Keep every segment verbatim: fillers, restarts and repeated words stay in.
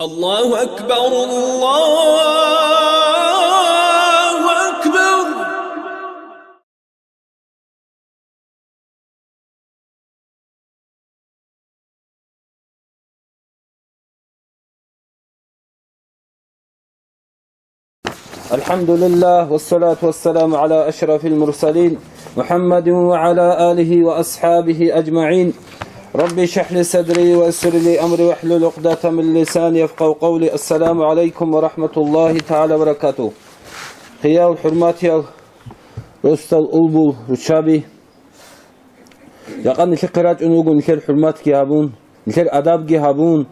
الله أكبر، الله أكبر. الحمد لله، والصلاة والسلام على أشرف المرسلين، محمد وعلى آله وأصحابه أجمعين. رب اشرح لي صدري ويسر لي أمري واحلل عقدة من لساني يفقهوا قولي. السلام عليكم ورحمة الله تعالى وبركاته. Хиял, хӀурматиял, росдал улбул руччаби. Жакъа нилъехъе рачӀун вуго нилъер хӀурматги гьабун, нилъер адабги гьабун.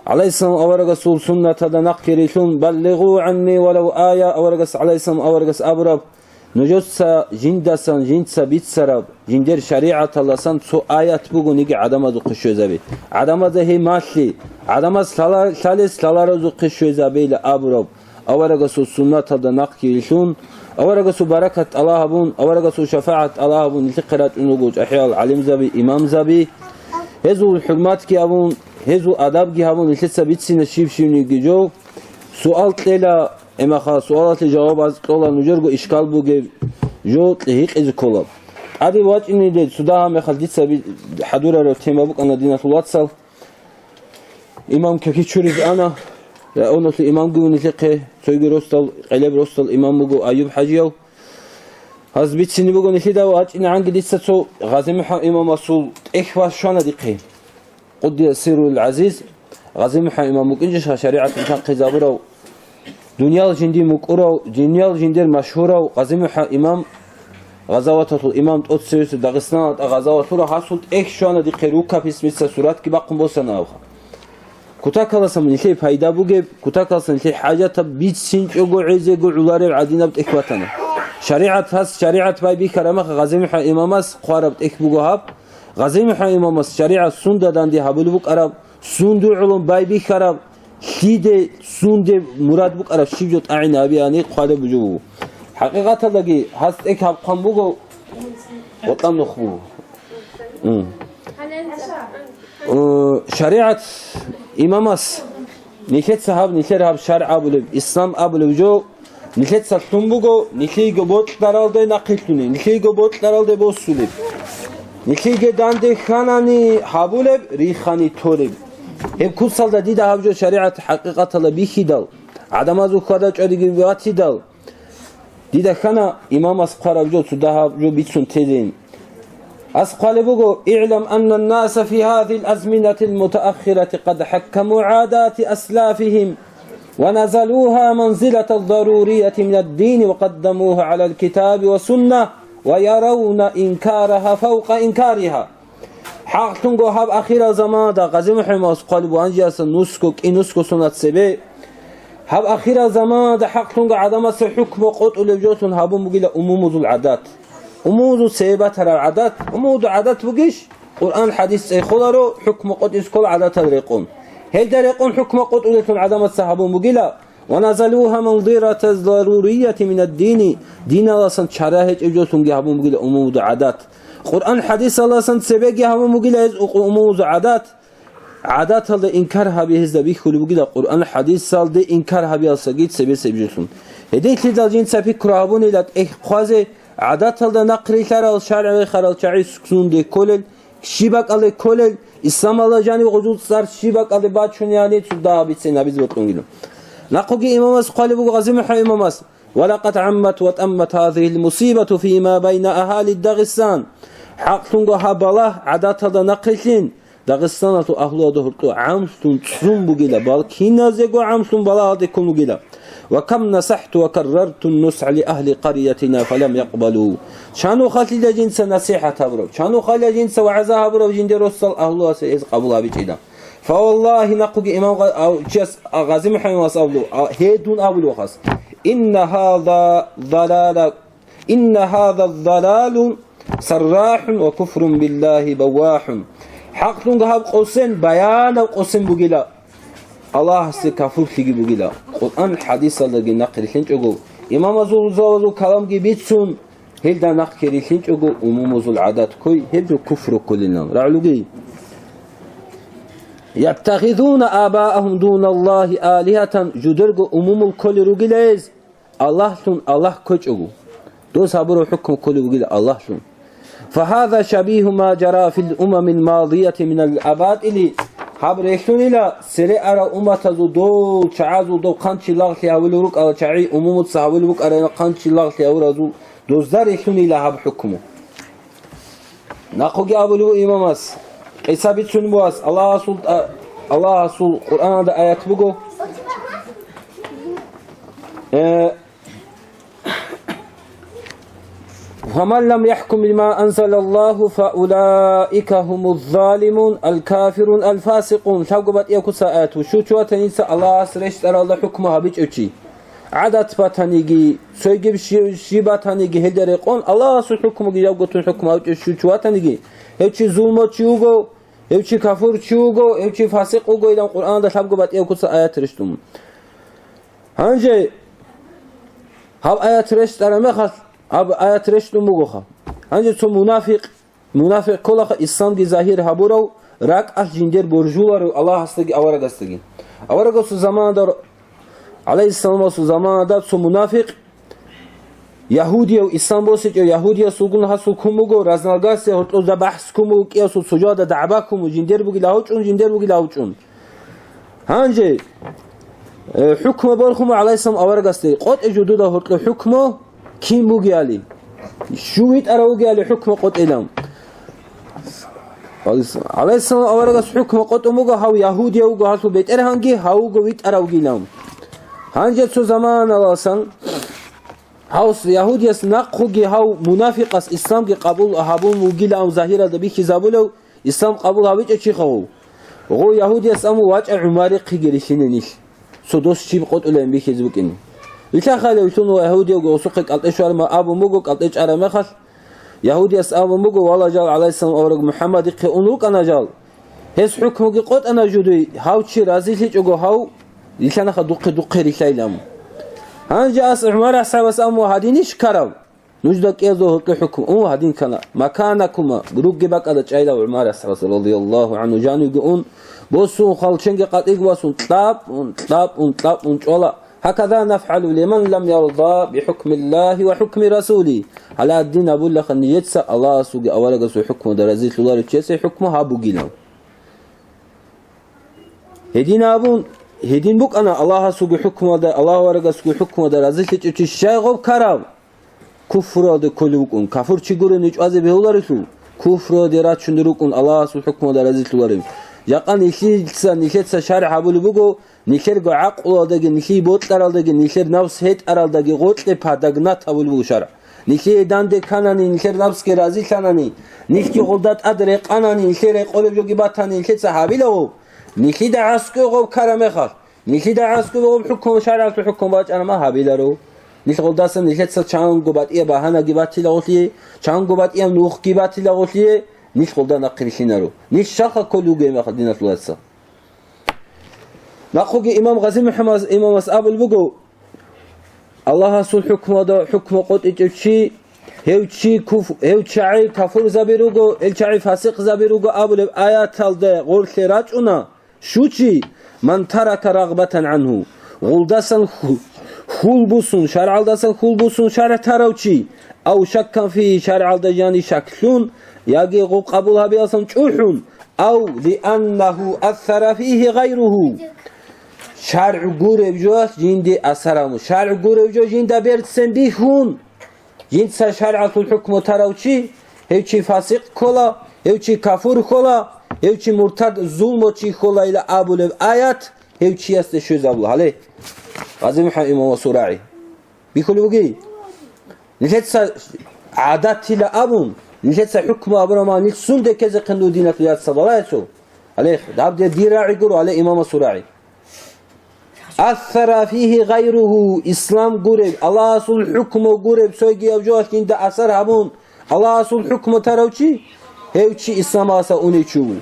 ГӀалайгьиссалам аварагасул суннаталда нахъги рилълъун, «Баллигъу гӀанни валав ая», аварагас, гӀалайгьиссалам аварагас абураб, нужеца жиндасан жинца бицараб, жиндер шаригӀаталдасан цо аят бугониги гӀадамазухъе щвезабе. ГӀадамазда гьей малъи, гӀадамаз лъала-, лъалес лъаларазухъе щвезабейила абураб. Аварагасул суннаталда нахъги рилълъун, аварагасул баракат тӀалаб гьабун, аварагасул шафагӀат тӀалаб гьабун, нилъехъе рачӀун руго чӀахӀиял гӀалимзаби, имамзаби. Гьезул хӀурматги гьабун, гьезул адабги гьабун, нилъеца бицине щив-щивниги жо. Суал кьела, эмаха, суалалъе жаваб аз кьола, нужерго ишкал бугеб жо кье-, гьикъизе ккола. ТӀаде вачӀине цо дагьаб мехалъ дица би-, хӀадурараб тема букӀана, диналъул вацал. Имам каки чуризе ана, районалъул имамги вуго нилъехъе, цоги росдал, къелеб росдал имам буго Аюб хӀажияв. Гьаз бицине буго нилъеда ва вачӀинегӀанги дица цо ГъазимухӀа имамасул тӀехь ва щвана дихъе. Къуддиса сирругьул гӀазиз, ГъазимухӀа имам букӀинчӀищха шаригӀат бихьинчӀеб абурав? Дуниял жиндир мукӀурав, дуниял жиндир машгьурав ГъазимухӀа имам, гъазаваталъул имам, тӀоцевесев Дагъистаналда гъазават лъурав, гьасул тӀехь щвана дихъе, рукописьница суратги бахъун босана абха. Кутакаласан нилъее пайда бугеб, кутакаласан нилъее хӀажатаб, бицинчӀого гӀезего гӀолареб гӀадинаб тӀехь батана. ШаригӀат гьас, шаригӀат байбихьараб мехалъ ГъазимухӀа имамас хъвараб тӀехь буго гьаб. ГъазимухӀа имамас шаригӀат сунда данде гьабулеб букӀараб, сунда гӀоло байбихьараб, лъиде, сунде мурад букӀараб щиб жо тӀагӀинабиани хъвалеб жо буго. ХӀакъикъаталдаги гьас тӀехь гьаб хъван буго, гъотӀа нух буго. М. Э, шаригӀат имамас нилъеца гьаб, нилъер гьаб шаргӀ абулеб, ислам абулеб жо, нилъеца лъун буго, нилъейго бокьаралде нахъе лъуни, нилъейго бокьаралде босулеб. Нилъейги данде хьанани гьабулеб, рихани толеб. Гьеб куцалда дида гьаб жо шаригӀат хӀакъикъаталда бихьидал, гӀадамазул хьвада-чӀвадиги батидал, дида хьана имамас хъвараб жо, цо дагьаб жо бицун тезейин. Гьас хъвалеб буго: «اعلم أن الناس في هذه الأزمنة المتأخرة قد حكموا عادات أسلافهم ونزلوها منزلة الضرورية من الدين وقدموها على الكتاب والسنة ويرون إنكارها فوق إنكارها». ХӀакълъунго гьаб ахирал заманда, ГъазимухӀа имамас хъвалеб буго, гьанжеясан нусго, кӀинусго соналъ цебе, гьаб ахирал заманда хӀакълъунго гӀадамасе хӀукму къотӀулеб жолъун гьабун бугила умумузул гӀадат. Умумузул цебе батараб гӀадат, умумузул гӀадат бугищ? Къуръан-хӀадис цӀехоларо, хӀукму къотӀизе ккола гӀадатал рекъон. Гьелда рекъон хӀукму къотӀулелъун гӀадамаца гьабун бугила, «ونزلوها منزلة الضرورية من الدين», диналасан чара гьечӀеб жолъунги гьабун бугила умумузул гӀадат. Къуръан-хӀадисаласан цебеги гьабун бугила гьез умумузул гӀадат. ГӀадаталда инкар гьаби гьезда бихьулеб бугила, Къуръан-хӀадисалде инкар гьабиялсаги цебесеб жолъун. Гьединлъидал жинца пикру гьабунила тӀехь хъвазе, гӀадаталда нахърилълъарал, шаргӀ вехарал чагӀи сунде кколел, щиб бакӀалде кколел, исламалда жанив гъузул цӀар щиб бакӀалде бачунеани цо дагьаб бицин гьабизе бокьунгила. Нахъуги имамас хъвалеб буго, ГъазимухӀа имамас: «ولقد عمت وتمت هذه المصيبة فيما بين أهالي داغستان». ХӀакълъунго гьаб балагь гӀадаталда нахърилълъин, Дагъистаналъул агьлуялда гьоркьоб гӀамлъун цӀун бугила, бал киназего гӀамлъун балагьалде ккун вугила. «وكم نصحت وكررت النصح لأهل قريتنا فلم يقبلوا». Чанухъалъила жинца насихӀат гьабураб, чанухъалъила жинца вагӀза гьабураб жиндир росдал агьлуялъе гьез къабул гьабичӀила. Фаваллагьи, нахъуги имам гъа-, ав-, чияс, а, ГъазимухӀа имамас абулев, а, гьедун абулев хас: «إن هذا ضلال، إن هذا ضلال سراح وكفر بالله بواح». ХӀакълъунго гьаб къосен, баянаб къосен бугила, Аллагьасде кафурлъиги бугила. Къуръан-хӀадисалдаги нахърилълъинчӀого, имамазул каламги бицун, гьелда нахъги рилълъинчӀого умумузул гӀадат ккой, гьеб жо куфру кколинал. РагӀулуги. يتخذون آباءهم دون الله آلهة, жудерго умумул кколел ругила гьез Аллагьлъун Аллагь ккечӀого. Доз гьабураб хӀукму кколеб бугила Аллагьлъун. فهذا شبيه ما جرى في الأمم الماضية من الأباطيل. Гьаб релълъунила цере арал умматазул дол чагӀазул доб хъанчи лагълъи гьавулев рукӀарал чагӀи, умумуца гьавулеб букӀарайна хъанчи лагълъи гьавуразул, дозда релълъунила гьаб хӀукму. Нахъуги абулев имамас, къиса бицун бугас, Аллагьасул, а, Аллагьасул Къуръаналда аят буго. Э, «ومن لم يحكم بما أنزل الله فأولئك هم الظالمون الكافرون الفاسقون». Лъабго батӀияб куца аят, щив чи ватаниги Аллагьас рещтӀаралда хӀукму гьабичӀев чи. ГӀадат батаниги, цойгиб щи-, щиб батаниги гьелда рекъон, Аллагьасул хӀукмуги жавго тун хӀукму гьабичӀев щив чи ватаниги, гьев чи зулмучи вуго, гьев чи кафурчи вуго, гьев чи фасикъ вуго, илан Къуръаналда лъабго батӀияб куца аят рещтӀун. Гьанже гьаб аят рещтӀараб мехалъ, гьаб аят рещтӀун бугоха. Гьанже цо мунафикъ, мунафикъ кколаха исламги загьир гьабурав, ракӀалъ жиндер боржуларев Аллагьасдаги аварагасдаги. Аварагасул заманадар, гӀалайгьиссаламасул заманадар цо мунафикъ, ягьудияв, ислам босичӀев ягьудиясулгун гьасул ккун буго, разногласие гьоркьозда бахӀс ккун буго, кӀиясул цо жоялда дагӀба ккун буго, жиндер бугила гьавчӀун, жиндер бугила гьавчӀун. Гьанже, э, хӀукму борхун буго гӀалайгьиссалам аварагасде, къотӀе жо дуда гьоркьо хӀукму кин бугеали, щив витӀарав вугеали хӀукму къотӀилан. ГӀалайгьиссалам аварагас хӀукму къотӀун буго, гьав ягьудияв вуго гьалъул бетӀергьанги, гьав вуго витӀарав вугилан. Гьанже цо заманаласан гьав ягьудияс нахъуги гьав мунафикъас исламги къабул гьабун вугилан загьиралда бихьизабулев, ислам къабул гьабичӀев чиха гъов. Гъов ягьудияс аму вачӀа ГӀумарихъеги рилъине нилъ, цо дос щиб къотӀулебин бихьизе букӀине. Вилълъа хъалев вилълъун ва ягьудиявго гъосухъе кӀалтӀе щварма абун буго, кӀалтӀе чӀараб мехалъ, ягьудияс абун буго, вала жал гӀалайгьиссалам авараг МухӀаммадихъе ун рукӀана жал. Гьес хӀукмуги къотӀана жуди, гьав чи разилъичӀого гьав рилълъанаха духъе-духъе рилълъайилан. Гьанже ас ГӀумар асхӀабас аму гьадинищ ккараб? Нужда кӀиязул гьоркье хӀукму, ун гьадин ккана, маканакума, ругги бакӀалда чӀайилав ГӀумар асхӀабас, радияллагьу гӀангьу, жанивги ун, босун, хвалченги къатӀиг васун, кьабун, кьабун, кьабун чӀвала. Гьаказа нафгӀалу лиман лам ярда бихӀукмиллагьи ва хӀукми расули. Гьале гьадин абулаха нижеца Аллагьасулги аварагасул хӀукмуялда разилъуларев чиясе хӀукму гьабугилан. Гьедин абун, гьедин букӀана Аллагьасулги хӀукмуялда, Аллагь аварагасулги хӀукмуялда разилъичӀев чи щай гъов ккараб? Куфруялде кколев вукӀун, кафурчи гуреб ничӀвазе бегьуларелъул, куфруялде рачунел рукӀун Аллагьасул хӀукмуялда разилъуларев. Жакъа нилъица, нилъеца шаргӀ гьабулеб буго, нилъерго гӀакълуялдаги, нилъие бокьаралдаги, нилъер напс гьетӀаралдаги гъоркье подогнать гьабулеб буго шаргӀ. Нилъее данде кканани, нилъер напсги разилъанани, нилъги гъолда тӀад рекъанани, нилъее рекъолеб жоги батани, нилъеца гьабила гъоб. Нилъида гӀаскӀо гъоб ккараб мехалъ, нилъида гӀаскӀо гъоб хӀукму, шаргӀалъул хӀукму бачӀана ма гьабиларо. Нилъ гъолдасан нилъеца чанго батӀияб багьанаги батила гъолъие, чанго батӀияб нухги батила гъолъие, нилъ гъолда нахъе рилълъинаро. Нилъ щалха кколев вугеб мехалъ, диналъул вацал. Нахъуги имам Гъази МухӀаммад имамас абулеб буго, Аллагьасул хӀукмуялда хӀукму къотӀичӀев чи, гьев чи куф-, гьев чагӀи кафурзаби руго, гьел чагӀи фасикъзаби руго абулеб аяталда гъорлъе рачӀуна, щучи, ман тарака рагъбатан гӀангьу, гъулдасан ху-, хьул бусун, шаргӀалдасан хьул бусун шаргӀ тарав чи, ав шаккан фигьи, шаргӀалда жани шаклъун, яги гъуб къабул гьабиялсан чӀухӀун, ав лианнагьу ассара фигьи гъайругьу. ШаргӀ гуреб жоялъ жинде асар гьабун, шаргӀ гуреб жо жинда берцин бихьун, жинца шаргӀалъул хӀукму тарав чи, гьев чи фасикъ ккола, гьев чи кафур ккола, гьев чи муртад, зулмучи кколайила абулеб аят гьев чиясде щвезабула. Гьале, Гъази МухӀаммад имам ва сурагӀи. Бихьулеб бугей? Нилъеца гӀадатила абун, нилъеца хӀукму абураб мехалъ, нилъ сунде ккезехъин руго, диналъул вацал, балагьецо. Гьале, гьабде дир рагӀи гуро, гьале, имамасул рагӀи. Ассара фигьи гъайругьу, ислам гуреб, Аллагьасул хӀукму гуреб, цойгияб жоялъ жинда асар гьабун, Аллагьасул хӀукму тарав чи, гьев чи исламалдаса унев чи вуго.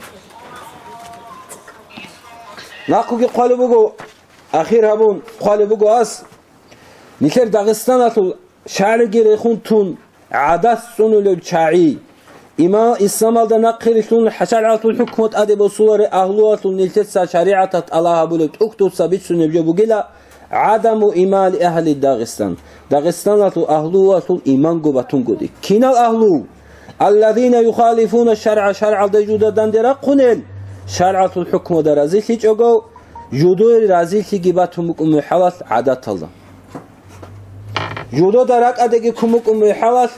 Нахъуги хъвалеб буго, ахир гьабун хъвалеб буго ас, нилъер Дагъистаналъул шаргӀги рехун тун, гӀадат цӀунулев чагӀи, Иман, исламалда нахъе рилълъун шаргӀалъул хӀукму тӀаде босуларел агьлуялъул нилъеца шаригӀаталъ тӀалаб гьабулеб тӀухьдуца бицунеб жо бугила гӀадаму имани агьли Дагъистан. Дагъистаналъул агьлуялъул иманго батунгоди. Кинал агьлу? Аллазина юхалифуна шаргӀа, шаргӀалда жуда данде рахъунел, шаргӀалъул хӀукмуда разилъичӀого, жудое разилъиги батун букӀун мухӀалалъ гӀадаталда. Жудода ракӀадаги ккун букӀун мухӀалалъ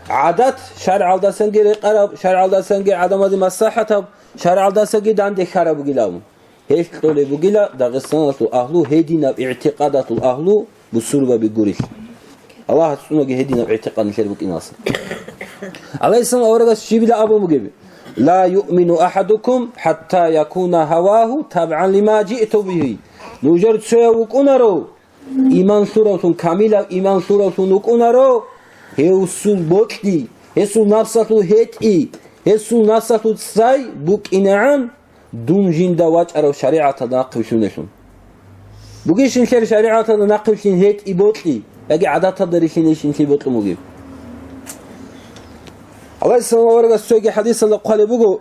гӀадат, шаргӀалдасанги рекъараб, шаргӀалдасанги гӀадамазе маслахӀатаб, шаргӀалдасаги данде хьараб бугилан. Гьелъ кьолеб бугила Дагъистаналъул агьлу, гьединаб игӀтикъадалъул агьлу бусурбаби гурилъ. Аллагьас цӀунаги гьединаб игӀтикъад нилъер букӀиналса. ГӀалайгьиссалам аварагас щибила абун бугеб? «Ла юъмину ахӀадукум хӀатта якуна гьавагьу табгӀан лима жиъту бигьи». Нужер цояв вукӀунаро, иман лъуравлъун, камилав иман лъуравлъун вукӀунаро, гьесул бокьи, гьесул напсалъул гьетӀи, гьесул напсалъул цай букӀинегӀан, дун жинда вачӀарав шаригӀаталда нахъвилълъунелъун. Бугищинлъер шаригӀаталда нахъвилълъин гьетӀи бокьи, яги гӀадаталда рилълъинейщинлъи бокьун бугеб? Аллагьасул аварагас цоги хӀадисалда хъвалеб буго,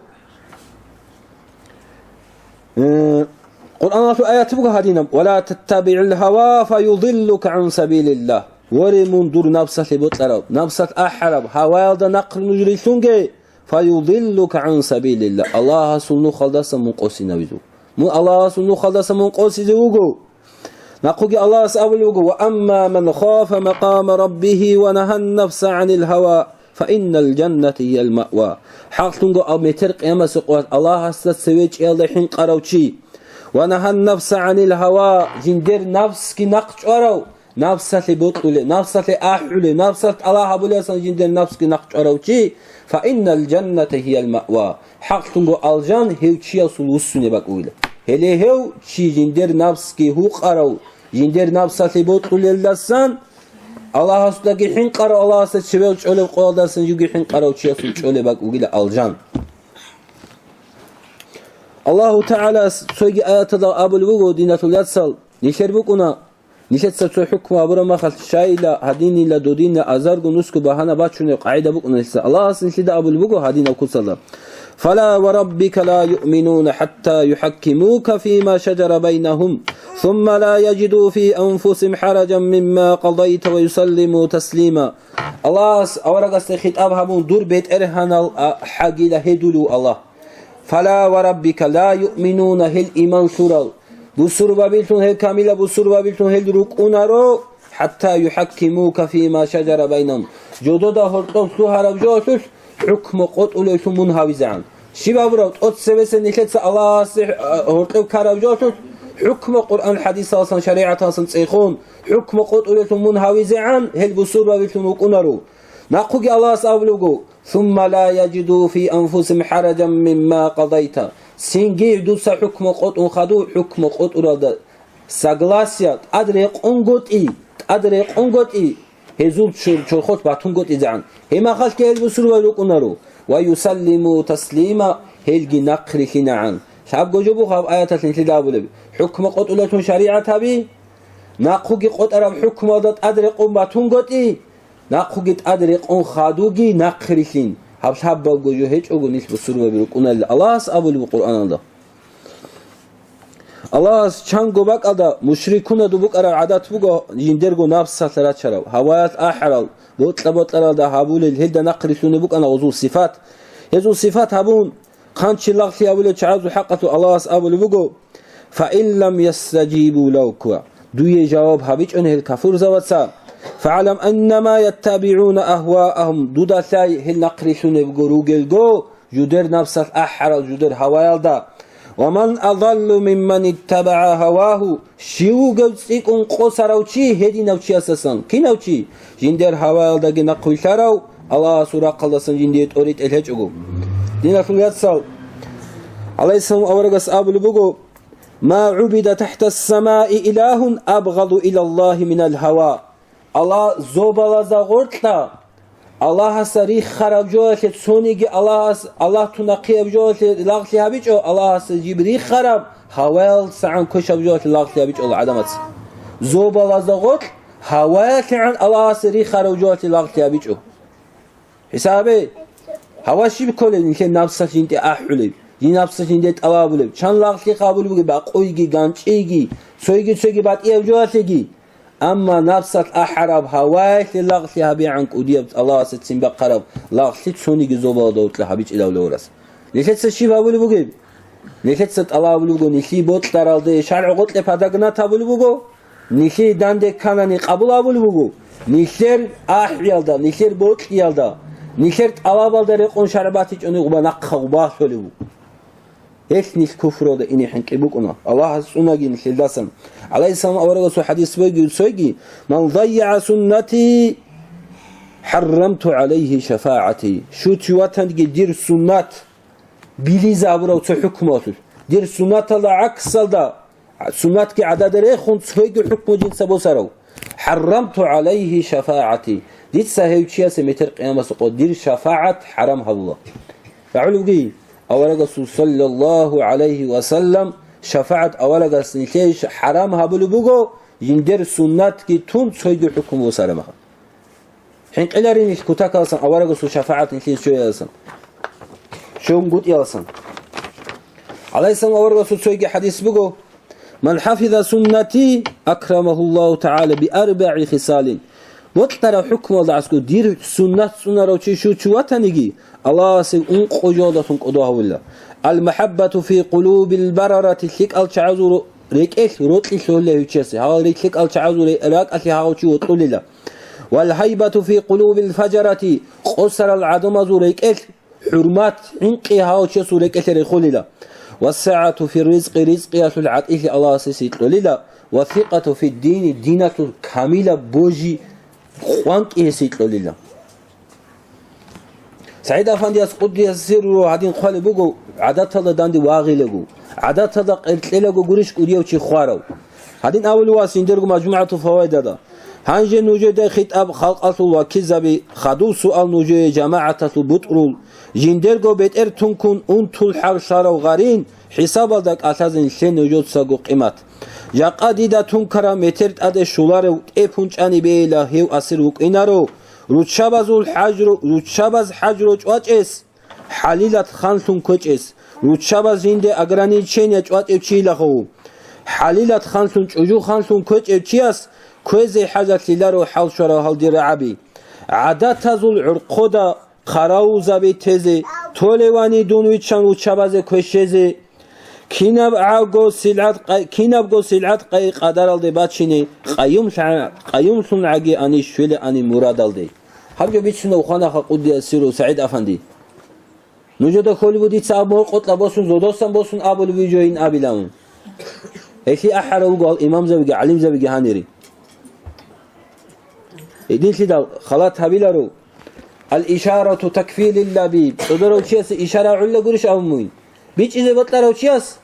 э, Къуръаналъул аят буго гьадинаб: «Ва ла таттабигӀил гьава фаюдиллука гӀан сабилиллагь». Воре, мун дур напсалъе бокьарав, напсалъ ахӀараб, гьаваялда нахъ нуж рилълъунге, «Фаюдиллука гӀан сабилилла», Аллагьасул нухалдаса мун къосинавизу. Мун Аллагьасул нухалдаса мун къосизе вуго. Нахъуги Аллагьас абулеб буго: «Ва амма ман хафа макъама раббигьи ва нагьан нафса гӀанил гьава, фа иннал жанната гьиял маъва». ХӀакълъунго аб метер къиямасеб къоялъ Аллагьасда цеве чӀиялда хӀинкъарав чи ва нагьан нафса гӀанил гьава, жиндер нафсги нахъ чӀварав, Напсалъе бокьулев, напсалъе ахӀулев, напсалъ тӀалаб гьабулевасан жиндир напсги нахъ чӀварав чи, фа иннал жанната гьиял маъва, хӀакълъунго алжан гьев чиясул вуссунеб бакӀ бугила. Гьеле гьев чи жиндир напсги гьукъарав, жиндир напсалъе бокьулелдасан, Аллагьасдаги хӀинкъарав, Аллагьасда цеве чӀолеб къоялдасан живги хӀинкъарав чиясул чӀолеб бакӀ бугила алжан. Аллагьу ТагӀалас цоги аяталда абулеб буго, диналъул яцал, нилъер букӀуна, нилъеца цо хӀукму гьабураб мехалъ, щайила, гьадинила, додинила, азарго нусго багьана бачунеб къагӀида букӀуна нилъеца. Аллагьас нилъеда абулеб буго гьадинаб куцалда: «Фала ва раббика ла юъминуна хӀатта юхӀаккимука фима шаджара байнагьум, сумма ла яжиду фи анфусигьим хӀараджан мимма къадайта ва юсаллиму таслима». Аллагьас аварагасда хитӀаб гьабун, дур БетӀергьанал, а, хӀагила гьедулев Аллагь. «Фала ва раббика ла юъминуна», гьел иман лъурал, бусурбабилъун, гьел камила бусурбабилъун гьел рукӀунаро, «хӀатта юхӀаккимука фима шаджара байнагьум», жодода гьоркьоб лъугьараб жоялъулъ хӀукму къотӀулевлъун мун гьавизегӀан. Щиб абураб, тӀоцебесеб нилъеца Аллагьасе, а, гьоркьоб ккараб жоялъулъ хӀукму Къуръан хӀадисалсан, шаригӀаталсан цӀехун, хӀукму къотӀулевлъун мун гьавизегӀан, гьел бусурбабилъун вукӀунаро. Нахъуги Аллагьас абулеб буго: «Сумма ла яжиду фи анфусигьим хӀараджан мимма къадайта». Цинги дуца хӀукму къотӀун хадув, хӀукму къотӀуралда согласие, тӀад рекъон готӀи, тӀад рекъон готӀи, гьезул чур-, чорхолъ батун готӀизегӀан. Гьеб мехалъги гьел бусурбаби рукӀунаро. «Ва юсаллиму таслима», гьелги нахъ рилълъинегӀан. Лъабго жо буго гьаб аяталъ нилъеда абулеб: хӀукму къотӀулеллъун шаригӀат гьаби, нахъуги къотӀараб хӀукмуялда тӀад рекъон батун готӀи, нахъуги тӀад рекъон хадуги нахъ рилълъин. Гьаб лъабабго жо гьечӀого нилъ бусурбаби рукӀуналли, Аллагьас абулеб Къуръаналда. Аллагьас чанго бакӀалда мушрикуназул букӀараб гӀадат буго жиндирго напсалъ рачарав, гьаваялъ ахӀарал, бокьа-бокьаралда гьабулел, гьелда нахъ рилълъунеб букӀана гъозул сифат. Гьезул сифат гьабун, хъанчи лагълъи гьабулел чагӀазул хӀакъалъулъ Аллагьас абулеб буго: «Фа ин лам ястажибу лака», дуе жаваб гьабичӀони гьел кафурзабаца, «фагӀлам аннама яттабигӀуна агьваагьум», дуда лъай гьел нахъ рилълъунебго ругелго, жудер напсалъ ахӀарал жудер гьаваялда. «Ва ман адаллу мимман иттабагӀа гьавагьу», щив вугев цӀикӀкӀун къосарав чи гьединав чиясасан? Кинав чи? Жиндер гьаваялдаги нахъвилълъарав, Аллагьасул рахъалдасан жиндие тӀоритӀел гьечӀого. Диналъул яцал, гӀалайгьиссалам аварагас абулеб буго: «Ма гӀубида тахӀтас-самаи илагьун абгъаду илаллагьи минал гьава». Аллагь, зобалазда гъоркьа, Аллагьасда риххараб жоялъе цониги Аллагьас, Аллагь тун нахъияб жоялъе лагълъи гьабичӀо, Аллагьасда жиб риххараб, гьаваялдасагӀан квешаб жоялъе лагълъи гьабичӀо гӀадамаца. Зобалазда гъоркь, гьаваялъегӀан Аллагьасда риххараб жоялъе лагълъи гьабичӀо. ХӀисабе, Гьава щиб кколеб нилъер напсалъ жинде ахӀулеб, жин напсалъ жинде тӀалаб гьабулеб, чан лагълъи гьабулеб бугеб бакъуйги, ганчӀийги, цойги-цойги батӀияб жоялъеги? Амма напсалъ ахӀараб гьаваялъе лагълъи гьабигӀан кӀудияб Аллагьасе ццин бахъараб лагълъи цониги зобалда гьоркьа гьабичӀилавлеварас. Нилъеца щиб гьабулеб бугеб? Нилъеца тӀалаб гьабулеб буго, нилъее бокьаралде шаргӀ гъоркье падагнат гьабулеб буго, нилъее данде кканани къабул гьабулеб буго, нилъер ахӀиялда, нилъер бокьиялда, нилъер тӀалабалда рекъон шаргӀ батичӀони гъуба нахъа гъуба лъолеб буго. Гьелъ нилъ куфралда ине хӀинкъи букӀуна. Аллагьас цӀунаги нилъелдасан. ГӀалайгьиссалам аварагасул хадис бугеб цойги: «Ман дайягӀа суннати, хӀаррамту гӀалайгьи шафагӀати». Щучи ватанги дир суннат билизе гьабурав цо хӀукмуялъулъ, дир суннаталда гӀаксалда, суннатги гӀадада рехун цойги хӀукму жинца босарав, хӀаррамту гӀалайгьи шафагӀати, дица гьев чиясе метер къиямасеб къо дир шафагӀат хӀарам гьабула. РагӀулевги, аварагасул саллаллагьу гӀалайгьи ва саллам шафагӀат аварагас нилъее ш-, хӀарам гьабулеб буго, жиндер суннатги тун цойги хӀукму босараб мехалъ. ХӀинкъиларин нилъ кутакаласан аварагасул шафагӀат нилъее щвеяласан, щвенгутӀияласан. ГӀалайгьиссалам аварагасул цойги хадис буго: «Ман хӀафиза суннати, акрамагьуллагьу тагӀала би арбагӀи хисалин». Бокьараб хӀукмалда аскӀов дир суннат цӀунарав чи щучи ватаниги, Аллагьасе ункъо жоялдалъун кӀодо гьавула. Ал-махӀаббату фи къулубил барарати, лъикӀал чагӀазул рекӀелъ рокьи лъугьула гьев чиясе, гьал лъикӀал чагӀазул ракӀалъе гьав чи вокьулила. Вал гьайбату фи къулубил фажарати, къосарал гӀадамазул рекӀелъ хӀурмат, хӀинкъи гьав чиясул рекӀелъе рехулила. ВассагӀату фи ризкъи, ризкъиялъул гӀатӀилъи Аллагьасе сикьулила. Ва сикъату фи дини, диналъул камилаб божи къванкӀи гьесикьулила. СагӀид Афандияс къуддиса сирругьу гьадин хъвалеб буго, гӀадаталда данде вагъилаго, гӀадаталда къеркьелаго гурищ кӀудияв чи хварав. Гьадин абулев вас жиндирго МажмугӀатул Фаваидалда: «Гьанже нужеда хитӀаб, халкъалъул вакилзаби, хадув суал нужее, жамагӀаталъул бутӀрул, жиндирго бетӀер тункун унтул хӀар лъарав гъарин, хӀисабалда кӀалъазе нилъе нужецаго къимат. Жакъа дида тункараб метер тӀаде щуларев тӀепунчӀани бейила гьев асир вукӀинаро, руччабазул хӀажро-, руччабаз хӀажро чӀвачӀес, хӀалилат ханлъун квечӀес, руччабаз жинде ограничение чӀвачӀев чийилахъо. ХӀалилат ханлъун, чӀужу ханлъун квечӀев чияс кквезе хӀажатлъиларо хӀал щварав гьал дир рагӀаби. ГӀадатазул гӀорхъода хъаравулзаби тезе, толевани дун виччан руччабазе квешезе, кинаб гӀаго силгӀат къай-, кинабго силгӀат къай къадаралде бачине, къаюмлъа-, къаюмлъун гӀаги ани щвелаани мурадалде». Гьаб жо бицунев хванаха къуддиса сирругьу СагӀид Афанди. Нужеда хьолеб буго дица аб моркъотӀа босун, зодосан босун абулеб бугин абилан. Гьелъие ахӀарав вуго гьал имамзабиги гӀалимзабиги гьанире. Гьединлъидал халат гьабиларо. Ал-ишарату такфи лил-лабиб. ЦӀодорав чиясе ишара гӀолла гурищ абун мугьин? БичӀчӀизе бокьарав чияс?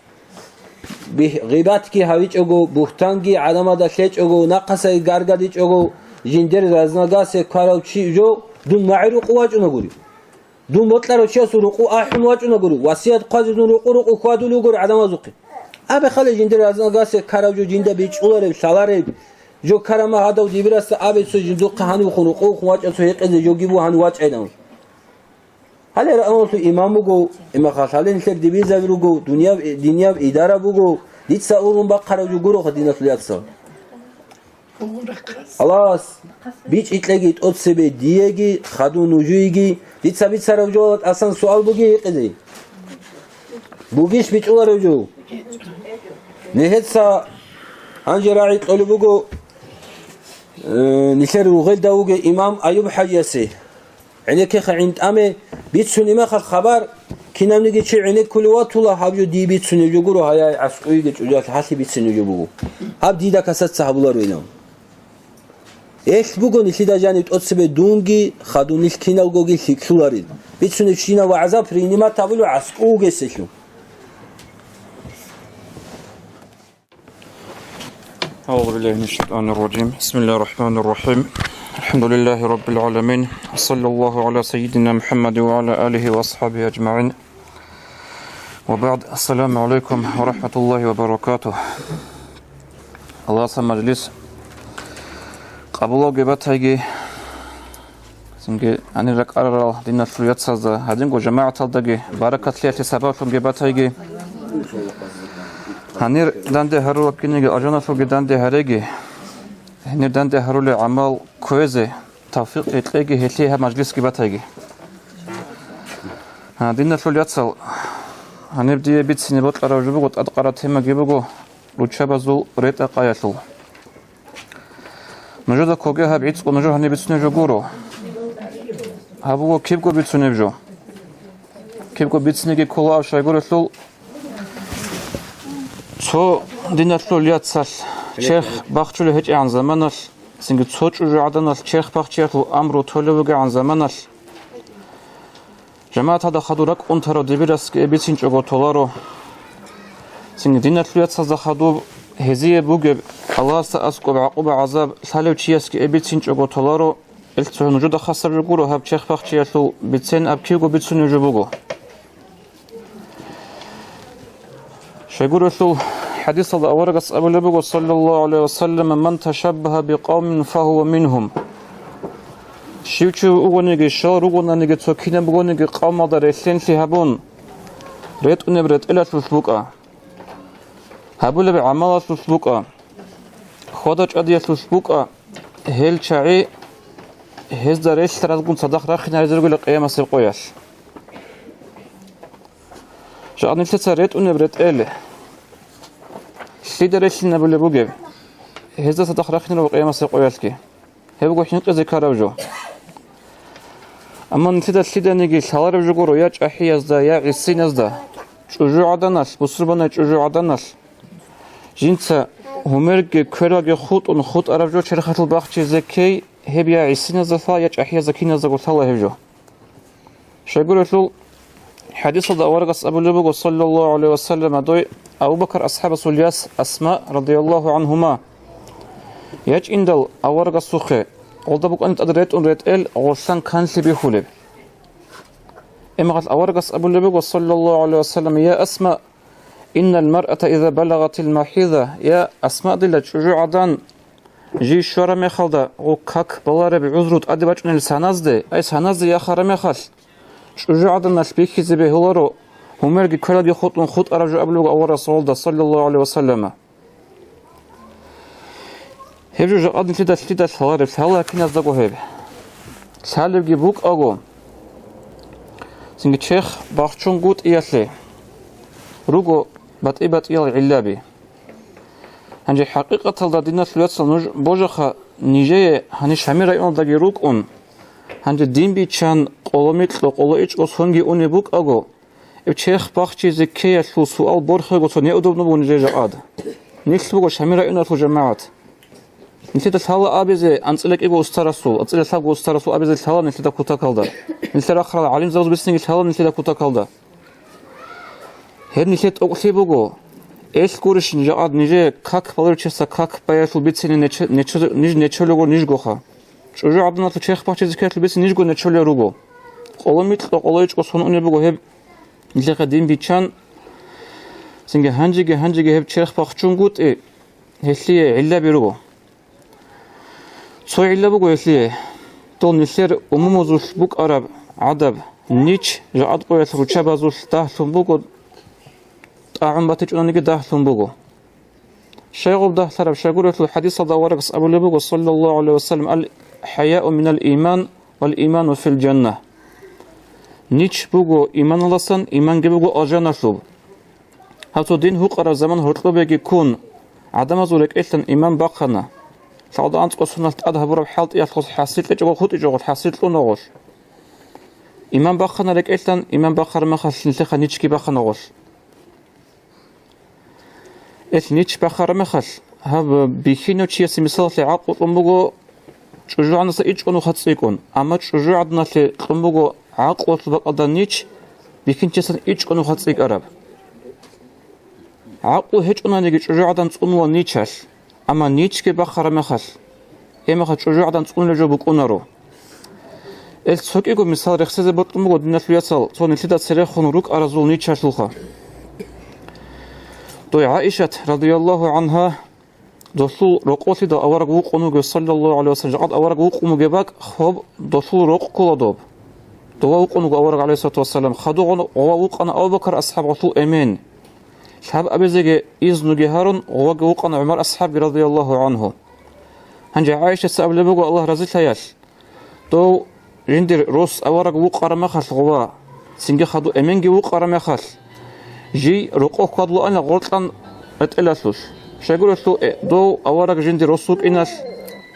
Бих-, гъибатги гьавичӀого, бугьтанги гӀадамалда лъечӀого, нахъасай гаргадичӀого, жиндир разногласие ккарав чи жо, дун магӀу рукъу вачӀунагури. Дун бокьарав чиясул рукъу ахӀун вачӀунагури, васият хъвазе дун рукъу-рукъу хьвадулев гури гӀадамазухъе. Абе хъали жиндир разногласие ккарав жо жинда бичӀчӀулареб, лъалареб, жо ккарама гьадав дибирасда абе цо жиндухъе гьанивхъун рукъувхъун вачӀа цо гьекъезе жоги буго гьанив вачӀайилан. Гьале рагӀуналъул имам буго, имахал гьале нилъер дибирзаби руго, дунияв, динияб идара буго, дица ургъун бахъарав жо гуроха диналъул яцал. Аллагьас бичӀчӀи кьеги тӀоцебе диеги, хадув нужееги, дица бицараб жоялда тӀасан суал бугей гьекъезе? Бугищ бичӀчӀуларев жо? Нехеца гьанже рагӀи кьолеб буго, э, нилъер ругъелда вугев имам Аюб хӀажиясе. ГӀенеккеха гӀинтӀаме бицунеб мехалъ хабар, кинавниги чи гӀенеккулев ватула, гьаб жо дие бицунеб жо гуро, гьаяй аскӀовеги чӀужуялъ гьалъи бицунеб жо буго. Гьаб дида касаца гьабуларо илан. Элъ буго нилъида жаниб тӀоцебе дунги, хадув нилъ киналгоги лъикӀлъуларел. Бицунебщинаб вагӀза принимать гьабулев аскӀов вугесилъун. أعوذ بالله من الشيطان الرجيم. بسم الله الرحمن الرحيم. الحمد لله رب العالمين. وصلى الله على سيدنا محمد وعلى آله وأصحابه أجمعين. وبعد. السلام عليكم ورحمة الله وبركاته. Аллагьас мажлис къабулавги батайги. Цинги гьанир ракӀарарал диналъул яцазда, гьадинго жамагӀаталдаги баракатлъиялъе сабаблъунги батайги. Гьанир данде гьарулел кинниги алжаналъулги данде гьареги. Гьанир данде гьарулел гӀамал кквезе тавфикъ кьеги, гьелъие гьаб мажлисги батайги. Гьа, диналъул яцал, гьаниб дие бицине бокьараб жо буго, тӀадкъараб темаги буго руччабазул ретӀа-къаялъул. Нужеда ккоге гьаб гӀицӀго нужер гьаниб бицунеб жо гуро. Гьаб буго кибго бицунеб жо. Кибго бицинеги ккола, щайгурелъул цо диналъул яцалъ черх бахчулев гьечӀегӀан заманалъ, цинги цо чӀужугӀаданалъ черх бахчиялъул амру толев вугегӀан заманалъ, жамагӀаталда хадур ракӀ унтарав дибирасги эбицинчӀого толаро. Цинги диналъул яцазда хадуб гьезие бугеб Аллагьасда аскӀоб гӀакъуба-гӀазаб лъалев чиясги эбицинчӀого толаро. Ил цо нужеда хасаб жо гуро гьаб черх бахчиялъул бицен, аб кивго бицунев жо буго. Щайгурелъул хӀадисалда аварагас абулеб буго, саллаллагьу гӀалайгьи ва саллам: «Ман ташаббагьа бикъавмин, фагьува мингьум». Щив чи вугониги, щал ругонаниги, цо кинаб бугониги къавмалда релълъенлъи гьабун, ретӀунеб ретӀелалъулъ букӀа, гьабулеб гӀамалалъулъ букӀа, хьвада-чӀвадиялъулъ букӀа, гьел чагӀи гьезда релълъаразгун цадахъ рахъинаризаргула къиямасеб къоялъ. Жакъа нилъеца ретӀунеб ретӀел лъида релълъинабулеб бугеб, гьезда цадахъ рахъинараб къиямасеб къоялъги? Гьеб буго хӀинкъизе ккараб жо. Амма нилъеда лъиданиги лъалареб жо гуро я чӀахӀиязда, я гӀисиназда, чӀужугӀаданалъ, бусурбанай чӀужугӀаданалъ, жинца гьумерги квералги хутӀун хутӀараб жо черхалъул бахчизе ккей, гьеб я гӀисиназда лъала, я чӀахӀиязда киназдаго лъала гьеб жо. Щайгурелъул хӀадисалда аварагас абулеб буго, саллаллагьу гӀалайгьи ва саллам, дой Абу Бакр асхӀабасул яс Асма, радияллагьу гӀангьума, ячӀиндал аварагасухъе, гъолда букӀана тӀад ретӀун ретӀел гъолъан канлъи бихьулеб. Гьебмехалъ аварагас абулеб буго, саллаллагьу гӀалайгьи ва саллам: «Я Асма, иннал маръата иза балагъатил махӀиза», я Асма, дила чӀужугӀадан, жий щвараб мехалда, гъу как балареб гӀузру тӀаде бачӀунел саназде, ай, саназде яхараб мехалъ, чӀужугӀаданалъ бихьизе бегьуларо, гьумерги квералги хутӀун хутӀараб жо абулеб буго аварагас гъолда, саллаллагьу гӀалайгьи ва саллама. Гьеб жо жакъа нилъеда лъида лъалареб, лъала киназдаго гьеб. Лъалебги букӀаго, цинги черх бахчунгутӀиялъе руго батӀи-батӀиял гӀиллаби. Гьанже хӀакъикъаталда, диналъул яцал, нуж божаха, нижее гьаниб Шамил районалдаги рукӀун, гьанже дин биччан къоло микьго, къоло ичӀго сонги унеб букӀаго, гьеб черх бахчизе ккеялъул суал борхиго цо неудобно буго нижее жакъа. Нилъ буго Шамил районалъул жамагӀат. Нилъеда лъала абизе анцӀила кӀиго устарасул, анцӀила лъабго устарасул абизе лъала нилъеда кутакалда. Нилъер рахъарал гӀалимзабаз бицинги лъала нилъеда кутакалда. Гьеб нилъер тӀокӀлъи буго. Элъ гурищ жакъа нижее как баларев чиясда как баялъул бицине нечо-, нечо-, ниж нечолего нижгоха. ЧӀужугӀаданалъул черх бахчизе ккеялъул бицине нижго нечолел руго. Къоло микьго, къоло ичӀго сон унеб буго гьеб нилъехъе дин биччан, цинги гьанжеги-гьанжеги гьеб черх бахчунгутӀи, гьелъие гӀиллаби руго. Цо гӀилла буго гьелъие, дол нилъер умумузулъ букӀараб гӀадаб, нич жакъа къоялъ руччабазулъ дагьлъун буго, тӀагӀун батичӀониги дагьлъун буго. Щайгъуб дагьлъараб? Щайгурелъул хӀадисалда аварагас абулеб буго, саллаллагьу гӀалайгьи ва саллам: «Ал-хӀаяу минал иман, вал иману фил жанна». Нич буго иманалдасан, иманги буго алжаналъуб. Гьаб цо дин гьукъараб заман гьоркьобеги ккун, гӀадамазул рекӀелъан иман бахъана. Лъалда анцӀго соналъ тӀад гьабураб хӀалтӀиялъулъ хӀасил кьечӀого хутӀичӀого хӀасил кьуна гъолъ. Иман бахъана рекӀелъан, иман бахъараб мехалъ нилъехъа ничги бахъана гъолъ. Эл нич бахъараб мехалъ, гьаб бихьинав чиясе мисалалъе гӀакълу кьун буго чӀужугӀадаса ичӀго нуха цӀикӀкӀун, амма чӀужугӀаданалъе кьун буго гӀакълуялъул бакӀалда нич, бихьинчиясан ичӀго нуха цӀикӀкӀараб. ГӀакълу гьечӀонаниги чӀужугӀадан цӀунула ничалъ, амма ничги бахъараб мехалъ, гьеб мехалъ чӀужугӀадан цӀунулеб жо букӀунаро. Эл цо кӀиго мисал рехсезе бокьун буго, диналъул яцал, цо нилъеда церехун рукӀаразул ничалъулха. Дой ГӀаишат, радияллагьу гӀангьа, Долъул рокъолъидал авараг вукъун вугев, саллаллагьу гӀалайгьи ва саллам, жакъад авараг вукъун вугеб бакӀ, гьоб долъул рокъ ккола доб. Дова вукъун вуго авараг, гӀалайгьиссалату вассалам, хадугъун гъова вукъана Абу Бакр асхӀаб гъолъул эмен. Лъаб абизеги изнуги гьарун, гъоваги вукъана ГӀумар асхӀабги, радияллагьу гӀангьу. Гьанже ГӀайшаца абулеб буго, Аллагь разилъаялъ, дов жиндир рос авараг вукъараб мехалъ гъова, цинги хадув эменги вукъараб мехалъ, жий рокъов хьвадулаанила гъоркьан ретӀелалъулъ. Щайгурелъул, э, дов авараг жиндир рос вукӀиналъ,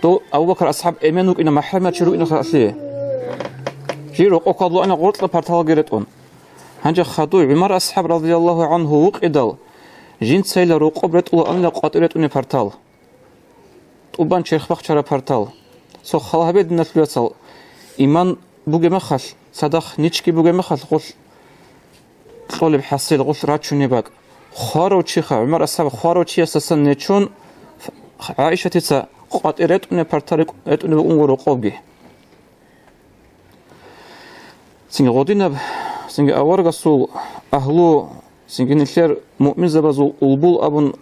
дов Абу Бакр асхӀаб эмен вукӀина, махӀрамат чи рукӀиналъе. Жий рокъов хьвадулаанила гъоркьа парталги ретӀун. Гьанже хадув ГӀумар асхӀаб, радияллагьу гӀангьу, вукъидал, жинцайила рокъоб ретӀулаанила къватӀир ретӀунеб партал. ТӀубан черх бахчараб партал. Цо хал гьабе, диналъул яцал, иман бугеб мехалъ, цадахъ ничги бугеб мехалъ, гъулъ кьолеб хӀасил, гъулъ рачунеб бакӀ. Хварав чиха, ГӀумар асхӀаб хварав чиясдасан нечун, ГӀаишатица къватӀир ретӀунеб партал рекӀ-, ретӀунеб букӀун гуро рокъобги. Цинги гъодинаб, цинги аварагасул агьлу, цинги нилъер муъминзабазул улбул абун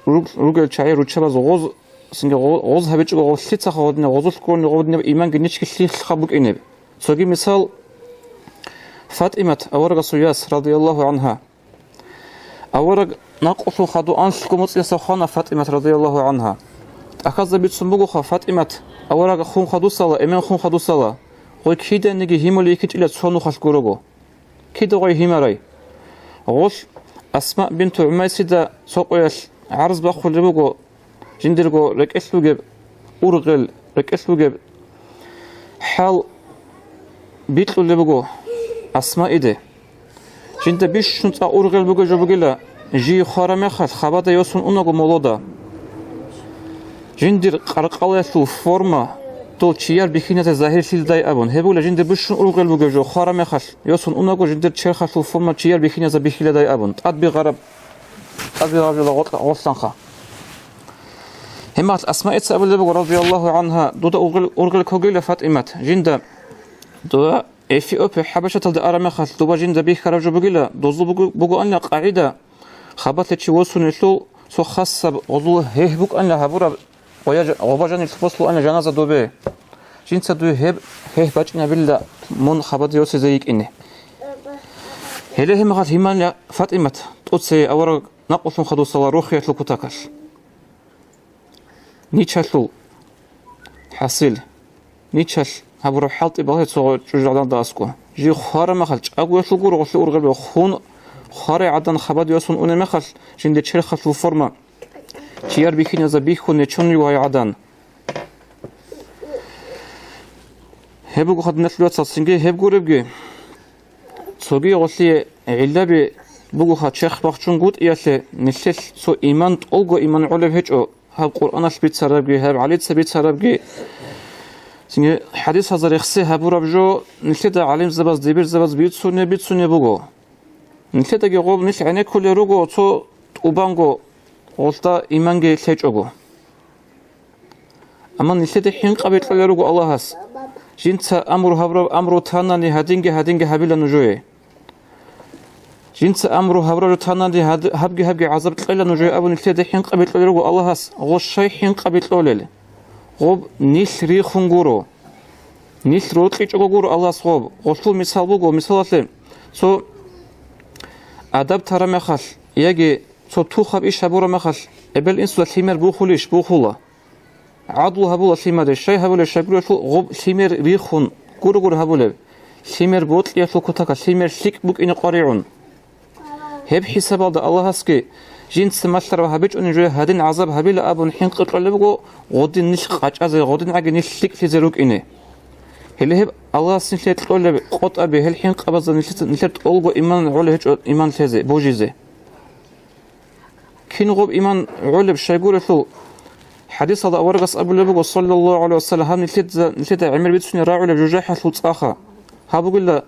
руг-, ругел чагӀи руччабаз гъоз, цинги гъо-, гъоз гьабичӀого гъолъицаха гъодинаб, гъозулъ ккони гъодинаб иманги ничги лъихъа букӀинеб. Цоги мисал, ФатӀимат, аварагасул яс, радияллагьу гӀангьа. Авараг накъулъун хадув анлъго моцӀиясда хвана ФатӀимат, радияллагьу гӀангьа. ТӀахьазда бицун бугоха, ФатӀимат авараг хун хадусала, эмен хун хадусала, гъой киданиги гьимулей йикинчӀила цо нухалъ гурого. Кида гъой гьимарай? Гъолъ Асма бинту ГӀумайсида цо къоялъ гӀарз бахъулеб буго, жиндирго рекӀелъ бугеб ургъел, рекӀелъ бугеб хӀал бикьулеб буго Асмаиде. Жинда бищун цӀакъ ургъел бугеб жо бугила, жий хвараб мехалъ хабада йосун унаго молода. Жиндир къаркъалаялъул форма дол чияр бихьиназе загьирлъилдай абун, гьеб бугила жинда бищун ургъел бугеб жо хвараб мехалъ йосун унаго жиндир черхалъул форма чияр бихьиназе бихьиладай абун, тӀадбигъараб, тӀадбигъараб жола гъоркьа-, гъорлъанха. Гьебмехалъ Асмаица абулеб буго, радияллагьу гӀангьа, дуда ургъел, ургъел ккогила, ФатӀимат, жинда дова Эфиопия, ХӀабашаталде араб мехалъ, доба жинда бихьараб жо бугила, дозул буго-, бугоанила къагӀида, хабалъе чи восунелъул цо хасаб гъозул гьехь букӀанила гьабураб, гъоя-, гъоба жаниб лъубас лъугьана жаназа добе. Жинца дуе гьеб гьехь бачӀинабила мун хабаде йосизе йикӀине. Гьеле гьебмехалъ гьиманила ФатӀимат, тӀоцее авараг накъулъун хадусала рохиялъул кутакалъ. Ничалъул хӀасил, ничалъ гьабураб хӀалтӀи балагье цо чӀужугӀадан дагьаскӀо. Жий хвараб мехалъ, чӀагоялъул гуро гъолъи ургъел, хун хварай гӀадан хабаде йосун унеб мехалъ, жинде черхалъул форма чияр бихьиназе бихьун нечон югьай гӀадан. Гьеб буго хадиналъул яцал цинги гьеб гуребги. Цоги гъолъие гӀиллаби бугоха черх бахчунгутӀиялъе, нилъелъ цо иман, тӀолго иман гӀолеб гьечӀо, гьаб Къуръаналъ бицарабги, гьаб гӀалица бицарабги. Цинги хӀадисазда рехсей гьабураб жо нилъеда гӀалимзабаз, дибирзабаз бицунеб, бицунеб буго. Нилъедаги гъоб нилъ гӀенеккулел руго цо тӀубанго гъолъда иманги лъечӀого. Амма нилъеда хӀинкъаби кьолел руго Аллагьас. Жинца амру гьабураб амру танани гьадинги-гьадинги гьабила нужее. Жинца амру гьабураб танани гьад-, гьабги-гьабги гӀазаб кьела нужее абун нилъеда хӀинкъаби кьолел руго Аллагьас. Гъо щай хӀинкъаби кьолел? Гъоб нилъ рихун гуро. Нилъ рокьичӀого гуро Аллагьас гъоб. Гъолъул мисал буго, мисалалъе, цо адаб тараб мехалъ яги цо тухаб иш гьабураб мехалъ, эбел-инсуда лъимер бухулищ? Бухула. ГӀадлу гьабула лъимаде, щай гьабулеб? Щайгурелъул гъоб лъимер рихун гуро-гуро гьабулеб. Лъимер бокьиялъул кутакалъ, лъимер лъикӀ букӀине къваригӀун. Гьеб хӀисабалда Аллагьасги жинца малъараб гьабичӀони жуе гьадин гӀазаб гьабила абун хӀинкъи кьолеб буго, гъодин нилъ къачӀазе, гъодин гӀаги нилъ лъикӀлъизе рукӀине. Гьеле гьеб Аллагьас нилъее кьолеб къотӀаби, гьел хӀинкъабазда нилъеца, нилъер тӀолго иман гӀолеб гьечӀо, иман лъезе, божизе. Кин гъоб иман гӀолеб щайгурелъул, хӀадисалда аварагас абулеб буго, саллаллагьу гӀалайгьи ва саллам, гьаб нилъеда, нилъеда гӀемер бицунеб рагӀулеб жужахӀалъул цӀаха. Гьаб бугила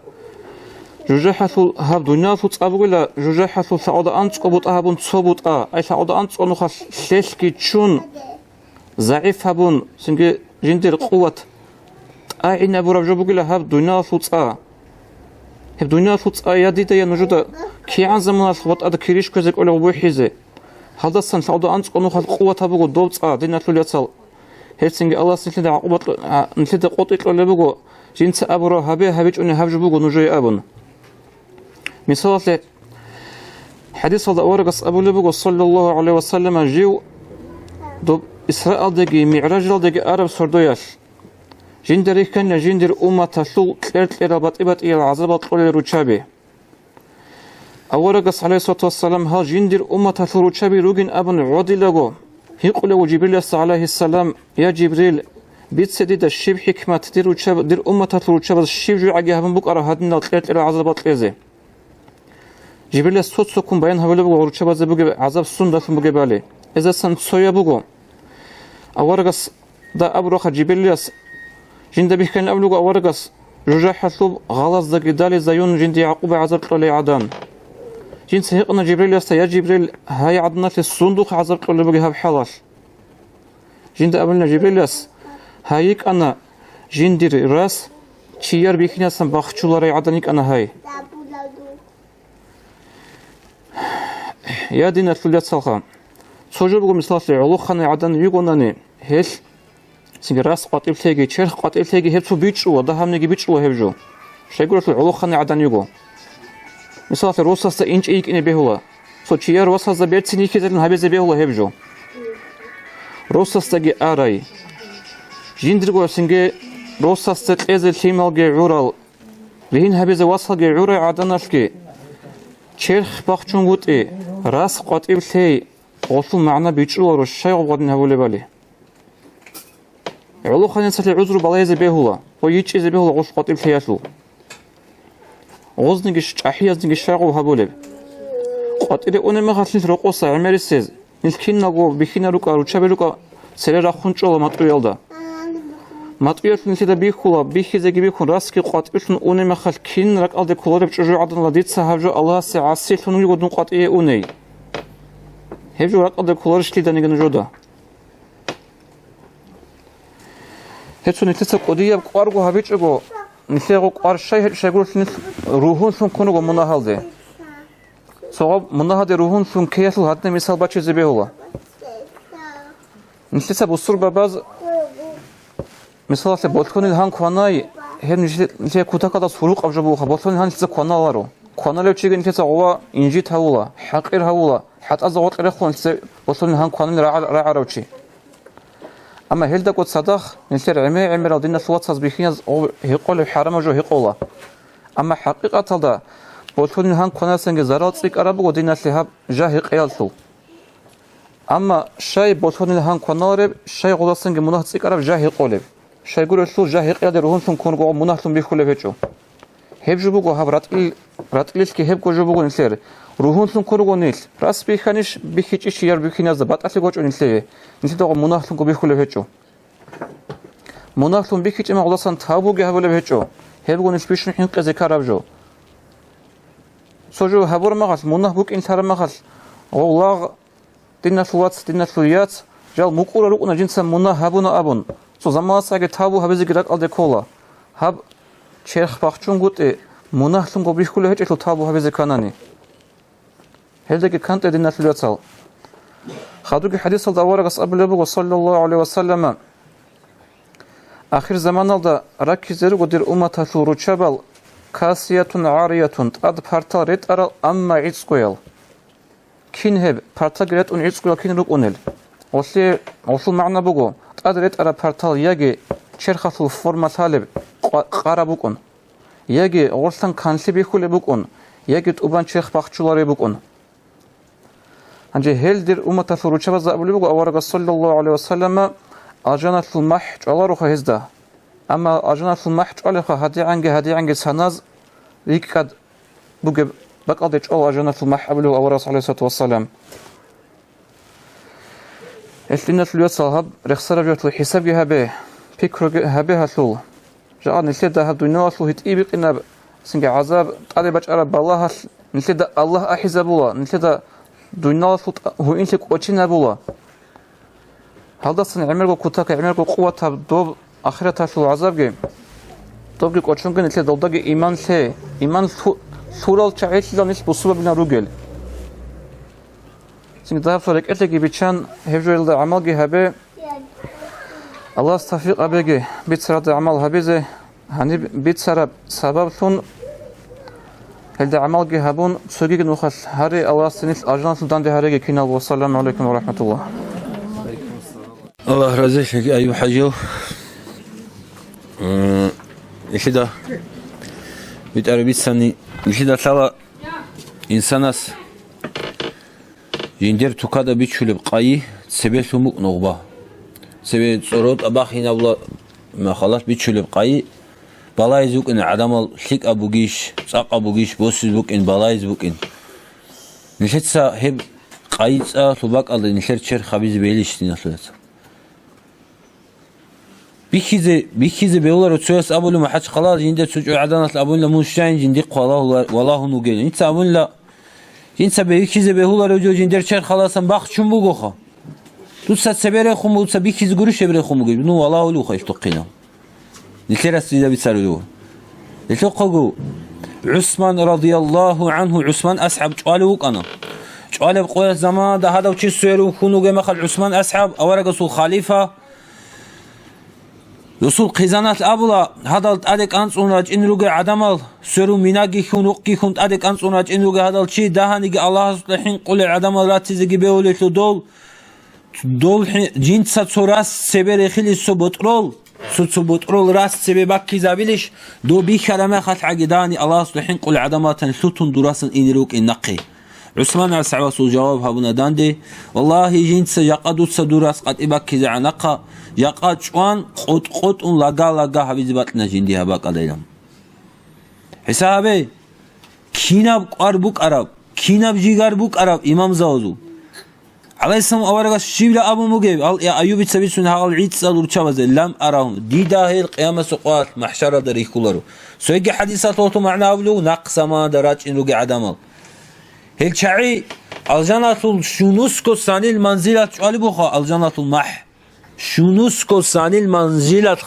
жужахӀалъул, гьаб дуниялалъул цӀа бугила жужахӀалъул лъакъода анцӀго бутӀа гьабун цо бутӀа, ай лъакъода анцӀго нухалъ лъелъги чун, загӀип гьабун, цинги жиндир къуват тӀагӀинабураб жо бугила гьаб дуниялалъул цӀа. Гьеб дуниялалъул цӀа я дида, я нужеда кигӀан заманалъ ватӀада кириш кквезе кӀолеб бухӀизе. Гьалдасан лъалда анцӀго нухалъ къуватаб буго доб цӀа, диналъул яцал. Гьелцинги Аллагьас нилъеда гӀакъуба кьо-, а, нилъеда къотӀи кьолеб буго, жинца абураб гьабе, гьабичӀони гьаб жо буго нужее абун. Мисалалъе, хӀадисалда аварагас абулеб буго, саллаллагьу гӀалайгьи ва саллама, жив доб Исраалдаги МигӀражалдаги араб сордоялъ, жинда рихьана жиндир умматалъул кьер-кьерал батӀи-батӀиял гӀазабал кьолел руччаби. Аварагас, гӀалайгьиссалату вассалам, гьал жиндир умматалъул руччаби ругин абун гӀодилаго, гьикъулев вуго Жибриласда, гӀалайгьиссалам: «Я Жибрил, бице дида щиб хӀикмат, дир руччаб-, дир умматалъул руччабаз щиб жугӀаги гьабун букӀараб гьадинал кьер-кьерал гӀазабал кьезе?» Жибрилас цо-цоккун баян гьабулеб буго руччабазе бугеб гӀазаб сундалъун бугебали. Гьездасан цояб буго. Аварагас да абураха Жибрилас, жинда бихьанин абулеб буго аварагас, жужахӀалъуб гъалаздаги дализаюн жинде гӀакъуба гӀазаб кьолей гӀадан. Жинца гьикъана Жибриласда: «Я Жибрил, гьай гӀаданалъе сундухъ гӀазаб кьолеб бугеб гьаб хӀалалъ?» Жинда абулина Жибрилас: «Гьай йикӀана жиндир рас чияр бихьинасан бахчуларай гӀадан йикӀана гьай». Я диналъул яцалха, цо жо буго, мисалалъе, гӀолохъанай гӀадан йигонани, гьелъ цинги рас къватӀиб лъеги, черх къватӀиб лъеги гьеб цо бичӀчӀула, дагьабниги бичӀчӀула гьеб жо. Щайгурелъул гӀолохъанай гӀадан йиго. Мисалалъе, росасда инчӀей йикӀине бегьула. Цо чияр васазда берцин йихьизарин гьабизе бегьула гьеб жо. Росасдаги арай. Жиндирго цинги росасда кьезе лъималги гӀурал, ригьин гьабизе васалги гӀурай гӀаданалъги, черх бахчунгутӀи, рас къватӀиб лъей, гъолъул магӀна бичӀчӀуларо щай гъоб гъадин гьабулебали. ГӀолохъанецалъе гӀузру балагьизе бегьула ва йичӀчӀизе бегьула гъолъ къватӀиб лъеялъул. Гъозниги ш-, чӀахӀиязниги щай гъоб гьабулеб? КъватӀире унеб мехалъ нилъ рокъоса гӀемерисез, нилъ киналго бихьинал рукӀа, руччаби рукӀа, цере рахун чӀола матӀуялда. МатӀуялъ нилъеда бихьула, бихьизеги бихьун, расги къватӀирлъун унеб мехалъ кин ракӀалде кколареб чӀужугӀаданала дица гьаб жо Аллагьасе гӀасилъун вуго дун къватӀие уней? Гьеб жо ракӀалде кколарищ лъиданиги нужеда? Гьецо нилъеца кӀудияб кӀварго гьабичӀого, нилъего кӀвар щай гьечӀо щайгурелъул нилъ ругьунлъун ккун руго мунагьалде. Цо гъаб мунагьалде ругьунлъун ккеялъул гьадинаб мисал бачизе бегьула. Нилъеца бусурбабаз, мисалалъе, болъонил гьан кванай, гьеб нилъе-, нилъее кутакалда сурукъаб жо бугоха, болъонил гьан нилъеца кваналаро. Кваналев чиги нилъеца гъова инжит гьавула, хӀакъир гьавула, хӀатӀазда гъоркье рехула нилъеца болъонил гьан кванани рагӀа-, рагӀарав чи. Амма гьелдаго цадахъ нилъер гӀемер-гӀемерал диналъул вацаз бихьиназ гъов гьекъолеб хӀарамаб жо гьекъола. Амма хӀакъикъаталда болъонил гьан кванасанги зарал цӀикӀкӀараб буго диналъе гьаб жа гьекъеялъул. Амма щай болъонил гьан кваналареб, щай гъолдасанги мунагь цӀикӀкӀараб жа гьекъолеб? Щайгурелъул жа гьекъеялде ругьунлъун ккун руго, мунагьлъун бихьулеб гьечӀо. Гьеб жо буго гьаб ратӀлил-, ратӀлилъги гьебго жо буго нилъер. Ругьунлъун ккун руго нилъ. Рас бихьанищ, бихьичӀищ чияр бихьиназда, батӀалъи гочӀо нилъее. Нилъеда гъо мунагьлъунго бихьулеб гьечӀо. Мунагьлъун бихьичӀеб мехалдасан тавбуги гьабулеб гьечӀо. Гьебго нилъ бищун хӀинкъизе ккараб жо. Цо жо гьабураб мехалъ, мунагь букӀин лъараб мехалъ, гъов лагъ Диналъул вац, диналъул яц, жал мукӀура рукӀуна жинца мунагь гьабуна абун, цо заманасаги тавбу гьабизеги ракӀалде ккола. Гьаб черх бахчунгутӀи мунагьлъунго бихьулев гьечӀелъул тавбу гьабизе кканани. Гьелдаги кантӀе, диналъул яцал. Хадуги хӀадисалда аварагас абулеб буго, саллаллагьу гӀалайгьи ва саллама, ахир заманалда раккизе руго дир умматалъул руччабал, касиятун гӀариятун, тӀад партал ретӀарал, амма гӀицӀкӀуял. Кин гьеб, партаги ретӀун гӀицӀкӀуял кин рукӀунел? Гъолъе-, гъолъул магӀна буго, тӀад ретӀараб партал яги черхалъул форма лъалеб къа-, къараб букӀун, яги гъорлъан канлъи бихьулеб букӀун, яги тӀубан черх бахчулареб букӀун. Гьанже гьел дир умматалъул руччабазда абулеб буго аварагас, саллаллагьу гӀалайгьи ва саллама, алжаналъул махӀ чӀвалароха гьезда. Амма алжаналъул махӀ чӀвалебха гьадигӀанги-гьадигӀанги саназ рикӀкӀад бугеб бакӀалде чӀвала алжаналъул махӀ абулев аварагас, гӀалайгьиссалату вассалам. Гьелъ, диналъул яцал, гьаб рехсараб жоялъул хӀисабги гьабе, пикруги гьабе гьалъул. Жагъа нилъеда гьаб дуниялалъул гьитӀи бикъинаб, цинги гӀазаб тӀаде бачӀараб балагьалъ нилъеда Аллагь ахӀизабула, нилъеда дуниялалъул тӀа-, гьуинлъи кӀочинабула. Гьалдасан гӀемерго кутакаб, гӀемерго къуватаб доб ахираталъул гӀазабги, добги кӀочунги нилъер долдаги иман лъе, иман лъу-, лъурал чагӀилъилан нилъ бусурбабилан ругел. Цинги дагьаб цо рекӀелъеги биччан, гьеб жоялда гӀамалги гьабе. Аллагьас тавфикъ гьабеги бицаралда гӀамал гьабизе, гьаниб бицараб сабаблъун гьелда гӀамалги гьабун, цогиги нухалъ гьаре, Аллагьас гьенилъ алжаналъул данде гьареги кинал. Вассаламу гӀалайкум ва рахӀматуллагь. Аллагь разилъаги, Аюб хӀажияв. М, нилъеда битӀараб бицани, нилъеда лъала инсанас жиндер тукада бичулеб къайи цебелъун букӀ нугъба. Цебе цӀоротӀа бахинабла махалат бичулеб къайи балайз букӀин гӀадамал лъикӀаб бугищ, цӀакъаб бугищ, босиз букӀин, балайз букӀин. Нилъеца гьеб къайи цӀалъул бакӀалда нилъер черх гьабизе бегьилищ диналъул яцал? Бихьизе, бихьизе бегьуларо цояс абулеб, МахӀачхъалаялъ жинде цо чӀужугӀаданалъ абунила, мун щайин жиндихъ валагьула-, валагьун вугевин. Инца абунила, инца бихьизе бегьуларо жо жиндер черхаласан бахчун бугоха. Дуца цебе рехун, дуца бихьизе гурищ гьеб рехун бугеб? Ну, валагьулевха ил тухъинал. Нилъер расцидабицарулев. Нилъехъего ГӀусман радияллагьу гӀанху, ГӀусман асхӀаб чӀвалев вукӀана. ЧӀвалеб къоялъ заманда гьадав чи сверун хьун вугеб мехалъ, ГӀусман асхӀаб, аварагасул халифа, Расул хъизаналъ абула, гьадал тӀаде кӀанцӀун рачӀин ругел гӀадамал, сверун минаги хьун, рукъги хьун тӀаде кӀанцӀун рачӀин ругел гьадал чи, дагьаниги Аллагьасда хӀинкъулел гӀадамал ратизеги бегьулелъул дол, дол хӀи-, жинца цо рас цебе рехилищ цо ботӀрол, цо-цо ботӀрол рас цебе баккизабилищ, дов бихьараб мехалъ гӀаги дагьани Аллагьасда хӀинкъулел гӀадамал ратани лъутун дурасан ине рукӀин нахъе. ГӀусман асхӀабасул жаваб гьабуна данде: «Валлагьи, жинца жакъа дуца дур рас къватӀиб баккизегӀан нахъа, жакъа чӀван къотӀ-къотӀун лага-лага гьабизе бакьана жинди гьаб бакӀалдайилан». ХӀисаб гьабе, кинаб кӀвар букӀараб, кинаб жигар букӀараб имамзабазул! ГӀалайгьиссалам аварагас щибила абун бугеб, ал-, я Аюбица бицун гьагъал гӀицӀал руччабазе: «Лам арагьум», дида гьел къиямасеб къоялъ махӀшаралда рихьуларо. Цоги хӀадисалъулъ магӀна абулев, нахъ заманалда рачӀин ругел гӀадамал. Гьел чагӀи алжаналъул щунусго санил манзилат чӀвалеб буха, алжаналъул махӀ. Щунусго санил манзилат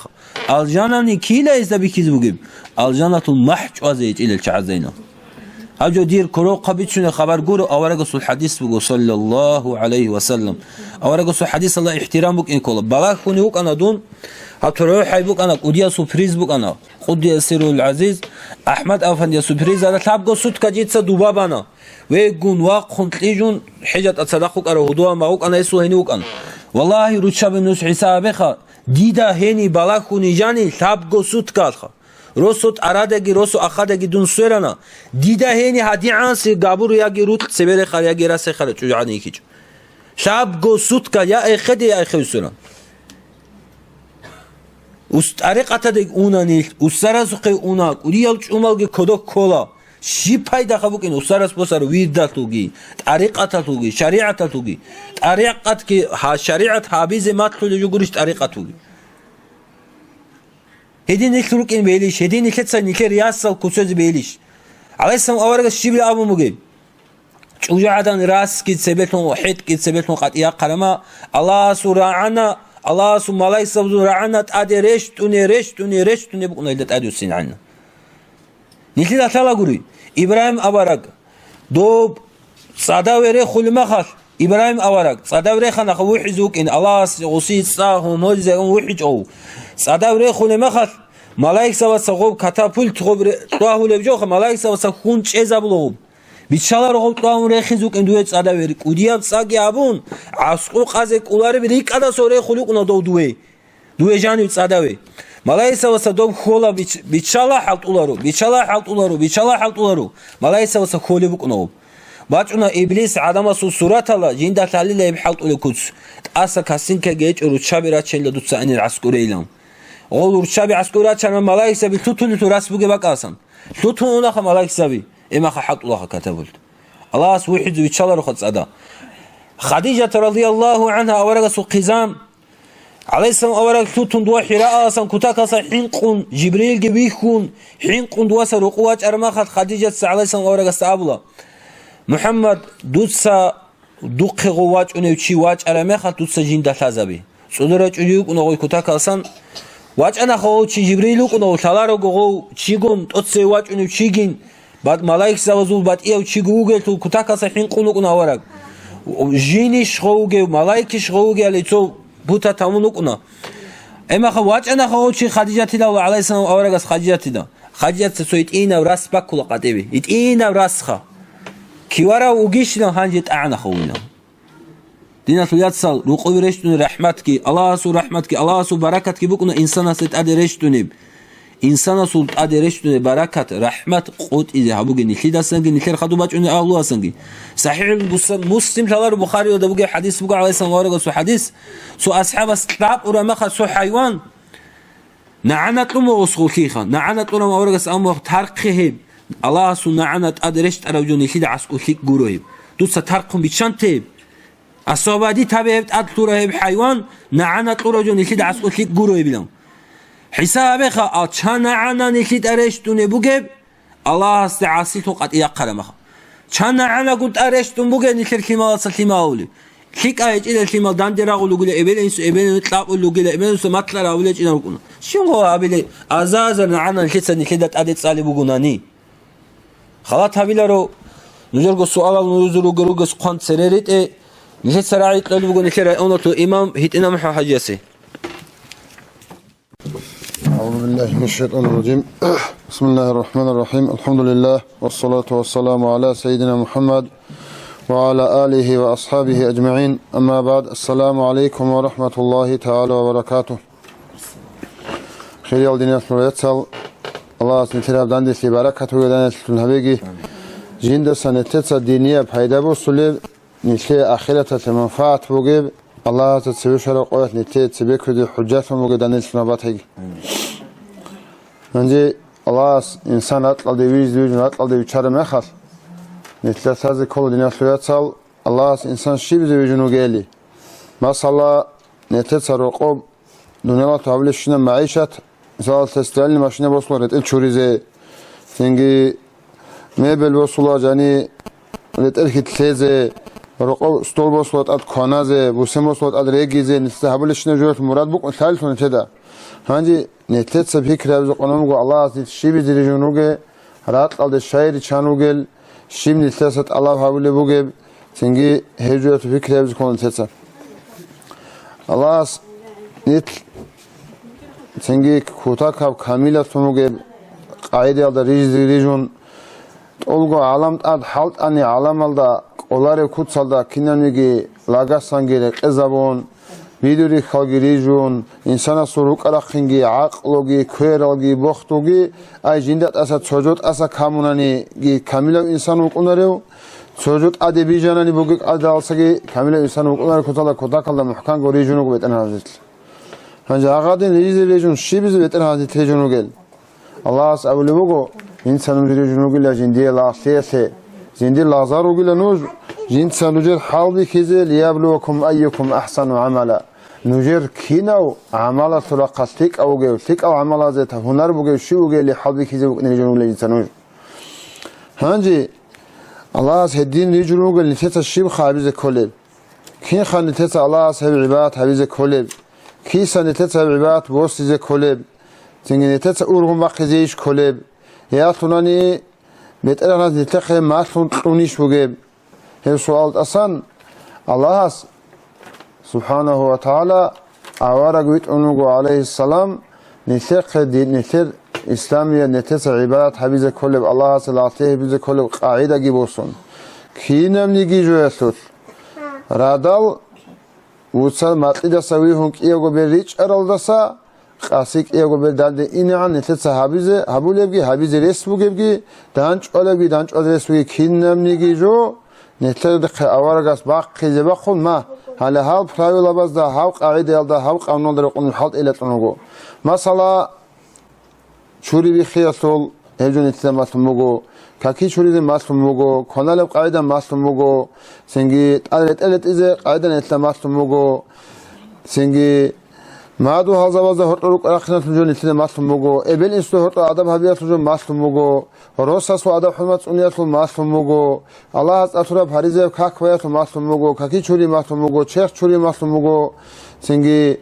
алжанани кила гьезда бихьизе бугеб? Алжаналъул махӀ чӀвазе гьечӀила чагӀазайна. Гьаб жо дир курухъа бицунеб хабар гуро, аварагасул хӀадис буго, саллаллагьу гӀалайгьи ва саллам. Аварагасул хӀадисалда ихтирам букӀин ккола. Балагьуни вукӀана дун, гьаб тургӀохӀай букӀана, кӀудиясул приз букӀана. Къуддиса сирругьул гӀазиз, АхӀмад афандиясул приз, гьадаб лъабго сутка жица дуба бана. Вегун, вахъун, кьижун, хӀежатӀа цадахъ вукӀарав гьудулан магъукӀана, гьесул гьенив вукӀана. Валлагьи, руччаби нус ГӀиса абеха, дида гьенив балагьуни жанив лъабго суткалха. Росу тӀарадаги, росу ахадаги дун сверана, дида гьенив гьадигӀанси габур яги рукь цеберехар яги расехар чӀужугӀаде йихьичӀо. Лъабго сутка я эхеде, я эхев сверан. Ус-, тӀарикъатаде уна нилъ, устарасухъе уна, кӀудиял чӀумалги кодоб ккола. Щиб пайдаха букӀин устарас босар вирдалъулги, тӀарикъаталъулги, шаригӀаталъулги? ТӀарикъатги, гьа, шаригӀат гьабизе малъулеб жо гурищ тӀарикъатулги? Гьедин нилъ рукӀин бегьилищ, гьедин нилъеца нилъер ясал куцазе бегьилищ? ГӀалайгьиссалам аварагас щибила абун бугеб? ЧӀужугӀадан расги цебелъун, хӀетӀги цебелъун къватӀире рахъараб мехалъ, Аллагьасул рагӀана, Аллагьасул малаикзабазул рагӀана тӀаде рещтӀуне, рещтӀуне, рещтӀуне букӀуна гьелда тӀадессинегӀанна. Нилъеда лъала гури, Ибрагьим авараг, доб цӀадаве рехулеб мехалъ, Ибрагьим авараг цӀадаве рехана вухӀизе вукӀин, Аллагьас гъосие цӀа гьумолизегӀан вухӀичӀо. ЦӀадаве рехулеб мехалъ, малаикзабаца гъоб катапульт гъоб ре-, кьвагьулеб жоха, малаикзабаца хьун чӀезабула гъоб. Биччаларо гъоб кьвагьун рехизе вукӀин дуе цӀадаве, кӀудияб цӀаги абун, гӀаскъу къазе кӀолареб рикӀкӀадасев рехулев вукӀуна дов дуе. Дуе жанив цӀадаве. Малаикзабаца доб хьола, бич-, биччала хӀалтӀуларо, биччала хӀалтӀуларо, биччала хӀалтӀуларо. Малаикзабаца хьолеб букӀуна гъоб. БачӀуна Иблис гӀадамасул суратала, жинда лъалила гьеб хӀалтӀулеб куц. ТӀаса касинкаги гьечӀо, руччаби рачанила дуца гьанир гӀаскӀуреилан. Гъол руччаби гӀаскӀур рачана малаикзаби лъутулелъул рас бугеб бакӀасан. Лъутун унаха малаикзаби, эмаха хӀалтӀулаха катапульт. Аллагьас вухӀизе виччалароха цӀада. Хадижат радияллагьу гӀангьа аварагасул хъизан, гӀалайгьиссалам авараг лъутун дова ХӀирааласан кутакалса хӀинкъун, Жибрилги вихьун, хӀинкъун дуваса рокъов вачӀараб мехалъ, Хадижатца гӀалайгьиссалам аварагасда абула: «МухӀаммад, дуца духъе гъов вачӀунев чи вачӀараб мехалъ, дуца жинда лъазабе». ЦӀодора чӀужу йукӀуна гъой кутакалсан. ВачӀанаха гъов чи, Жибрил вукӀуна гъов, лъаларого гъов чигун, тӀоцеве вачӀунев чигин, бат-, малаикзабазул батӀияв чиго вугелъул кутакалса хӀинкъун вукӀуна авараг. Жинищ гъов вугев, малаикищ гъов вугев, гьале цо бута тамун вукӀуна. Эмаха вачӀанаха гъов чи Хадижатилав, гӀалайгьиссалам, аварагас Хадижатида. Хадижатица цо гьитӀинав рас баккула къватӀибе. ГьитӀинав расха. Киварав вугищилан гьанже тӀагӀанаха вугилан. Диналъул яцал, рукъове рещтӀуни рахӀматги, Аллагьасул рахӀматги, Аллагьасул баракатги букӀуна инсанасе тӀаде рещтӀунеб. Инсанасул тӀаде рещтӀунеб баракат, рахӀмат къотӀизе гьабуге нилъидасанги, нилъер хадуб бачӀунел агьлуасанги. СахӀихӀул Муса-, Муслим лъаларо, Бухариялда бугеб хӀадис буго, гӀалайгьиссалам аварагасул хӀадис, цо асхӀабас кьабура маха цо хӀайван, нагӀана кьун вугъусгъуллъиха, нагӀана кьураб аварагас амма тархъе гьеб, Аллагьасул нагӀана тӀаде рещтӀарав жо нилъида аскӀов лъикӀ гуро гьеб. Дуца тархъун биччанте гьеб. Освободить гьабе гьеб тӀад лъурав гьеб хӀайван, нагӀана кьурав жо нилъида аскӀов лъикӀ гуро гьебилан. ХӀисаб гьабеха, ал чан нагӀана нилъи тӀа рещтӀунеб бугеб, Аллагьасде гӀасилъун къватӀи яхъараб маха. Чан нагӀанагун тӀа рещтӀун бугеб нилъер лъималаца лъимал гьавулев. ЛъикӀа гьечӀила лъимал данде рагъул ругила, эбел-инсу, эбел-инсу кьабул ругила, эбел-инсу матлъарав гьавулев гьечӀинал рукӀуна. Щиб гъо гьабилеб, азар-азар нагӀана нилъеца нилъеда тӀаде цӀалеб бугонани? Халат гьабиларо, нужерго суалал нужер руго-ругес хъван цере ритӀе, нилъеца рагӀи кьолеб буго нилъер районалъул имам ГьитӀина МухӀамад-хӀажиясе. أعوذ بالله من الشيطان الرجيم. بسم الله الرحمن الرحيم. الحمد لله، والصلاة والسلام على سيدنا محمد وعلى آله وأصحابه أجمعين. أما بعد، السلام عليكم ورحمة الله تعالى وبركاته. Хириял диналъул яцал, Аллагьас нилъер гьаб данделъи баракат бугеб данделъун гьабеги. Жиндаса нилъеца динияб пайда босулеб, нилъее ахираталъе манфагӀат бугеб, Аллагьасда цеве щвараб къоялъ нилъее цебе кквезе хӀужжатлъун бугеб данделъун гьаб батаги. Гьанже Аллагьас инсан ракьалде вижизе вижун ракьалде виччараб мехалъ, нилъеда лъазе ккола диналъул яцал, Аллагьас инсан щибизе вижун вугели. Масала, нилъеца рокъоб дуниялалъ гьабулебщинаб магӀишат, мисалалъе, стиральный машина босула ретӀел чуризе, цинги мебель босула, жани, ретӀел хьитлъезе, рокъов стол босула тӀад кваназе, бусен босула тӀад регизе, нилъеца гьабулебщинаб жоялъул мурад букӀун лъалелъул нилъеда. Гьанже нилъеца пикри гьабизе къонан буго, Аллагьас нилъ щибизе рижун ругел, ракьалде щай риччан ругел, щиб нилъеца тӀалаб гьабулеб бугеб, цинги гьеб жоялъул пикри гьабизе ккола нилъеца. Аллагьас нилъ цинги кутакаб камилатлъун бугеб къагӀидаялда рижизе рижун, тӀолго гӀалам тӀад хӀалтӀани гӀаламалда кӀолареб куцалда кинабниги лагасанги рекъезабун, бидурихьалги рижун, инсанасул рукӀа-рахъинги, гӀакълуги, квералги, бохтулги, ай, жинда тӀаса цо жо тӀаса камунаниги камилав инсан вукӀунарев, цо жо тӀаде бижанани бугеб къагӀидалдасаги камилав инсан вукӀунарев куталда кутакалда мухӀканго рижун вуго БетӀергьанас нилъ. Гьанже гьагъадин рижизе рижун щибизе БетӀергьанас нилъ рижун вугел? Аллагьас абулеб буго, жинца нуж рижун ругила жиндие лагълъиялъе, жиндир лагъзал ругила нуж, жинца нужер хӀалбихьизе, лияблувакум айюкум ахсану гӀамала. Нужер кинав гӀамалалъул рахъалъ лъикӀав вугев, лъикӀав гӀамалазе та гьунар бугев щив вугели хӀалбихьизе букӀине рижун ругила жинца нуж. Гьанже Аллагьас гьедин рижун ругел нилъеца щиб хабизе кколеб? Кинха нилъеца Аллагьас гьеб гӀибадат гьабизе кколеб? Киса нилъеца гьеб гӀибадат босизе кколеб? Цинги нилъеца ургъун бахъизейищ кколеб? Ялъунани БетӀергьанас нилъехъе малъун кьунищ бугеб? Гьеб суал тӀасан Аллагьас, субхӀанагьу ва тагӀала, авараг витӀун вуго, гӀалайгьиссалам, нилъехъе дин, нилъер исламият нилъеца гӀибадат гьабизе кколеб, Аллагьасе лагълъи гьабизе кколеб къагӀидаги босун. Кинабниги жоялъулъ, радал вуца макьидаса вигьун кӀиявго бер ричӀаралдаса, къаси кӀиявго бер данде инегӀан нилъеца гьабизе, гьабулебги, гьабизе рес бугебги, данчӀвалебги, данчӀвазе рес бугебги кинабниги жо, нилъерехъе аварагас бахъизе бахъун, ма, гьале гьал правилабазда, гьав къагӀидаялда, гьав къануналда рекъон хӀалтӀила кьун вуго. Масала, чури биххиялъул гьеб жо нилъеда малъун буго, каки чуризе малъун буго, кваналеб къагӀида малъун буго, цинги тӀад ретӀел ретӀизе къагӀида нилъеда малъун буго, цинги мадугьалзабазда гьоркьор рукӀа рахъиналъул жо нилъеда малъун буго, эбел-инсуда гьоркьор адаб гьабиялъул жо малъун буго, росасул адаб-хӀурмат цӀуниялъул малъун буго, Аллагьас тӀад лъураб гьаризаяб как баялъул малъун буго, каки чури малъун буго, черх чури малъун буго, цинги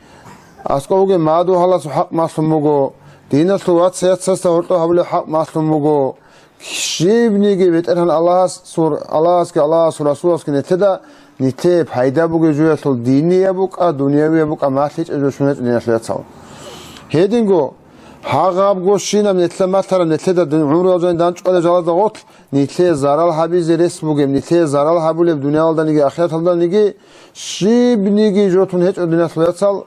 аскӀов вугев мадугьаласул хӀакъ малъун буго, диналъул вац-яцасда гьоркьор гьабулеб хӀакъ малъун буго. Щибниги БетӀергьан Аллагьас, сур-, Аллагьасги, Аллагьасул Расуласги нилъеда нилъее пайда бугеб жоялъул динияб букӀа, дуниявияб букӀа, малъичӀеб жо щун гьечӀо диналъул яцал. Гьединго, гьагъабго щинаб нилъа малъараб, нилъеда дун-, гӀумруялда жаниб дандчӀвалеб жалазда гъорлъ, нилъее зарал гьабизе рес бугеб, нилъее зарал гьабулеб дуниялалданиги ахираталданиги щибниги жо тун гьечӀо диналъул яцал.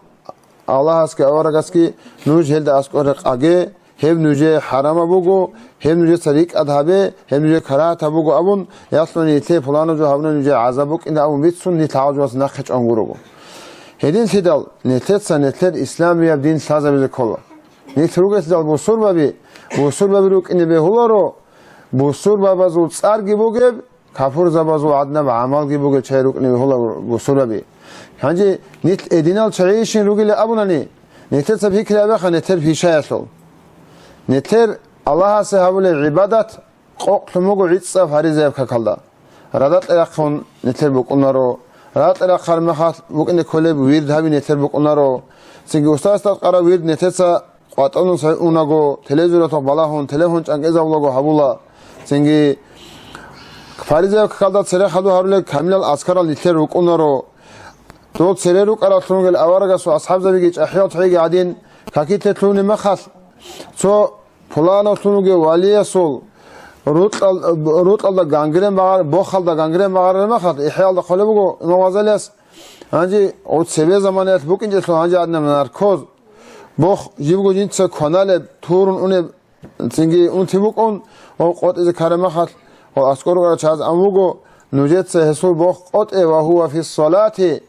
Аллагьасги аварагасги нуж гьелда аскӀоре къаге, гьеб нужее хӀарамаб буго, гьеб нужеца рикӀкӀад гьабе, гьеб нужее карагьатаб буго абун, ялъуни нилъее пуланаб жо гьабуна, нужее гӀазаб букӀина абун бицун, нилъ гьал жоялъ нахъе чӀван гурого. Гьединлъидал нилъеца нилъер исламияб дин лъазабизе ккола. Нилъ ругелъидал бусурбаби, бусурбаби рукӀине бегьуларо, бусурбабазул цӀарги бугеб, капурзабазул гӀадинаб гӀамалги бугел чагӀи рукӀине бегьула бусурбаби. Гьанже нилъ гьединал чагӀийищин ругилан абунани, нилъеца пикри гьабеха нилъер пишаялъул. Нилъер Аллагьасе гьабулеб гӀибадат къокълъун буго гӀицӀаб фаризаяб какалда. Радакье рахъун нилъер букӀунаро, радакье рахъараб мехалъ букӀине кколеб вирд гьаби нилъер букӀунаро. Цинги устарасда къараб вирд нилъеца къватӀанун цай унаго, телевизоралъухъ балагьун, телефон чӀанкӀизабулаго гьабула. Цинги фаризаяб какалда цере хадур гьарулел камилал азкарал нилъер рукӀунаро. Дол цере рукӀараллъун ругел аварагасул асхӀабзабиги чӀахӀиял чагӀиги гӀадин, какилъе лъугьунеб мехалъ, цо пуланавлъун вугев валиясул рукьал-, рукьалда гангрен багъар-, бохалда гангрен багъарараб мехалъ, ИхӀяалда хъвалеб буго имам Гъазалияс, гьанже гъо цебе заманаялъ букӀинчӀелъул гьанже гьадинаб наркоз, бох жибго жинца кваналеб, турун унеб, цинги унти букӀун, гъо къотӀизе ккараб мехалъ, гъо аскӀор рукӀарал чагӀаз ан вуго, нужеца гьесул бох къотӀе, ва гьува фиссалати,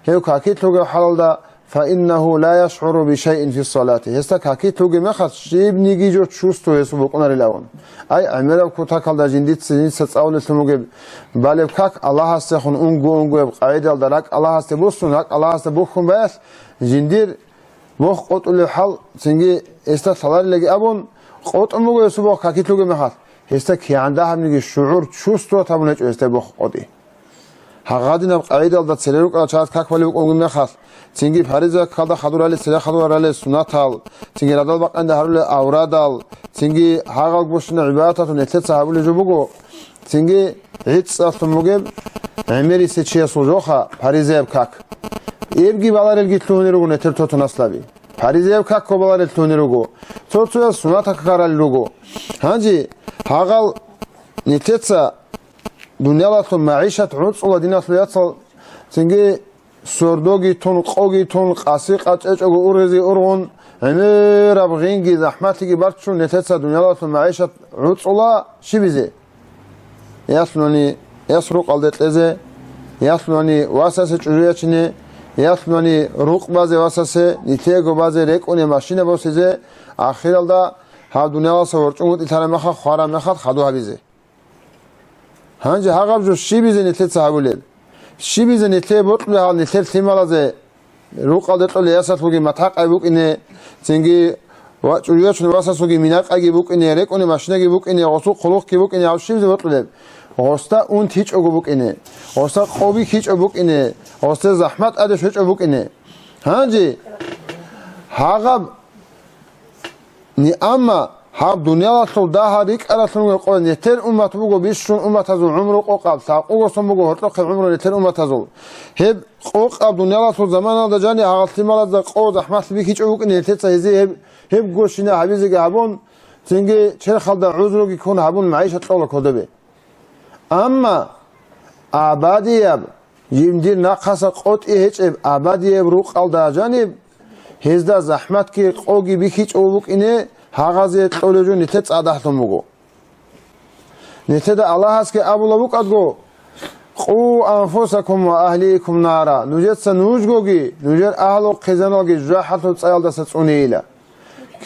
гьев какилъ вугев хӀалалда, фаиннагьу ла яшгӀуру бишайин фиссалати. Гьесда какилъ вугеб мехалъ, щибниги жо чувство гьесул букӀунарилавун. Ай, гӀемераб кутакалда жиндица, жинца цӀалулелъун вугеб балеб как Аллагьасдехун унго-унгояб къагӀидалда ракӀ Аллагьасде буссун, ракӀ Аллагьасда бухьун баялъ, жиндир бох къотӀулеб хӀал, цинги гьесда лъаларилаги абун, къотӀун буго гьесул бох какилъ вугеб мехалъ, гьесда кигӀан дагьабниги шугӀур, чувство гьабун гьечӀо гьесда бох къотӀи. Гьагъадинаб къагӀидалда цере рукӀарал чагӀаз как балев вукӀун мехалъ, цинги фаризаякалда хадурали цере хадурарали сунатал, цинги радал бакъинда гьарулел аврадал, цинги гьагъал гущина гӀибадаталъун нилъеца гьабулеб жо буго, цинги гӀицӀалъун бугеб гӀемерисев чиясул жоха фаризаяб как. Эбги баларелги лъугьунел руго нилъер цо-цо наслаби. Фаризаяб какго баларел лъугьунел руго. Цо-цояс сунатал какарал руго. Гьанже гьагъал нилъеца дуниялалъул магӀишат гӀуцӀула диналъул яцал, цинги сордоги тун, къоги тун, къаси къачӀечӀого ургъизе ургъун, гӀемераб гъинги захӀмалъиги барччун, нилъеца дуниялалъул магӀишат гӀуцӀула щибизе? Ялъунани яс рукъалде кьезе, ялъунани васасе чӀужу ячине, ялъунани рукъ базе васасе, нилъего базе, рекӀуне машина босизе, ахиралда гьаб дуниялалъа ворчӀун вутӀилъараб мехалъ, хвараб мехалъ хадур гьабизе. Гьанже гьагъаб жо щибизе нилъеца гьабулеб? Щибизе нилъее бокьулеб гьал нилъер лъималазе рукъалде кьолеб ясалъулги матхӀакъай букӀине, цинги ва чӀужу ячун васасулги минакъайги букӀине, рекӀуне машинаги букӀине, гъосул хъулухъги букӀине, гьаб щибизе бокьулеб? Гъосда унт гьечӀого букӀине, гъосда къо бихьичӀого букӀине, гъосда захӀмат тӀаде щвечӀого букӀине. Гьанже гьагъаб Ни, амма гьаб дуниялалъул дагьал рикӀкӀаралъун векъон нилъер уммат буго бищун умматазул гӀумру къокъаб, лъабкъого сон буго гьоркьохъеб гӀумру нилъер умматазул. Гьеб къокъаб дуниялалъул заманалда жани гьагъал лъималазда къо захӀмалъи бихьичӀо букӀине нилъеца гьезие гьеб, гьебго щина гьабизеги гьабун, цинги черхалда гӀузруги ккун гьабун магӀишат кьола кодобе. Амма абадияб, жиндир нахъаса къотӀи гьечӀеб абадияб рукъалда жаниб, гьезда захӀматги къоги бихьичӀого букӀине гьагъазе кьолеб жо нилъер цӀадахълъун буго. Нилъеда Аллагьасги абулеб букӀаго: «Къу анфусакум ва агьликум нара», нужеца нужгоги, нужер агьлу-хъизаналги жужахӀалъул цӀаялдаса цӀунейила.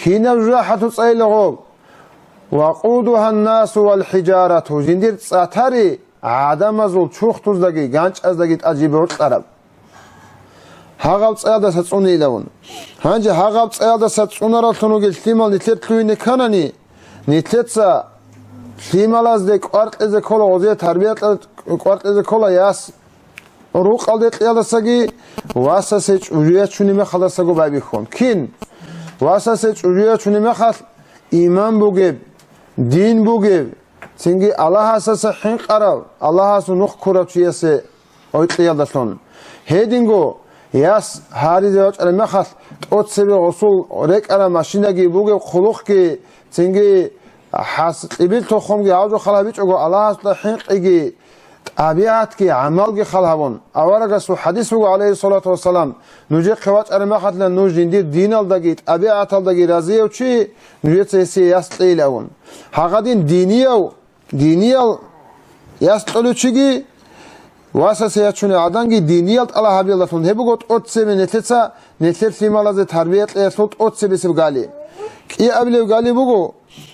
Кинаб жужахӀалъул цӀайила гъоб? «Вакъудугьан-насу вал-хӀижарату», жиндир цӀа тари гӀадамазул чурхдуздаги ганчӀаздаги тӀад жиб гьоркьараб. Гьагъаб цӀаялдаса цӀунейилавун. Гьанже гьагъаб цӀаялдаса цӀунараллъун ругел лъимал нилъер лъугьине кканани, нилъеца лъималазде кӀвар кьезе ккола, гъозие тарбия кье-, кӀвар кьезе ккола яс рукъалде кьиялдасаги, васасе чӀужу ячунеб мехалдасаго байбихьун. Кин? Васасе чӀужу ячунеб мехалъ иман бугеб, дин бугеб, цинги Аллагьасаса хӀинкъарав, Аллагьасул нух ккурав чиясе гъветӀ кьеялдалъун. Гьединго яс гьаризе вачӀараб мехалъ, тӀоцебе гъосул рекӀараб машинаги бугеб, хъулухъги, цинги хӀас-, кьибил тухумги гьав жо хал гьабичӀого, Аллагьасда хӀинкъиги, тӀабигӀатги, гӀамалги хал гьабун. Аварагасул хӀадис буго, гӀалайгьиссалату вассалам: «Нужехъе вачӀараб мехалъ нуж жиндир диналдаги тӀабигӀаталдаги разияв чи, нужеца гьесие яс кьейилавун». Гьагъадин динияв, диниял яс кьолев чиги, васасе ячунев гӀаданги диниял тӀалаб гьабиялдалъун. Гьеб буго тӀоцебе нилъеца, нилъер лъималазе тарбия кьеялъул тӀоцебесеб гали. КӀиабилеб гали буго,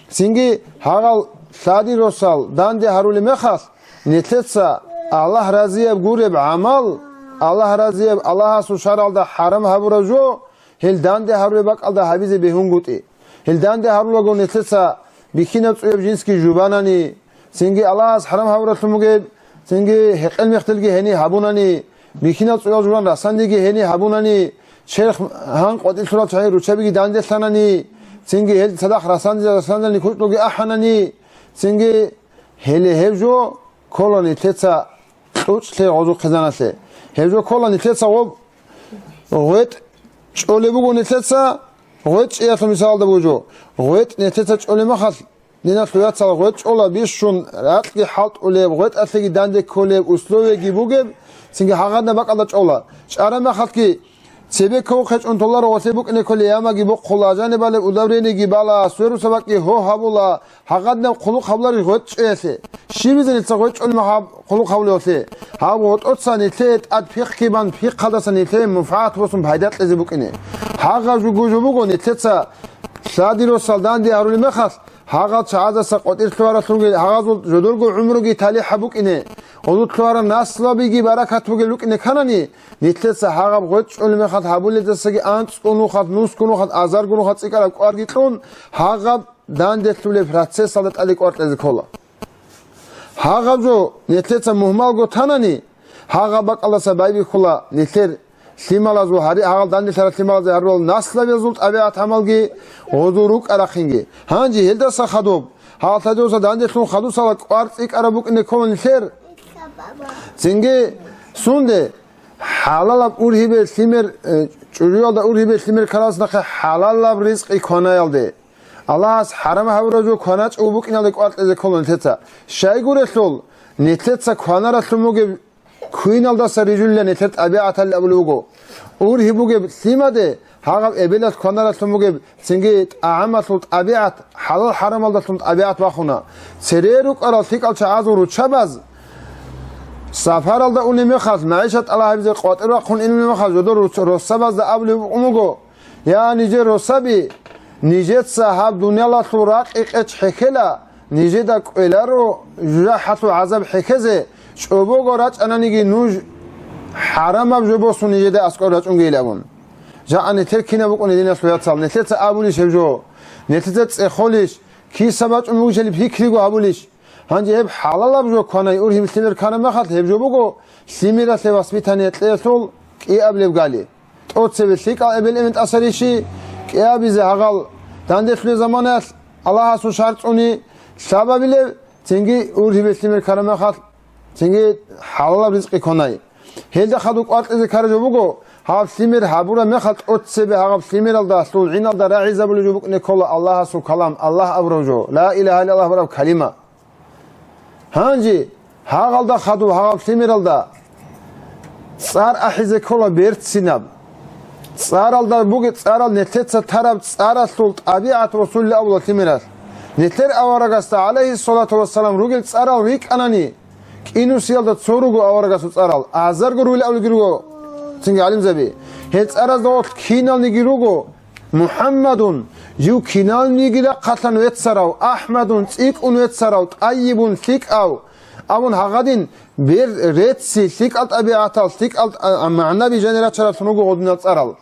цинги гьагъал лъади росал данде гьарулеб мехалъ, нилъеца Аллагь разияб гуреб гӀамал, Аллагь разияб, Аллагьасул шаргӀалда хӀарам гьабураб жо, гьел данде гьарулеб бакӀалда гьабизе бегьунгутӀи. Гьел данде гьарулаго нилъеца бихьинаб цӀуяб жинсги жубанани, цинги Аллагьас хӀарам гьабуралъун бугеб, цинги гьекъел-мехтелги гьениб гьабунани, бихьинал цӀуял журан расандиги гьениб гьабунани, черх гьан къватӀилъурал чагӀи руччабиги данделъанани, цинги гьел цадахъ расандил-расандални кучӀдулги ахӀанани, цинги гьеле гьеб жо ккола нилъеца кьучӀлъи гъозухъизаналъе. Гьеб жо ккола нилъеца гъоб гъветӀ чӀолеб буго нилъеца, гъветӀ чӀиялъул мисалда буго жо. ГъветӀ нилъеца чӀолеб мехалъ, диналъул яцал, гъветӀ чӀола бищун ракьги хӀалтӀулеб, гъветӀалъеги данде кколеб, условияги бугеб, цинги гьагъадинаб бакӀалда чӀола. ЧӀараб мехалъги, цебе ков хъечӀун толаро гъолъе букӀине кколеб, ямаги бохъула, жаниб балеб удаврениеги бала, сверу сабакъги гьо гьабула, гьагъадинаб хъулухъ гьабуларищ гъветӀ чӀеялъе? Щибизе нилъеца гъветӀ чӀолеб мехалъ хъулухъ гьабулев гьелъе? Гьаб гъотӀоца нилъее тӀад пихъги бан, пихъалдаса нилъее мунфагӀат босун пайда кьезе букӀине. Гьагъаб жугьу-жугьу буго нилъеца лъади росал данде гьарулеб мехалъ, гьагъал чагӀаздаса къватӀир лъугьаралъунги, гьагъазул жодорго гӀумруги талихӀаб букӀине, гъозул лъугьарал наслабиги баракат бугел рукӀине кканани, нилъеца гьагъаб гъветӀ чӀолеб мехалъ гьабулелдасаги анцӀго нухалъ, нусго нухалъ, азарго нухалъ цӀикӀкӀараб кӀварги кьун, гьагъаб данделъулеб процессалда тӀаде кӀвар кьезе ккола. Гьагъаб жо нилъеца мугьмалго танани, гьагъаб бакӀалдаса байбихьула нилъер лъималазул гьари-, гьагъал данделъарал лъималазе гьарурал наслабазул тӀабигӀат-гӀамалги, гъозул рукӀа-рахъинги. Гьанже гьелдаса хадуб, гьалъадеса данделъун хадусала кӀвар цӀикӀкӀараб букӀине ккола нилъер. Цинги сунде, хӀалалаб ургьибе лъимер, э, чӀужуялда ургьибе лъимер ккаралдаса нахъе хӀалалаб ризкъи кванаялде. Аллагьас хӀарам гьабураб жо кваначӀого букӀиналде кӀвар кьезе ккола нилъеца. Щайгурелъул, нилъеца кванаралъун бугеб квиналдаса рижулила нилъер тӀабигӀаталли абулеб буго. Ургьиб бугеб лъимаде, гьагъаб эбелалъ кванаралъун бугеб, цинги тӀагӀамалъул тӀабигӀат, хӀалал-хӀарамалдалъун тӀабигӀат бахуна. Цере рукӀарал лъикӀал чагӀазул руччабаз сапаралда унеб мехалъ, магӀишат тӀалаб гьабизе къватӀир рахъун инеб мехалъ, жодор руц-, росабазда абулеб букӀун буго: «Я, нижер росаби, нижеца гьаб дуниялалъул ракь-къеч хӀехьела, нижеда кӀвеларо жужахӀалъул гӀазаб хӀехьезе, чӀобого рачӀананиги нуж хӀарамаб жо босун нижеда аскӀоб рачӀунгейилан», – абун. Жакъа нилъер кинаб букӀуна, диналъул яцал, нилъеца абулищ гьеб жо? Нилъеца цӀехолищ? Киса бачӀун бугищали пикриго гьабулищ? Гьанже гьеб хӀалалаб жо кванай ургьиб лъимер ккараб мехалъ, гьеб жо буго лъимералъе воспитание кьеялъул кӀиабилеб гали. ТӀоцебе лъикӀал эбел-эмен тӀасарищи, кӀиабизе гьагъал данделъулеб заманаялъ Аллагьасул шаргӀ цӀуни, лъабабилеб, цинги ургьибе лъимер ккараб мехалъ, цинги хӀалалаб ризкъи кванай. Гьелда хадуб кӀвар кьезе ккараб жо буго, гьаб лъимер гьабураб мехалъ тӀоцебе гьагъаб лъимералда, лъул гӀиналда рагӀизабулеб жо букӀине ккола Аллагьасул калам, Аллагь абураб жо, ла илагьа иллаллагь абураб калима. Гьанже гьагъалда хадуб гьагъаб лъимералда цӀар ахӀизе ккола берцинаб. ЦӀаралда бугеб цӀарал, нилъеца тараб цӀаралъул тӀабигӀат росулел абула лъимералъ. Нилъер аварагасда, гӀалайгьиссалату вассалам, ругел цӀарал рикӀкӀанани, кӀинусиялда цо руго аварагасул цӀарал, азарго ругел абулелги руго цинги гӀалимзаби. Гьел цӀаразда гъорлъ киналниги руго: «МухӀаммадун», жив киналниги рахъалъан веццарав, «АхӀмадун», цӀикӀкӀун веццарав, «ТӀайибун», лъикӀав, абун гьагъадин бер-, рецц, лъикӀал тӀабигӀатал, лъикӀал, а, а, магӀнаби жанир рачараллъун руго гъодинал цӀарал.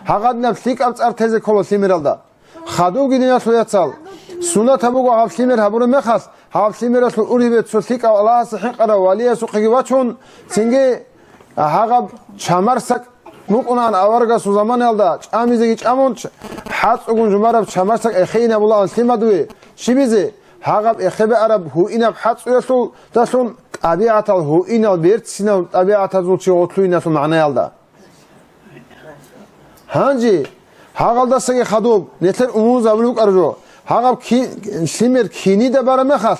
Гьагъадинаб лъикӀаб цӀар тезе ккола лъимералда. Хадубги, диналъул яцал, суннатаб буго гьаб лъимер гьабураб мехалъ, гьаб лъимералъул ургьибе цо лъикӀав Аллагьасе хӀинкъарав валиясухъеги вачун, цинги гьагъаб чамарсакӀ букӀунаан аварагасул заманаялда, чӀамизеги чӀамун, ч-, хӀацӀугун жумараб чамарсакӀ эхеинабулаан лъимадуе. Щибизе? Гьагъаб эхебеараб гьуинаб хӀацӀуялъулдалъун тӀабигӀатал гьуинал берцинал тӀабигӀатазул чи гъорлъуиналъул магӀнаялда. Гьанже гьагъалдасаги хадуб нилъер умумузабулев вукӀараб жо, гьагъаб ки-, лъимер кинида бараб мехалъ,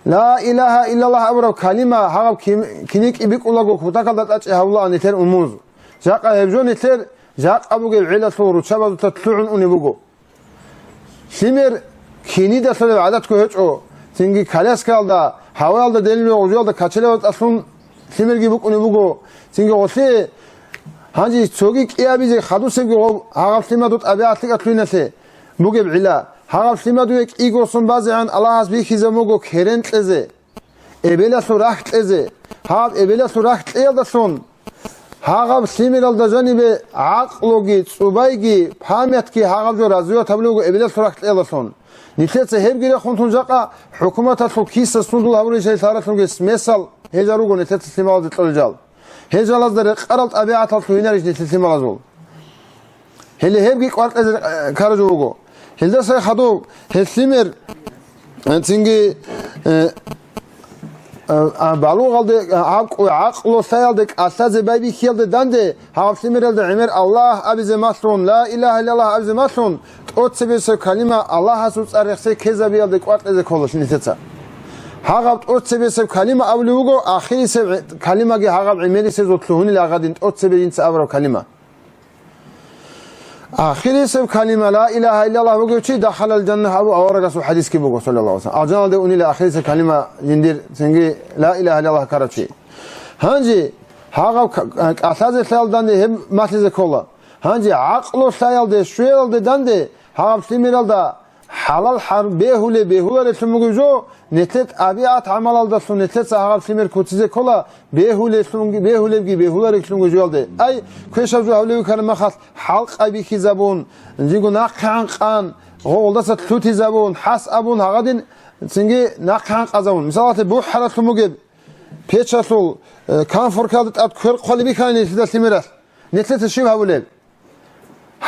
ла илагьа иллаллагь абураб калима гьагъаб кин-, киникӀи бикӀулаго кутакалда тӀачӀи гьавулаан нилъер умумуз. Жакъа гьеб жо нилъер жакъа бугеб гӀелалъул руччабазулъа лъугӀун унеб буго. Лъимер кинидалъулеб гӀадатго гьечӀо, цинги коляскаялда, гьаваялда делил гъужуялда качелалда тӀалъун лъимерги букӀунеб буго, цинги гъолъие гьанже цоги кӀиабизе хадусебги гъоб гьагъаб лъимаду тӀабигӀат лъикӀалъуйналъе бугеб гӀила. Гьагъаб лъимадуе кӀиго сон базегӀан Аллагьас бихьизабун буго керен кьезе. Эбелалъул рахь кьезе. Гьаб эбелалъул рахь кьеялдалъун, гьагъаб лъимералда жанибе гӀакълуги, цӀубайги, памятги гьагъаб жо развивать гьабулеб буго эбелалъул рахь кьеялдалъун. Нилъеца гьебги рехун тун жакъа хӀукуматалъул киса сундул гьабурищали лъаратлъунги смесал гьеза руго нилъеца лъималазе кьолел жал. Гьел жалазда рекъарал тӀабигӀатал лъугьинарищ нилъер лъималазул? Гьеле гьебги кӀвар кьезе, э, ккараб жо буго. Гьелдаса хадуб гьел лъимер, э, цинги, э, э, а, балугъалде, а, гӀакълу-, гӀакълу лъаялде кӀалъазе байбихьиялде данде, гьаб лъимералда гӀемер Аллагь абизе малъун, ла илагьа иллаллагь абизе малъун, тӀоцебесеб калима Аллагьасул цӀар рехсей ккезабиялде кӀвар кьезе ккола нилъеца. Гьагъаб тӀоцебесеб калима абулеб буго, ахирисеб гӀи-, калимаги гьагъаб гӀемерисезул лъугьунел гьагъадин тӀоцебе жинца абураб калима. Ахирисеб калима ла илагьа иллаллагь бугев чи дахалал жанна абу аварагасул хадисги буго, саллаллагьу гӀалайгьи ва саллам. Алжаналде унила ахирисеб калима жиндир цинги ла илагьа иллаллагь ккарав чи. Гьанже гьагъаб к-, кӀалъазе лъаялданде гьеб малъизе ккола. Гьанже гӀакълу лъаялде, щвелалде данде гьаб лъимералда хӀалал хӀар-, бегьулеб бегьуларелъун бугеб жо, нилъер тӀабигӀат гӀамалалдалъун нилъеца гьаб лъимер куцизе ккола, бегьулелъунги, бегьулебги бегьуларелъунги жоялде. Ай, квешаб жо гьавлев вихьараб мехалъ, хӀалкъай бихьизабун, жиго нахъегӀан къан, гъолдаса лъутизабун, хӀас абун, гьагъадин цинги нахъегӀан къазабун. Мисалалъе, бухӀаралъун бугеб печалъул, э, канфоркалда тӀад квер хъвалеб бихьани нилъеда лъимералъ. Нилъеца щиб гьабулеб?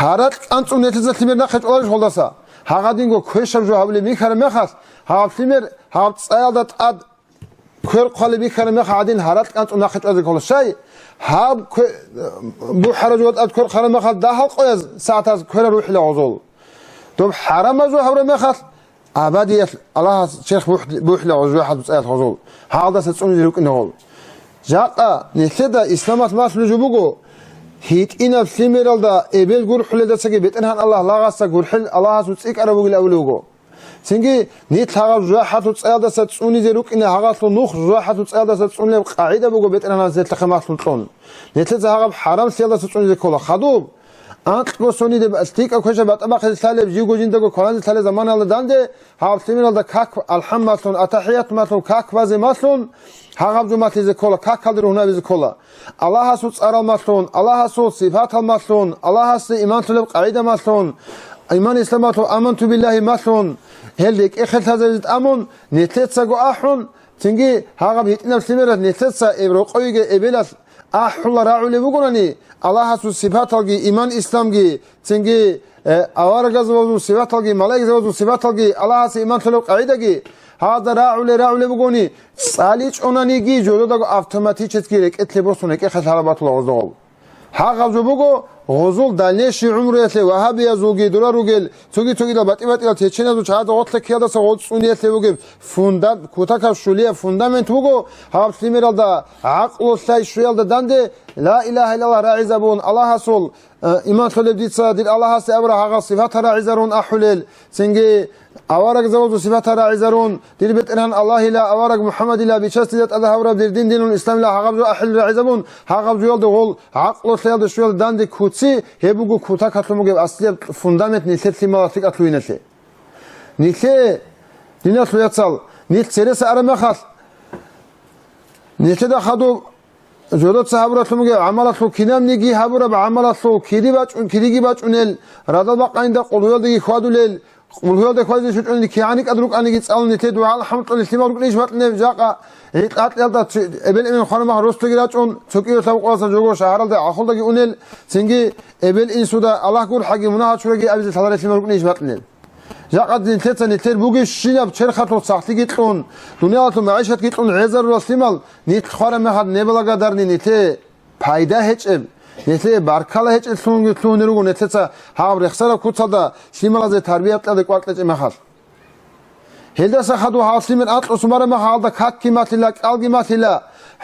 Гьаракь анцӀун нилъеца лъимер нахъе чӀваларищ гъолдаса? Гьагъадинго квешаб жо гьабулеб бихьараб мехалъ, гьаб лъимер гьаб цӀаялда тӀад квер хъвалеб бихьараб мехалъ гьадин гьаракь анцӀун нахъе чӀвазе ккола. Щай? Гьаб кве-, бухӀараб жо тӀад квер хъвараб мехалъ дагьал къояз сагӀатаз кверал рухӀила гъозол. Доб хӀарамаб жо гьабураб мехалъ, абадиялъ Аллагьас черх бухӀ-, бухӀила гъоз жужахӀалъул цӀаялъ гъозул, гьалдаса цӀунизе рукӀине гъол. Жакъа нилъеда исламалъ малъулеб жо буго, гьитӀинаб лъимералда эбел гурхӀулелдасаги БетӀергьан Аллагь лагъасда гурхӀел Аллагьасул цӀикӀкӀараб бугил абулеб буго. Цинги нилъ гьагъаб жужахӀалъул цӀаялдаса цӀунизе рукӀине гьагъалъул нух жужахӀалъул цӀаялдаса цӀунилеб къагӀида буго БетӀергьанас нилъехъе малъун кьун. Нилъеца гьагъаб хӀарамлъиялдаса цӀунизе ккола. Хадуб, анкьго сониде лъикӀаб квешаб батӀа бахъизе лъалеб, живго жиндаго кваранзе лъалеб заманалда данде, гьаб лъимералда как алхӀамалъун, атахӀиятмалъун, как базе малъун, гьагъаб жо малъизе ккола, какалде ругьунабизе ккола. Аллагьасул цӀарал малъун, Аллагьасул сипатал малъун, Аллагьасде иман лъолеб къагӀида малъун, иман исламалъул аманту биллагьи малъун, гьел рекӀехъе лъазабизе тӀамун, нилъецаго ахӀун, цинги гьагъаб гьитӀинаб лъимералъ нилъеца эб рокъовеги эбелалъ, АхӀула рагӀулеб бугони, Аллагьасул сипаталги, иман-исламги, цинги, э, аварагзабазул сипаталги, малаикзабазул сипаталги, Аллагьасе иман лъолеб къагӀидаги, гьазда рагӀуле-рагӀулеб бугони, цӀаличӀонаниги, жододаго автоматически рекӀелъе босун, рекӀехъе лъала батула гъоздогъол. Гьагъаб жо буго, гъозул дальнейший гӀумруялъе вагьабиязулги дора ругел, цоги-цогидал батӀи-батӀиял течениязул чагӀазда гъорлъе ккеялдаса гъоз цӀуниялъе бугеб фунда-, кутакаб щулияб фундамент буго, гьаб лъимералда, гӀакълу лъай щуялда данде, ла илагьа иллаллагь рагӀизабун, Аллагьасул, э, иман лъолеб дица, дир Аллагьасде абура гьагъал сипатал рагӀизарун ахӀулел, цинги аварагзабазул сипатал рагӀизарун, дир БетӀергьан Аллагьила, авараг МухӀаммадила, бичасдизда тӀад гьавураб дир дин динул исламила гьагъаб жо ахӀил рагӀизабун, гьагъаб жоялда гъол гӀакълу лъаялда щуялда данде куци, гьеб буго кутакалъун бугеб аслияб фундамент нилъер лъималалъ лъикӀалъугьиналъе. Нилъее, диналъул яцал, нилъ цереса араб мехалъ, нилъеда хадуб жодоца гьабуралъун бугеб гӀамалалъул кинабниги гьабураб гӀамалалъул кири бачӀун, кириги бачӀунел, радал бакъанида къулгьуялдаги хьвадулел, къулгьуялда хьвадизе щвечӀони кигӀан рикӀкӀад рукӀаниги цӀалун нилъее дугӀа-алхӀамдулъун лъимал рукӀинищ батӀинеб жакъа, гӀикъакьалда ци-, эбел-эмен хвараб мехалъ ростуги рачӀун, цо кӀиго лъабкъоялдаса жого шагьаралда гӀахулдаги унел, цинги эбел-инсуда Аллагь гурхӀаги мунагьал чураги абизе лъаларел лъимал рукӀинищ батӀинел. Жакъа нилъеца нилъер бугебщинаб черхалъул сахлъиги кьун, дуниялалъул магӀишатги кьун гӀезарулел лъимал, нилъ хвараб мехалъ неблагодарни нилъее пайда гьечӀеб, нилъее баркала гьечӀеблъунги лъугьунел руго нилъеца гьаб рехсараб куцалда лъималазе тарбият кьезе кӀвар кьечӀеб мехалъ. Гьелдаса хадув гьал лъимер анкьго сон бараб мехалда какги малъила, кӀалги малъила,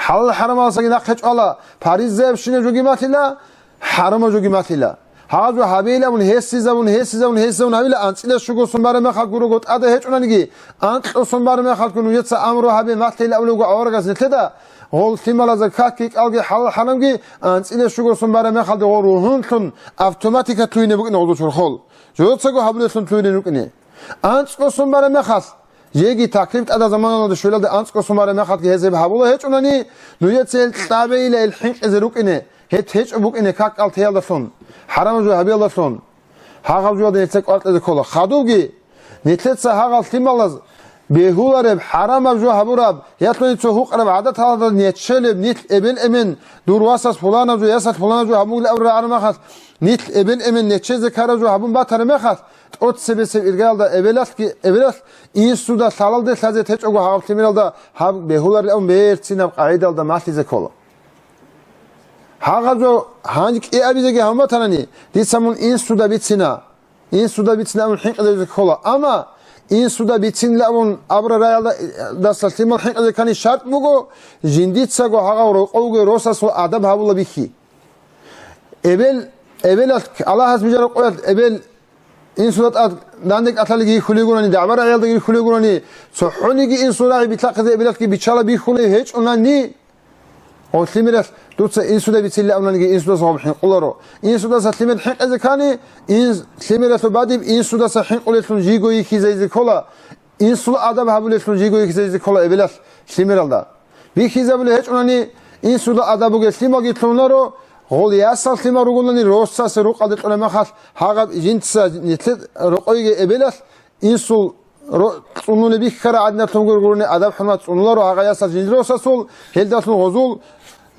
хӀалал-хӀарамаласаги нахъе чӀвала, паризаябщинаб жоги малъила, хӀарамаб жоги малъила. Гьаб жо гьабейилан абун гьесизабун, гьесизабун, гьесизабун гьабила, анцӀила щуго сон бараб мехалъ гурого тӀада гьечӀонаниги, анкьго сон бараб мехалъго нужеца амру гьабе малъейилан абулеб буго аварагас нилъеда, гьол лъималазда какги кӀалги хӀалал-хӀарамги анцӀила щуго сон бараб мехалде гьол ругьунлъун автоматика лъугьине букӀине гьезул чорхол. Жозацаго гьабулеллъун лъугьине рукӀине. АнцӀго сон бараб мехалъ, жеги таклиф тӀадаб заманалда щвелалде анцӀго сон бараб мехалъги гьез гьеб гьабула гьечӀунани, нужеца гьел кьабейила гьел хӀинкъизе рукӀине, гьеб гьечӀо букӀине как-кӀал теялдалъун, хӀарамаб жо гьабиялдалъун. Гьагъаб жоялда нилъер кӀвар кьезе ккола. Хадубги, нилъеца гьагъал лъималаз бегьулареб, хӀарамаб жо гьабураб, ялъуни цо гьукъараб гӀадаталда нечелеб, нилъ эбел-эмен, дур васас пуланаб жо, ясалъ пуланаб жо гьабугилан абураб мехалъ, нилъ эбел-эмен нечезе ккараб жо гьабун батараб мехалъ, тӀоцебесеб иргаялда эбелалъги, эбелалъ инсуда лъалалде лъазе течӀого гьаб лъимералда гьаб бегьуларилан берцинаб къагӀидалда малъизе ккола. Гьагъаб жо гьанже кӀиабизеги гьабун батанани, дица мун инсуда бицина, инсуда бицина абун хӀинкъизеги ккола. Амма инсуда бицинилан абураб рагӀалдаса лъимал хӀинкъизе ккани шартӀ буго, жиндицаго гьагъав рокъовги росасул адаб гьабула бихьи. Эбел, эбелалъ, Аллагьас бижараб къоялъ эбел инсуда тӀад данде кӀалъалги йихьулей гурани, дагӀба-рагӀиялдаги йихьулей гурани, цохӀониги инсул рагӀи битлъахъизе эбелалъги биччала бихьулей гьечӀунани, гъов лъимералъ дуца инсуда бицинилан абунаниги, инсудаса гъоб хӀинкъуларо. Инсудаса лъимер хӀинкъизе ккани, инс-, лъимералъул бадиб инсудаса хӀинкъулеллъун жийго йихьизайзе ккола. Инсул адаб гьабулеллъун жийго йихьизайзе ккола эбелалъ лъимералда. Бихьизабулеб гьечӀунани, инсуда адаб бугел лъималги лъугьунаро, гъол ясал лъимал ругонани росасе рукъалде кьураб мехалъ, гьагъаб жинца нилъер рокъойги эбелалъ инсул ро-, цӀунулеб бихьараб гӀадиналъун гургурони адаб-хӀурмат цӀунуларо гьагъа ясал жиндир росасул, гьелдалъун гъозул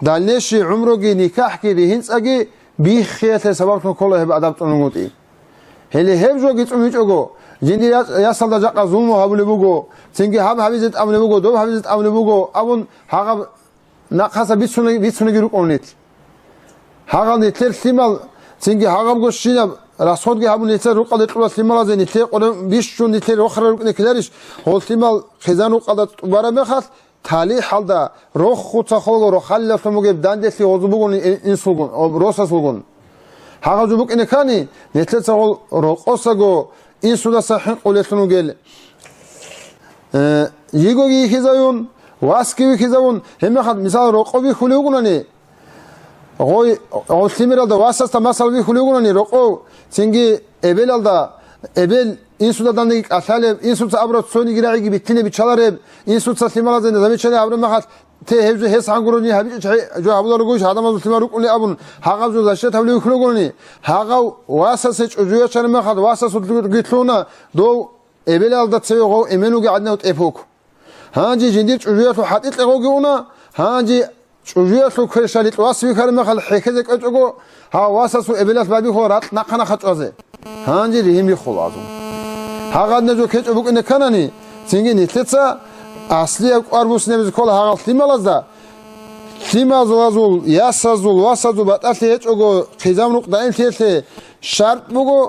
дальнейший гӀумруги, никахӀги, ригьинцӀаги биххиялъе сабаблъун ккола гьеб адаб цӀунулгутӀи. Гьеле гьеб жоги цӀуничӀого, жиндир я-, ясалда жакъа зулму гьабулеб буго, цинги гьаб гьабизе тӀамулеб буго, доб гьабизе тӀамулеб буго абун гьагъаб нахъаса бицунаги, бицунаги рукӀун нилъ. Гьагъал нилъер лъимал, цинги гьагъабго щинаб расходги гьабун нилъер рукъалде кьурал лъималазе нилъер къорон бищун нилъер рохарал рукӀине ккеларищ, гъол лъимал хъизан рукъалда тӀубараб мехалъ, талихӀалда рохуца холго рохалилалъун бугеб данделъи гъозу бугони ин-, инсулгун, о, росасулгун. Гьагъаб жо букӀине ккани, нилъецагъул рокъосаго инсудаса хӀинкъулеллъун вугел, э, йигоги йихьизавун, васги вихьизавун, гьебмехалъ, мисал, рокъов бихьулев вугунани, гъой, гъов лъимералда васасда масал бихьулев вугунани, рокъов, цинги эбелалда, эбел инсуда дандаги кӀалъалеб, инсуца абураб цониги рагӀиги битлъине биччалареб, инсуца лъималазе замечание гьабураб мехалъ, те гьеб жо гьес гьангурони гьабичӀо чагӀи жо гьабуларогойищ гьадамазул лъимал рукӀуней абун, гьагъаб жо защита гьабулев вихьулев вугони, гьагъав васасе чӀужуяв чараб мехалъ васасулги лъугьуна, дов эбелалда цеве гъов эмен вугев гӀадинав тӀе пук. Гьанже жиндир чӀужуялъул хӀатӀикье гъовги уна, гьанже чӀужуялъул кверщаликь вас вихьараб мехалъ хӀехьезе кӀвечӀого, гьав васасул эбелалъ байбихьула ракь нахъа-нахъа чӀвазе. Гьанже ригьин биххула азул. Гьагъадинаб жо ккечӀеб букӀине кканани, цинги нилъеца аслияб кӀвар буссинабизе ккола гьагъал лъималазда, лъималазул, ясазул, васазул батӀалъи гьечӀого хъизан рукъ даимлъиялъе шартӀ буго,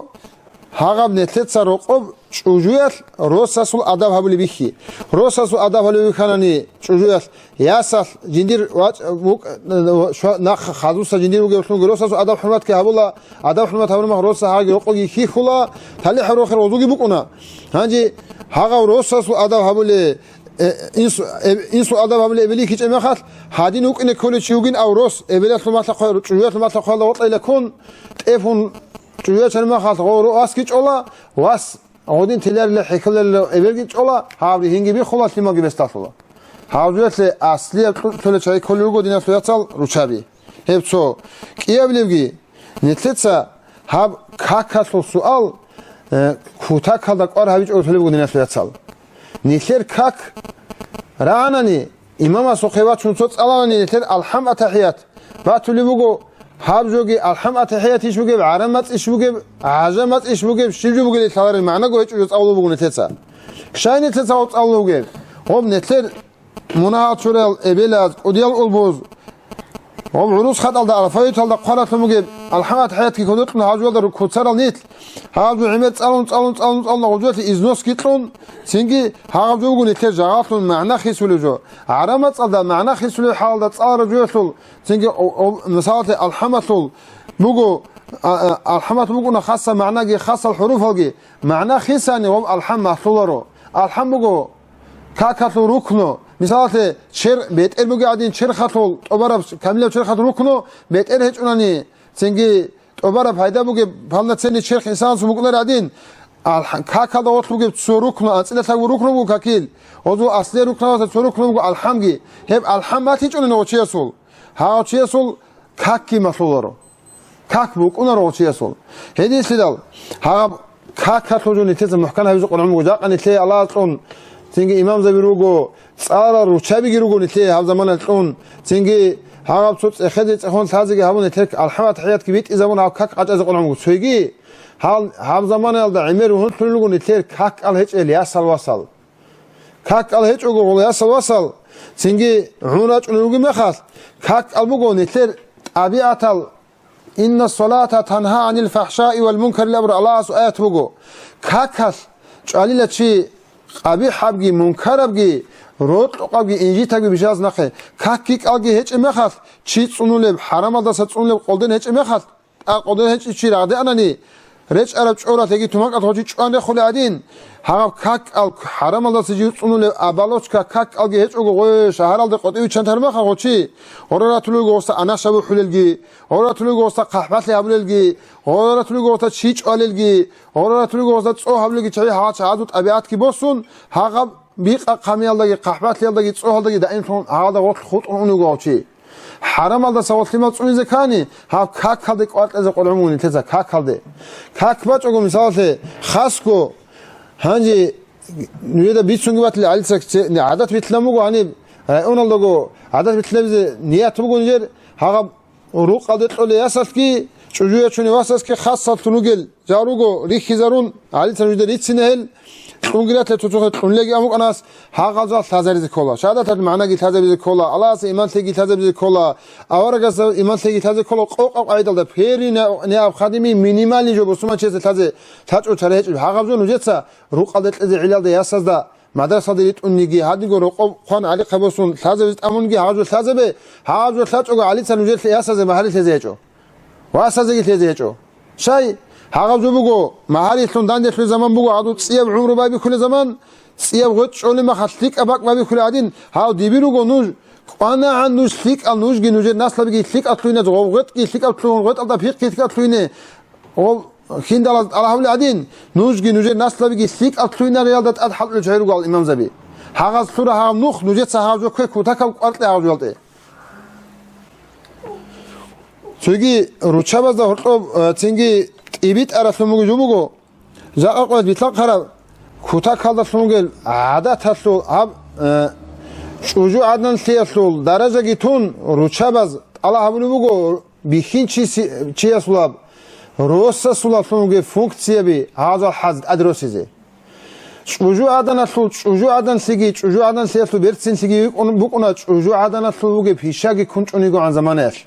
гьагъаб нилъеца рокъоб чӀужуялъ росасул адаб гьабулеб бихьи. Росасул адаб гьабулеб бихьанани чӀужуялъ, ясалъ жиндир вачӀ-, вукӀ-, шва-, нахъ хадуса жиндир вугевлъунги росасул адаб-хӀурматги гьабула, адаб-хӀурмат гьабураб мехалъ росас гьагъаги рокъоги хьихьула, талихӀ рохел гъозуги букӀуна. Гьанже гьагъав росасул адаб гьабуле, э, инсу-, э, инсул адаб гьабуле эбел йихьичӀеб мехалъ, гьадин вукӀине кколев чи вугин ав рос, эбелалъул малъа хъвай-, чӀужуялъул малъа хъваялда гъоркьайилан ккун, тӀе пун чӀужуяв чараб мехалъ гъо-, ро-, васги чӀола, вас гъодин теларила, хӀехьоларила эбелги чӀола, гьаб ригьинги биххула, лъималги бесдалъула. Гьав жуялъе аслияб кьучӀ лъолел чагӀи кколел руго, диналъул яцал, руччаби. Гьеб цо. КӀиабилебги, нилъеца гьаб какалъул суал, э, кутакалда кӀвар гьабичӀого лъолеб буго, диналъул яцал. Нилъер как рагӀанани, имамасухъе вачун цо цӀаланани нилъер алхӀам-атахӀият батулеб буго, Гьаб жоги алхӀам атахӀият иш бугеб, гӀарам мацӀ иш бугеб, гӀажам мацӀ иш бугеб, щиб жо бугелищ лъаларел магӀнаго гьечӀо жо цӀалулеб бугони лъеца. Щай нилъеца гьав цӀалулеб бугеб? Гьоб нилъер мунагьал чурал эбелаз, кӀудиял улбуз, гьоб гӀурус хатӀалда, алфавиталда хъваралъун бугеб, алхӀам атахӀиятги кодокьун гьаб жоялда ру-, куцарал нилъ, гьаб жо гӀемер цӀалун, цӀалун, цӀалун, цӀалун, гьаб жоялъе износги кьун, цинги гьаб жо буго нилъер жагьаллъун магӀна хисулеб жо. ГӀарам мацӀалда магӀна хисулеб хӀалалда цӀалараб жоялъул, цинги о-, о-, мисалалъе алхӀамалъул буго, а, а, алхӀамалъул букӀуна хасал магӀнаги, хасал хӀуруфалги, магӀна хисани гьоб алхӀам малъуларо. АлхӀам буго какалъул рукну. Мисалалъе, чер-, бетӀер бугеб гӀадин, черхалъул, тӀубараб камилаб черхалъул рукну бетӀер гьечӀунани, цинги тӀубараб пайда бугеб полноценный черх инсанасул букӀунареб гӀадин, алхӀ-, какалда гъорлъ бугеб цо рукну, анцӀила лъабго рукну буго какил, гьозул аслияб рукнабазда цо рукну буго алхӀамги. Гьеб алхӀам малъичӀунани гъов чиясул, гьав чиясул какги малъуларо. Как букӀунаро гъов чиясул. Гьединлъидал гьаб какалъул жо нилъеца мухӀкан гьабизе къван гӀумруго. Жакъа нилъее Аллагьас кьун, цинги имамзаби руго, цӀаларал руччабиги руго нилъее гьаб заманаялъ кьун, цинги гьаб цо цӀехезе цӀехон лъазеги гьабун, нилъер алхӀам атахӀиятги битӀизабун, гьаб как къачӀазе къван гӀумруго. Цойги гьал гьаб заманаялда гӀемер ругьунлъулел руго нилъер как кӀал гьечӀел ясал васал. Как кӀал гьечӀого гъол ясал васал, цинги гӀун рачӀунел ругеб мехалъ, как кӀал буго нилъер тӀабигӀатал, «Инна салата танха гӀанил фахӀшаи вал мункари» абураб Аллагьасул аят буго. Какалъ чӀвалила чи къабихӀабги, мункарабги, рокьукъабги, инжитабги бижаз нахъе. Какги кӀалги гьечӀеб мехалъ, чи цӀунулеб, хӀарамалдаса цӀунулеб къолден гьечӀеб мехалъ, тӀакъ къодор гьечӀев чи рагъде анани, речӀараб чӀоралъеги тумакъалъ гъочи чӀван рехулев гӀадин, гьаб как кӀал хӀарамалдаса жив цӀунулев оболочка как кӀалги гьечӀого гъой шагьаралда къотӀи виччан тармаха гъочи, гъора ратулел гъоса анаша бухӀулелги, гъора ратулел гъоса хъахӀбалъи гьабулелги, гъора ратулел гъоса чи чӀвалелги, гъора ратулел гъоса цӀо гьабулелги чагӀи гьагъа чагӀазул тӀабигӀатги босун, гьагъаб бикъа-хъамиялдаги, хъахӀбалъиялдаги, цӀогьалдаги даимлъун гьагъалда гъорлъ хутӀун унев гъав чи. ХӀарамалдаса гъорлъимал цӀунизе ккани, гьаб какалде кӀваркьазе къваргӀун вугин нилъеца, какалде. Как бачӀого, мисалалъе, хасго, гьанже нужеда бицунги батила, гӀалица, гӀадат битилан буго гьаниб, районалдаго гӀадат битилабизе ният буго нижер, гьагъаб рукъалде кьолей ясалъги, чӀужу ячуней васасги хасаллъун ругел жал руго, рихьизарун, гӀалица нужеда рицина гьел, кьунги ратила цоцохъе кьунлъеги амукъанас, гьагъал жал лъазаризе ккола, шагьадаталъул магӀнаги лъазабизе ккола, Аллагьасда иман лъеги лъазабизе ккола, аварагасда иман лъеги лъазе ккола, къокъаб къагӀидалда, первый необходимый, минимальный жо бусурманчиясе лъазе лъачӀо чара гьечӀеб. Гьагъаб жо нужеца рукъалде кьезе гӀелалда ясазда, мадрасалде ритӀунниги, гьадинго рокъоб хъван гӀалихъа босун, лъазабизе тӀамунги гьаб жо лъазабе, гьаб жо лъачӀого гӀалица нужер ясазе магьари лъезе гьечӀо. Васазеги лъезе гьечӀо. Щай, гьагъаб жо буго, магьарилъун данделъулеб заман буго, гьадул цӀияб гӀумру байбихьулеб заман, цӀияб гъветӀ чӀолеб махалъ лъикӀаб бакӀ байбихьулеб гӀадин, гьав диби руго нуж, кӀванагӀан нуж лъикӀал, нужги нужер наслабиги лъикӀал лъугьине, гъов гъветӀги лъикӀал лъугьун, гъветӀалда пихъги лъикӀал лъугьине, гъов хьиндалаз тӀалаб гьабулеб гӀадин, нужги нужер наслабиги лъикӀал лъугьинариялда тӀад хӀалтӀулел чагӀи руго гьал имамзаби. Гьагъаз лъура гьагъаб нух, нужеца гьагъаб жо ккве кутакаб кӀваркье гьагъаб жо гьалтӀе. Цоги руччабазда гьоркьоб, э, цинги тӀибитӀаралъун бугеб жо буго, жакъа къоялъ битӀараб кутакалдалъун бугел гӀадаталъул гьаб, э, чӀужугӀаданлъиялъул даражаги тун, руччабаз тӀалаб гьабулеб буго бихьинчи-, чиясулаб, росасулаблъун бугеб функцияби гьазал хӀаз тӀаде росизе. ЧӀужугӀаданалъул чӀужугӀаданлъиги, чӀужугӀаданлъиялъул берцинлъиги букӀун-, букӀуна чӀужугӀаданалъул бугеб пишаги ккун чӀунигогӀан заманаялъ.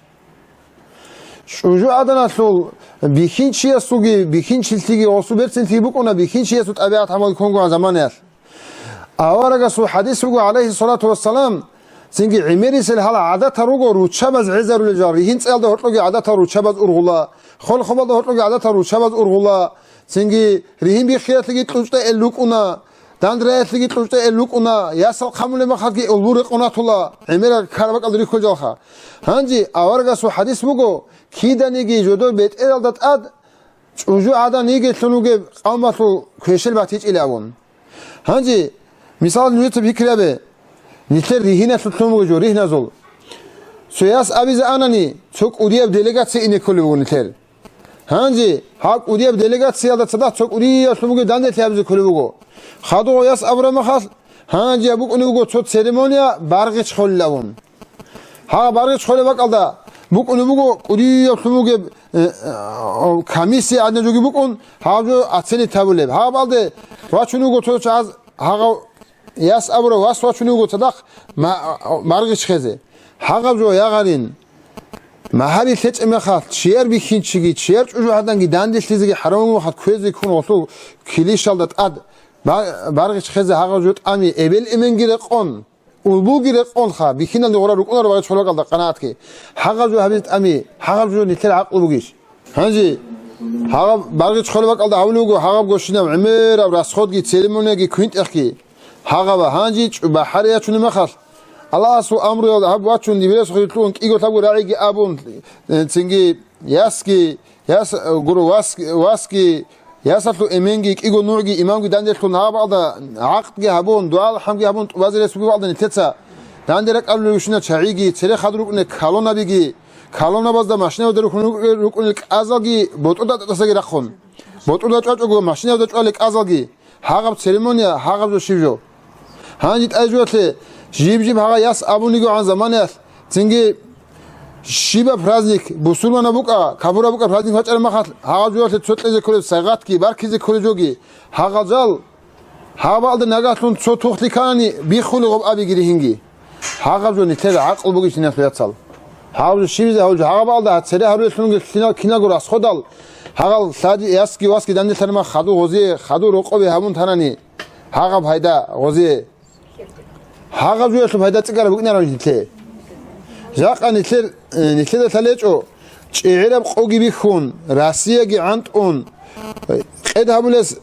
ЧӀужугӀаданалъул бихьинчиясулги, бихьинчилъиги, гъосул берцинлъиги букӀуна бихьинчиясул тӀабигӀат гьамал ккунгогӀан заманаялъ. Аварагасул хӀадис буго, гӀалайгьи ссалату вассалам, цинги гӀемерисел гьал гӀадатал руго руччабаз гӀезарулел жал, ригьин цӀеялда гьоркьоги гӀадатал руччабаз ургъула, хол-хобалда гьоркьоги гӀадатал руччабаз ургъула, цинги ригьин биххиялъеги кьучӀда эл рукӀуна, дандраялъеги кьучӀда эл рукӀуна, ясал хъамулеб махалъги улбу рекъон ратула, гӀемерал ккараб бакӀалда рихьулел жалха. Гьанже аварагасул хӀадис буго, киданиги жодор бетӀералда тӀад чӀужугӀадан йигелъун вугеб къавмалъул квешел батичӀила абун. Гьанже, мисал, нужеца пикри гьабе, нилъер ригьиналъулъ лъун буго жо, ригьназул. Цо яс абизе анани, цо кӀудияб делегация ине кколеб буго нилъер. Гьанже гьаб кӀудияб делегациялда цадахъ цо кӀудиялъун бугеб данделъи гьабизе кколеб буго. Хадув яс абураб махалъ, гьанже гьаб букӀунеб буго цо церемония баргъич холилавун. Гьаб баргъич холеб бакӀалда БукӀунеб буго кӀудияблъун бугеб, э, э, комиссия гӀадин жоги букӀун, гьаб жо оценить гьабулеб. Гьаб балде вачун вуго цо чагӀаз гьагъав яс абурав вас вачун вуго цадахъ ма-, маргъич хезе. Гьагъаб жо ягъарин. Магьари лъечӀеб мехалъ, чияр бихьинчиги, чияр чӀужугӀаданги данделъизеги хӀарамаб мехалъ кквезе ккун гъолъул килищалда тӀад ба-, баргъич хезе гьагъаб жо тӀами эбел-эменги рекъон, улбулги рекъонха, бихьиналде гъура рукӀунаро багъичӀ хӀурбакӀалда къанаатги. Гьагъаб жо гьабизе тӀами, гьагъаб жо нилъер гӀакълу бугищ? Гьанже гьагъаб баргъичӀ хӀурбакӀалда гьавулев вуго гьагъаб гощинаб гӀемераб расходги, церемонияги, квинтӀехги. Гьагъаба гьанже чӀу бахӀари ячунеб мехалъ, Аллагьасул амруялда гьаб вачун, дибирасухъе лъугьун кӀиго лъабго рагӀиги абун, э, цинги ясги, яс, э, гуро вас-, васги, ясалъул эменги, кӀиго нугӀги, имамги данделъун гьаб балда гӀакъдги гьабун, дугӀа-алхӀамги гьабун, тӀубазе рес бугеб балда нилъеца данде ракӀалулел рушина чагӀиги, цере хадур рукӀуне колоннабиги, колоннабазда машинабазда рухьун рукӀунел кӀазалги ботӀуда тӀатӀасаги рахъун. БотӀуда чӀвачӀого машинабазда чӀвалел кӀазалги. Гьагъаб церемония, гьагъаб жо щиб жо. Гьанже тӀай жоялъе жиб-жиб гьагъа яс абунигогӀан заманаялъ, цинги щибаб праздник, бусурманаб букӀа, капураб букӀа праздник бачӀараб махалъ, гьагъаб жоялъе цо кьезе кколеб сайгъатги, баркизе кколеб жоги, гьагъал жал, гьаб балда нагагьлъун цо тухлъи кканани, биххулеб гъоб абиги ригьинги. Гьагъаб жо нилъер гӀакълу бугищ, диналъул яцал? Гьагъаб жо щибизе гьавулеб жо? Гьагъаб балда гьа цере гьарулелъунги кина-, киналго расходал, гьагъал лъади ясги васги данделъарма хадув гъозие, хадув рокъове гьабун танани, гьагъаб гьайда гъозие. Гьагъаб жоялъул пайда цӀикӀкӀараб букӀинараб нилъее. Жакъа нилъер, э, нилъеда лъалечӀо, чӀегӀераб къоги бихьун, Россияги гӀантӀун, къед гьабулес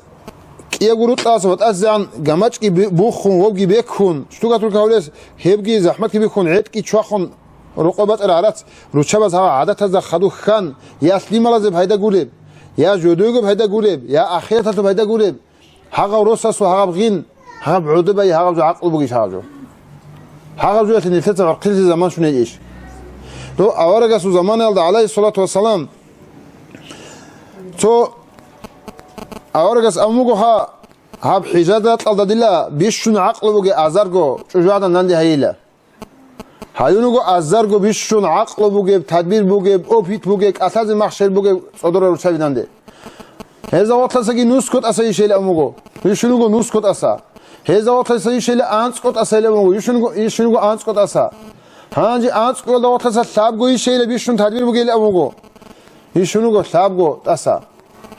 кӀиябго рукьаласа ватӀасезегӀан гамачӀги бу-, буххун, вовги беккун, штукатурка гьавулес гьебги захӀматги бихьун, гӀетӀги чвахун, рокъоб бацӀараб гӀарац руччабаз гьагъа гӀадатазда хадуб хьан, я лъималазе пайда гуреб, я жодойго пайда гуреб, я ахираталъул пайда гуреб, гьагъав росасул гьагъаб гъин, гьагъаб гӀодобай, гьагъаб жо гӀакълу бугищ гьагъаб жо? Гьагъаб жоялъе нилъеца гӀорхъилъи заман щуней иш? Дов аварагасул заманаялда, гӀалайгьиссалату вассалам, цо аварагас абун буго, гьа, гьаб хӀижаз ракьалда дила бищун гӀакълу бугеб азарго чӀужугӀадан данде гьайила. Гьаюн вуго азарго бищун гӀакълу бугеб, тадбир бугеб, опыт бугеб, кӀалъазе махщел бугеб цӀодорал руччаби данде. Гьезда вахтлъасаги нусго тӀаса ишейилан вуго. Ишун вуго нусго тӀаса. Гьезда вахтлъаса ишейилан анцӀго тӀасайилан вуго. Ишун вуго, ишун вуго анцӀго тӀаса. Гьанже анцӀгоялда вахтлъаса лъабго ишейилан бищун тадбир бугейилан вуго. Ишун вуго лъабго тӀаса.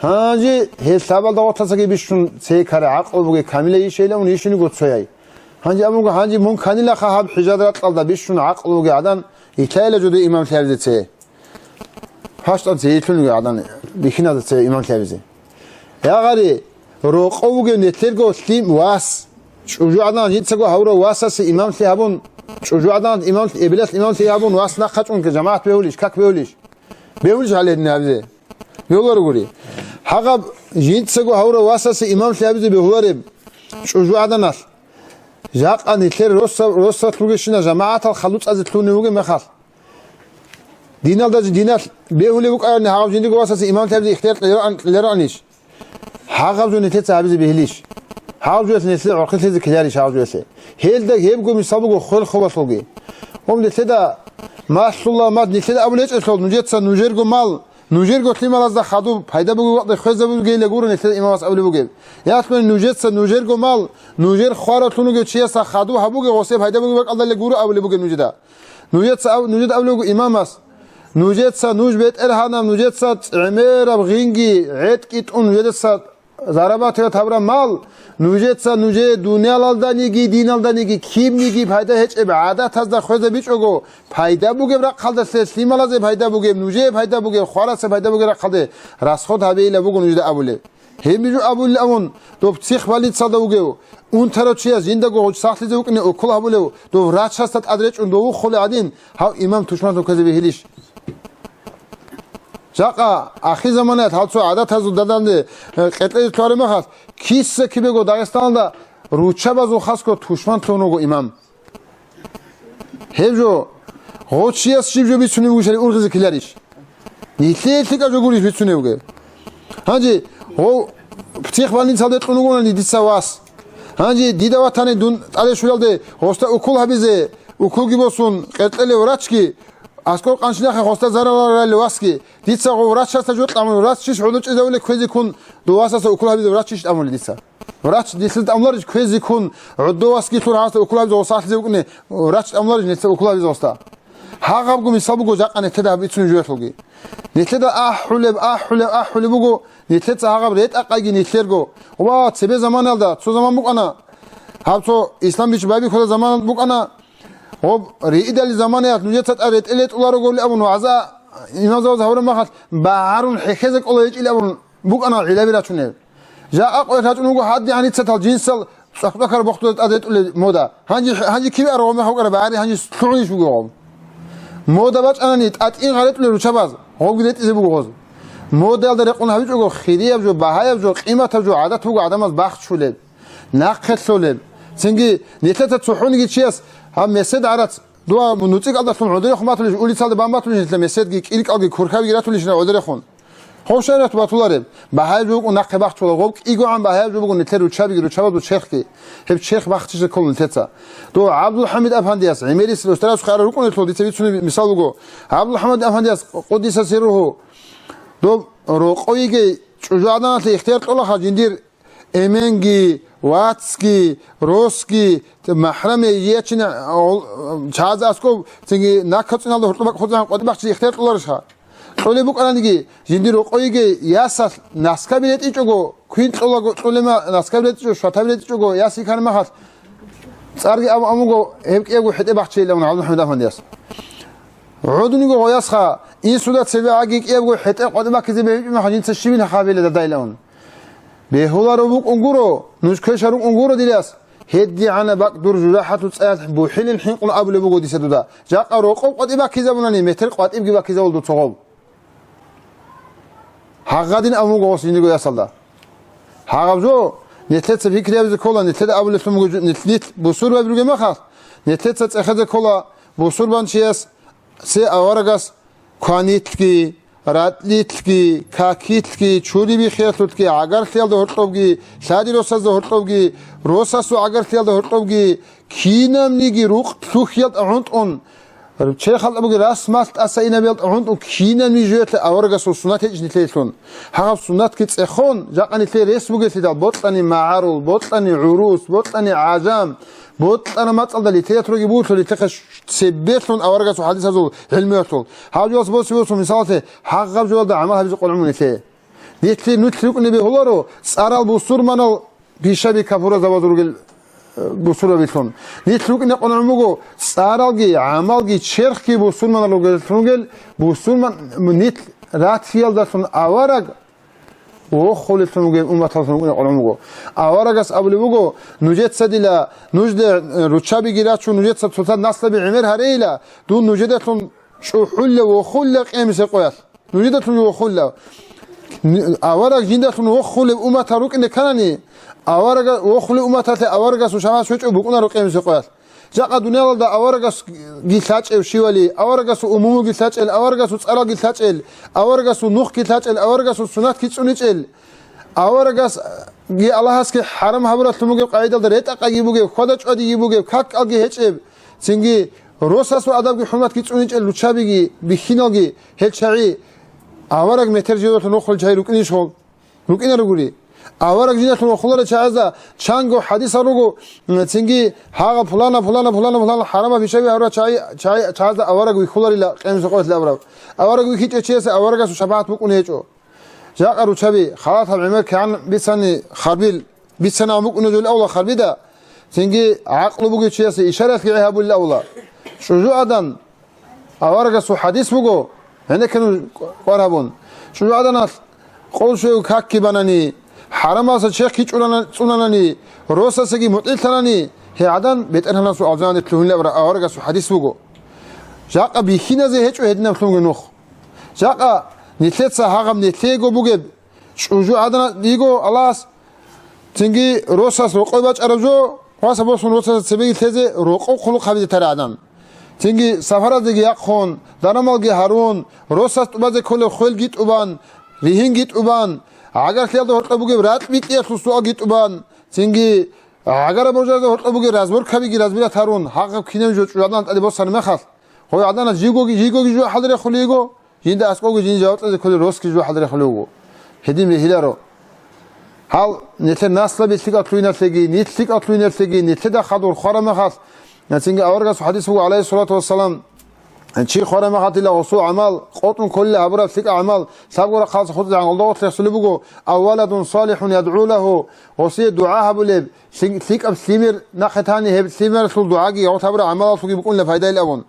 Гьанже гьел лъабалда вахтлъасаги бищун цей ккарай гӀакълу бугеб камила ишейилан вуго, ишун вуго цояй. Гьанже абун буго, гьанже мун кканилаха гьаб хӀижаз ракьалда бищун гӀакълу бугеб гӀадан, итайила жодой имамлъи гьабизе цее. ХӀащтӀан цейилъун вугеб гӀадан бихьиназда цее имамлъи гьабизе. Ягъари, рокъов вугев нилъерго лъим-, вас, чӀужугӀадан жинцаго гьавурав васасе имамлъи гьабун, чӀужугӀадан имамлъи, эбелалъ имамлъи гьабун, вас нахъа чӀун жамагӀат бегьулищ, как бегьулищ? Бегьулищ гьале гьабизе? Бегьуларо гури. Гьагъаб жинцаго гьавурав васасе имамлъи гьабизе бегьулареб чӀужугӀаданалъ. Жакъа нилъер росса-, росалъ ругещина жамагӀатал халуцӀазе лъугьунев вугеб мехалъ. Диналда жи-, диналъ бегьулев вукӀарани гьагъав жиндирго васасе имамлъи гьабизе ихтияр кьелароан-, кьелароанищ? Гьагъав жо нилъеца гьабизе бегьилищ? Гьагъав жоялъе нилъер гӀорхъи лъезе ккеларищ гьагъав жоялъе? Гьелда гьебго мисал буго хвел хобалъулги. Гьум нилъеда малъула мад нилъеда абулечӀелъул, нужеца нужерго мал, нужерго лъималазда хадуб пайда бугеб бакӀалде хвезабугейилан гуро нилъеда имамас абулеб бугеб. Ялъуни нужеца нужерго мал, нужер хваравлъун вугев чиясда хадуб гьабуге, гъосе пайда бугеб бакӀалдале гуро абулеб бугеб нужеда. Нужеца аб-, нужеда абулеб буго имамас, нужеца нуж бетӀергьанаб, нужеца гӀемераб гъинги гӀетӀги тӀун, нужеца зарабатывать гьабураб мал, нужеца нужее дуниялалданиги, диналданиги, кибниги пайда гьечӀеб гӀадатазда хвезабичӀого, пайда бугеб рахъалдалъе, лъималазе пайда бугеб, нужее пайда бугеб, хварасе пайда бугеб рахъалде расход гьабейила буго нужеда абулеб. Гьеб жо абулеб абун, доб психбольницалда вугев, унтарав чияс жиндаго гъуч сахлъизе вукӀине укол гьабулев, дов врачасда тӀад речӀун дов вухъулев гӀадин, гьав имам тушманлъун ккезе бегьилищ? Жакъа ахирзаманаялъ гьал цо гӀадатазул данде, э, къетӀезе лъугьараб мехалъ, киса-кибего Дагъистаналда руччабазул хасго тушманлъун вуго имам. Гьеб жо, гъов чияс щиб жо бицунеб бугищали ургъизе ккеларищ? Нилъее лъикӀаб жо гурищ бицунеб бугеб? Гьанже гъов психбольницалде кьун вугони дица вас. Гьанже дида ватани дун тӀаде щвелалде гъосда укол гьабизе, уколги босун, къеркьелев врачги, Аскор къанчинахъе хоста зараларали васги, дица гъов врачасда жо тӀамули, врач чиш гӀодочӀизавули кквезе ккун, дов васаса укол гьабизе врач чиш тӀамули дица. Врач дилъил тӀамуларищ кквезе ккун, гӀодов васги лъур гьасда укол гьабизе гъоса ахлъизе вукӀуни, врач тӀамуларищ нилъа укол гьабизе гъоста. Гьагъабго мисал буго жакъа нилъеда гьаб бицунеб жоялъулги. Нилъеда ахӀулеб, ахӀулеб, ахӀулеб буго, нилъеца гьагъаб ретӀа-къайги нилъерго. Ва цебе заманалда, цо заман букӀана, гьаб цо ислам бич байбихьула заман букӀана, гъоб риидали заманаялъ нужеца тӀад ретӀел ретӀулароголи абун вагӀза имамзабаз гьавураб махалъ багьарун хӀехьезе кӀола гьечӀил абун букӀана гӀилаби рачунел. Жакъа къоялъ рачӀун вуго гьадигӀан рицатал жинсал цӀакъ-цӀакъараб бохтула тӀад ретӀулел мода. Гьанже, гьанже киве аргъу мехалкъара багьари гьанже лъугӀунищ буго гъов. Мода бачӀанани тӀатӀин гъаретӀулел ручабаз, гъовги ретӀизе буго гъоз. Модаялда рекъон гьабичӀого, хирияб жо, багьаяб жо, къиматаб жо гӀадат буго гӀадамаз бахчулеб, нахъе лъолеб. Цинги нилъеца цохӀониги чияс гьаб месед гӀарац, дова нуцӀикӀалдалъун гӀодорехун батулищ, улицалда бан батулищ нилъер меседги, кӀиркӀалги, курхабиги ратулищ гӀодорехун. Гъов шаригӀат батулареб, багьаяб жо букӀун нахъе бахчула, гъов кӀиго гӀан багьаяб жо буго нилъер ручабиги, ручабазул черхги. Гьеб черх бахчизе ккола нилъеца. Дов ГӀабдулхӀамид Афандияс, гӀемерисел устарасухъе арал рукӀунелъул дица бицунеб мисал буго. ГӀабдулхӀамид Афандияс, къуддиса сирругьу, доб рокъов йигей чӀужугӀаданалъе ихтияр кьолаха жиндир эменги, вацги, росги, махӀраме ячина, гьол-, чагӀазе аскӀоб, цинги наккацӀиналда гьоркьоб бакӀ хъузагӀан къватӀибахчи ихтияр кьоларищха? Кьолеб букӀараниги, жиндир рокъойги ясалъ наскаби ретӀичӀого, квин кьолаго кьолема наскаби ретӀичӀого, шватаби ретӀичӀого, яс йикармахалъ цӀарги абу-, амуго гьеб кӀиябго хӀетӀе бахчейилавун ГӀабдулхӀамид Афандияс. ГӀодуниго гъоясха, инсуда цебе гӀаги кӀиябго хӀетӀе къватӀибахьизе бегьичӀумахал жинца щибин хабиле дадайилавун. Бегьуларо букӀун гуро, нуж квеша рукӀун гуро, дир яс. ГьедигӀанаб бакӀ дур жужахӀалъул цӀаялъ бухӀилин хӀинкъун абулеб буго дица дуда. Жакъа рокъоб къватӀи баккизабунани, метер къватӀибги баккизавул дуцогъоб. Гьагъадин абун буго гъос жиндирго ясалда. Гьагъаб жо, нилъеца пикриябизе ккола, нилъеда абулелъун буго жо-, нилъ-, нилъ бусурбаби ругеб махалъ, нилъеца цӀехезе ккола бусурбанчияс, се аварагас кванилъги, ратӀлилъги, какилъги, чури биххиялъулъги, гӀагарлъиялда гьоркьобги, лъади росазда гьоркьобги, росасул гӀагарлъиялда гьоркьобги, кинабниги рукъ лъухьиялда гӀунтӀун, черхалда бугеб расмалъ тӀаса инаби гӀунтӀун кинабниги жоялъе аварагасул суннат гьечӀищ нилъеелъун. Гьаб суннатги цӀехон, жакъа нилъее рес бугелъидал, бокьани магӀарул, бокьани гӀурус, бокьани гӀажам, бокьараб мацӀалда литератураги бугелъул, нилъехъе цебелъун аварагасул хӀадисазул гӀилмуялъул. Гьаб жоялъ боси-босун, мисалалъе, гьагъаб жоялда гӀамал гьабизе къван гӀуму нилъее. Нилъ, нилъ рукӀине бегьуларо, цӀарал бусурманал пишаби капуразабаз ругел, э, бусурбабилъун. Нилъ рукӀине къван гӀуму буго, цӀаралги, гӀамалги, черхги бусурманал ругеллъун ругел, бусурман, нилъ ратиялдалъун авараг вохулеллъун вугев умматаллъун вукӀине къван гӀуму буго. Аварагас абулеб буго, нужеца дила, нужде, э, руччабиги рачун, нужеца цоцаз наслаби гӀемер гьарейила, дун нужедалъун чӀухӀулла, вохулла къемисе къоялъ. Нужедалъун вохулла. Н-, авараг жиндалъун вохулеб умматал рукӀине кканани, аварага-, вохулеб умматалъе аварагасул шамат щвечӀев букӀунаро къемисе къоялъ. Жакъа дуниялалда аварагасги лъачӀев щивали, аварагасул умумуги лъачӀел, аварагасул цӀаралги лъачӀел, аварагасул нухги лъачӀел, аварагасул суннатги цӀуничӀел, аварагасги Аллагьасги хӀарам гьабураллъун бугеб къагӀидалда ретӀа-къайги бугеб, хьвада-чӀвадиги бугеб, какалги гьечӀеб, цинги росасул адабги хӀурматги цӀуничӀел руччабиги, бихьиналги гьел чагӀи, авараг метер живалъун вохулел чагӀи рукӀинищ гъол? РукӀинаро гури. Авараг жиндалъун вохуларел чагӀазда чанго хӀадисал руго, м, цинги гьагъа пулана, пулана, пулана, пулана хӀарамаб пишаби гьарурал чагӀи-, чагӀи-, чагӀазда авараг вихьуларила къемиса къоялъ абураб. Авараг вихьичӀев чиясе аварагасул шапагӀат букӀун гьечӀо. Жакъа руччаби, халатаб гӀемер кигӀан бицани харбил, бицани абун букӀунеб жо авла харбида, цинги гӀакълу бугев чиясе ишараялъги гӀе гьабулел авла. ЧӀужугӀадан Аварагасул хӀадис буго, гьенекке нуж къвар гьабун. ЧӀужугӀаданалъ къол щвего какги банани, хӀарамалса черх кичӀулана-, цӀунанани, росасеги мутӀигӀлъанани, гьей гӀадан БетӀергьанасул алжаналде лъугьинилан абураб аварагасул хӀадис буго. Жакъа бихьиназе гьечӀо гьединаблъунги нух. Жакъа нилъеца гьагъаб нилъего бугеб ЧӀужугӀадан йиго Аллагьас, цинги росас рокъой бачӀараб жо, васаб босун росасда цебеги лъезе рокъов хъулухъ гьабизе таригӀадан. Цинги сапаразеги яхъун, дарамалги гьарун, росас тӀубазе кколеб хвелги тӀубан, ригьинги тӀубан, гӀагарлъиялда гьоркьоб бугеб ракь бикьиялъул суалги тӀубан, цинги гӀагараб божарда гьоркьоб бугеб разборкабиги разбират гьарун, гьагъаб кинаб жо чӀужугӀадан тӀаде босараб мехалъ, Гъой гӀадана жигоги, жигоги жо хӀалрехулего, жинда аскӀовги жин жаваб кьезе кколел росги жо хӀалрехулего. Гьедин бегьиларо. Гьал нилъер наслаби лъикӀатлъуйналъеги, нилъ лъикӀатлъуйналъеги, нилъеда хадур хварамахал, цинги аварагасул хадис буго, гӀалайгьиссалату вассалам, чи хварамахатила гъосул гӀамал, къотӀун кколила гьабураб лъикӀаб гӀамал, лъабго рахъалца хутӀизегӀан гъолда гъорлъ рехсулеб буго, ав валадун салихӀун ядгӀу лагьу, гъосие дугӀа гьабулеб, лъи-, лъикӀаб лъимер нахъе тани гьеб лъимералъул дугӀаги гъолъ гьабураб гӀамалалъулги букӀунила пайдайилан абун.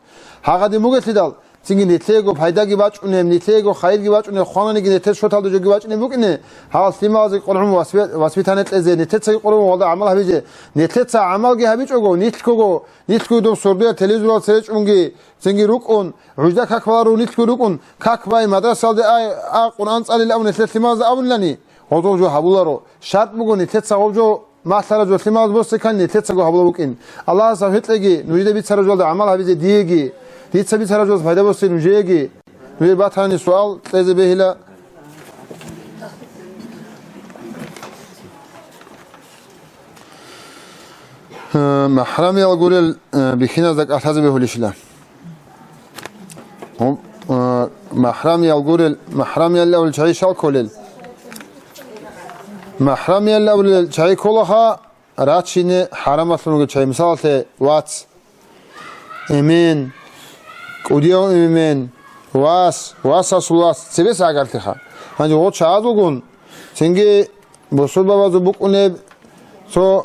Гьагъадин бугелъидал, цинги нилъеего пайдаги бачӀунеб, нилъеего хайирги бачӀунеб, хвананиги нилъер шоталда жоги бачӀунеб букӀине, гьал лъималазе къоргьун васпи-, воспитание кьезе, нилъецаги къоргьун гъолда гӀамал гьабизе, нилъеца гӀамалги гьабичӀого, нилъго, нилъго доб сордоя телевизорал цере чӀунги, цинги рукӀун, гӀужда как баларо нилъго рукӀун, как бай, мадрасалде ай, а, Къуръан цӀалил абун нилъер лъималазда абунилани, гъозул жо гьабуларо. Шарт буго нилъеца гъоб жо малъараб жо лъималаз босекан нилъецаго гьабула букӀин. Аллагьас тавфикъ кьеги, нужеда бицараб жоялда гӀамал гьабизе диеги, дица бицараб жоялда пайда босе нужееги. Нужер батани суал кьезе бегьила. Э, махӀрамиял гурел, э, бихьиназда кӀалъазе бегьулищила? Гьу, э, махӀрамиял гурел, махӀрамиял авлел чагӀи щал кколел? МахӀрамиял авлел чагӀи кколаха, рачине хӀарамалъун ругел чагӀи, мисалалъе, вац, эмен, кӀудияв эмен, вас, васасул вас, цебесеб гӀагарлъиха. Гьанже гъо чагӀазулгун, цинги бусурбабазул букӀунеб цо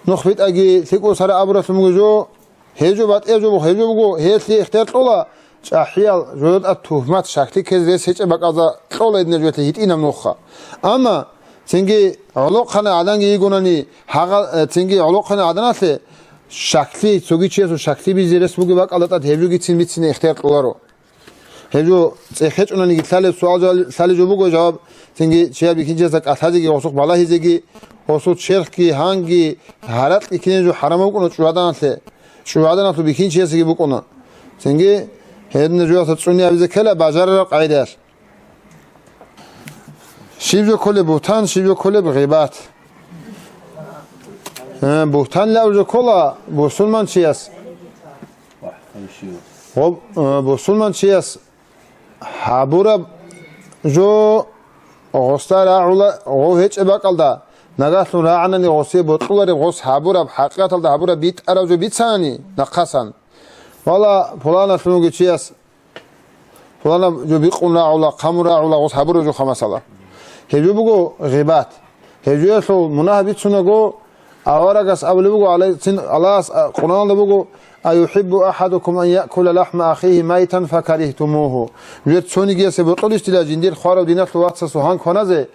нух битӀаги лъикӀ босара абуралъун буго жо, Гьеб жо батӀияб жо буго, гьеб жо буго, гьелъие ихтияр кьола, чӀахӀиял жоялда тухмат, щаклъи ккезе рес гьечӀеб бакӀалда кьола гьединаб жоялъе гьитӀинаб нухха. Амма цинги гӀолохъанай гӀаданги йигонани, гьагъа-, э, цинги гӀолохъанай гӀаданалъе щаклъи, цоги чиясул щаклъи бизе рес бугеб бакӀалда тӀад гьеб жогицин бицине ихтияр кьоларо. Гьеб жо цӀехечӀонаниги лъалеб суал жал-, лъалеб жо буго жаваб, цинги чияр бихьинчиясда кӀалъазеги, гъосухъ балагьизеги, гъосул черхги, гьанги, гьаракьги кине жо хӀарам букӀуна чӀужугӀаданалъе, чӀужугӀаданалъул бихьинчиясеги букӀуна. Цинги гьедина жоялъа цӀуни абизе ккела бажарараб къагӀидаялъ. Щиб жо кколеб бугьтан, щиб жо кколеб гъибат? Э, бугьтан лъаб жо ккола бусурманчияс. Гъоб-, э, бусурманчияс гьабураб жо гъосда рагӀула гъов гьечӀеб бакӀалда, нагагьлъун рагӀанани гъосие бокьулареб гъос гьабураб, хӀакъикъаталда гьабураб битӀараб жо бицани нахъасан. Вала, пуланалъунги чияс Пуланаб жо бикъун рагӀула, хъамун рагӀула, гъос гьабураб жо хъамасала. Гьеб жо буго гъибат. Гьеб жоялъул мунагь бицунаго, аварагас абулеб буго, гӀалайгьи-, цин Аллагьас, а, Къуръаналда буго: «Аюхиббу ахадукум ан яъкула лахӀма ахихи майтан факарихтумугьу». Нужер цонигиясе бокьулищила жиндир хварав диналъул вацасул гьан кваназе,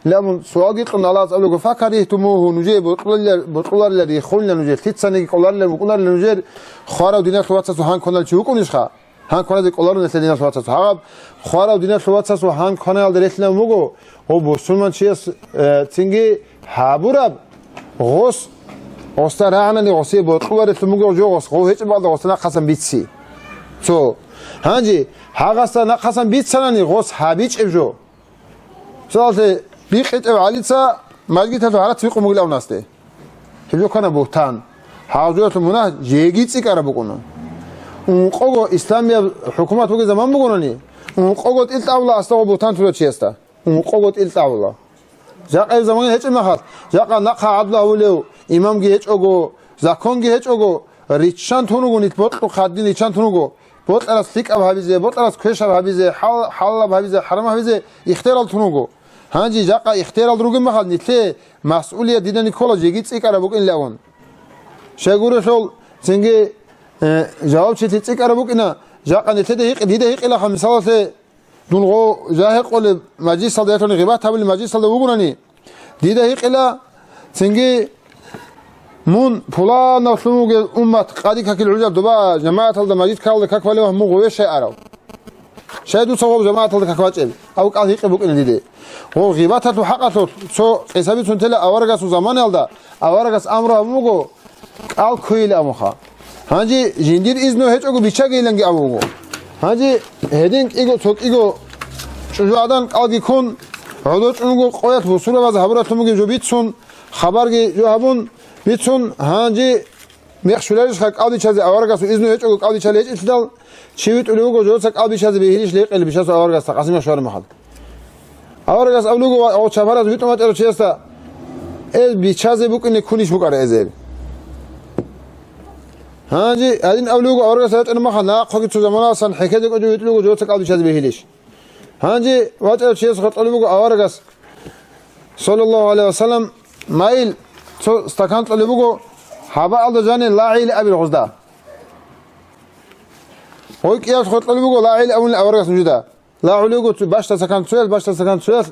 Лабун суалги кьун Аллагьас абулего: «Факарихтумугьу», нужее бокьуларила, бокьуларила, рихунила нужер, лъицаниги кӀоларилан букӀунарила нужер, хварав диналъул вацасул гьан кваналев чи вукӀунищха? Гьан кваназе кӀоларун гьелъа диналъул вацасул. Гьаб хварав диналъул вацасул гьан кваналда релълъинав вуго, гъо бусурманчияс, э, цинги гьабураб гъос, гъосда рагӀанани гъосие бокьуларелъун буго жо гъос, гъов гьечӀеб бакӀалда гъосда нахъасан бици. Цо. Гьанже гьагъасда нахъасан бицанани гъос гьабичӀеб жо. Мисалалъе, бикъитӀев гӀалица мажгиталъув гьарац бикъун бугилан авнасде. Гьеб жо ккана бугьтан. Гьав жоялъул мунагь жеги цӀикӀкӀараб букӀуна. Ункъого исламияб хӀукумат бугеб заман бугони, ункъого тӀил тӀамула асда гъо бугьтан турав чиясда. Ункъого тӀил тӀамула. Жакъа гьеб заман гьечӀеб мехалъ, жакъа нахъа гӀадлу гьавулев имамги гьечӀого, законги гьечӀого, риччан тун руго, нилъ бокьухъе гьадин риччан тун руго. Бокьарас лъикӀаб гьабизе, бокьарас квешаб гьабизе, хӀал-, хӀалалаб гьабизе, хӀарамаб гьабизе ихтиярал тун вуго. Гьанже жакъа ихтиярал ругеб мехалъ, нилъее масъулият дидани ккола жеги цӀикӀкӀараб букӀинилан. Щайгурелъул цинги, э, жавабчилъи цӀикӀкӀараб букӀина, жакъа нилъеда гьикъи-, дида гьикъилаха, мисалалъе, дун гъо жагье къолеб мажлисалда, яхӀлуни гъибат гьабулеб мажлисалда вугунани, Дида гьикъила, цинги мун пуланавлъун вугев уммат къади какил гӀужал дуба жамагӀаталда мажгит ккалда как балев мун гъове щай арав? Щай дуца гъов жамагӀаталда как бачӀеб? Ав кӀал гьикъи букӀина диде. Гъов гъибаталъул хӀакъалъулъ цо къиса бицун тела аварагасул заманаялда, аварагас амру гьабун буго, кӀал кквейилан абунха. Гьанже жиндир изну гьечӀого биччагейиланги абун буго. Гьанже гьедин кӀиго цо кӀиго чӀужугӀадан кӀалги ккун, гӀодор чӀун вуго къоялъ бусурбабаз гьабуралъун бугеб жо бицун, хабарги жо гьабун бицун, гьанже Мех щуларищха кӀал бичазе аварагасул изну гьечӀого кӀал бичал гьечӀелъидал, чи витӀулев вуго, жодоца кӀал бичазе бегьилищ лекъел бишасул аварагасда къасимах щвараб махал. Аварагас абулего ва гъо чапараз витӀун вачӀарав чиясда, эз бичазе букӀине кунищ букӀара эзеб? Гьанже гьадин абулего аварагас ячӀана маха, нахъоги цо заманаласан хӀехьезе кӀочо витӀулего, жодоца кӀал бичазе бегьилищ? Гьанже вачӀарав чияс хутӀулеб буго аварагас, саллаллагьу гӀалайгьи вассалам, майил цо стакан кьолеб буго, гьабаалда жани лагӀил абил гъозда. Гъой кӀиялъ хутӀулеб буго лагӀил абунел аварагас нужеда. ЛагӀулего цо-, бащда стакан цоял, бащда стакан цоял,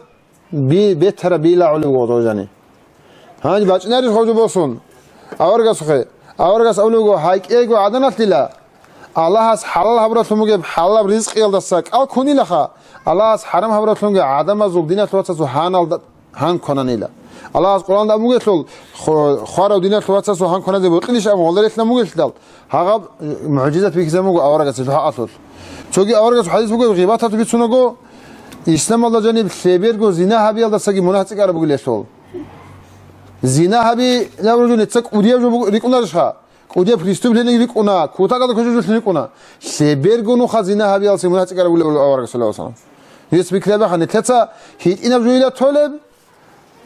би-, бетара би лагӀулего гъозда жани. Гьаниб бачӀинарищ гъозу босун аварагасухъе? Аварагас абулего, гьайкӀиего гӀаданалъ дила, Аллагьас хӀалал гьабуралъун бугеб хӀалалаб ризкъиялдаса кӀал ккунилаха, Аллагьас хӀарам гьабуралъунги гӀадамазул диналъул вацасул гьаналда гьан квананила. Аллагьас Къуръанда абугелъул, хо-, хварав диналъул вацасул гьан кваназе бокьилищ абун гъолда релълъун бугелъидал, гьагъаб, э, мугӀжизат бихьизабун буго аварагасул хӀакъалъулъ. Цоги аварагасул хӀадис буго, гъибаталъ бицунаго, исламалда жаниб лъеберго зина гьабиялдасаги мунагь цӀикӀкӀараб бугилелъул. Зина гьабилаб руго, нецца кӀудияб жо буго, рикӀкӀунарищха? КӀудияб преступлениеги рикӀкӀуна, кутакалда кочӀожулъин рикӀкӀуна. Лъеберго нуха зина гьабиялъе мунагь цӀикӀкӀараб бугилеб аварагас, саллаллагьу гӀалайгьи вассалам. Гьес бикьарабаха, нилъеца гьитӀинаб жо ила толеб?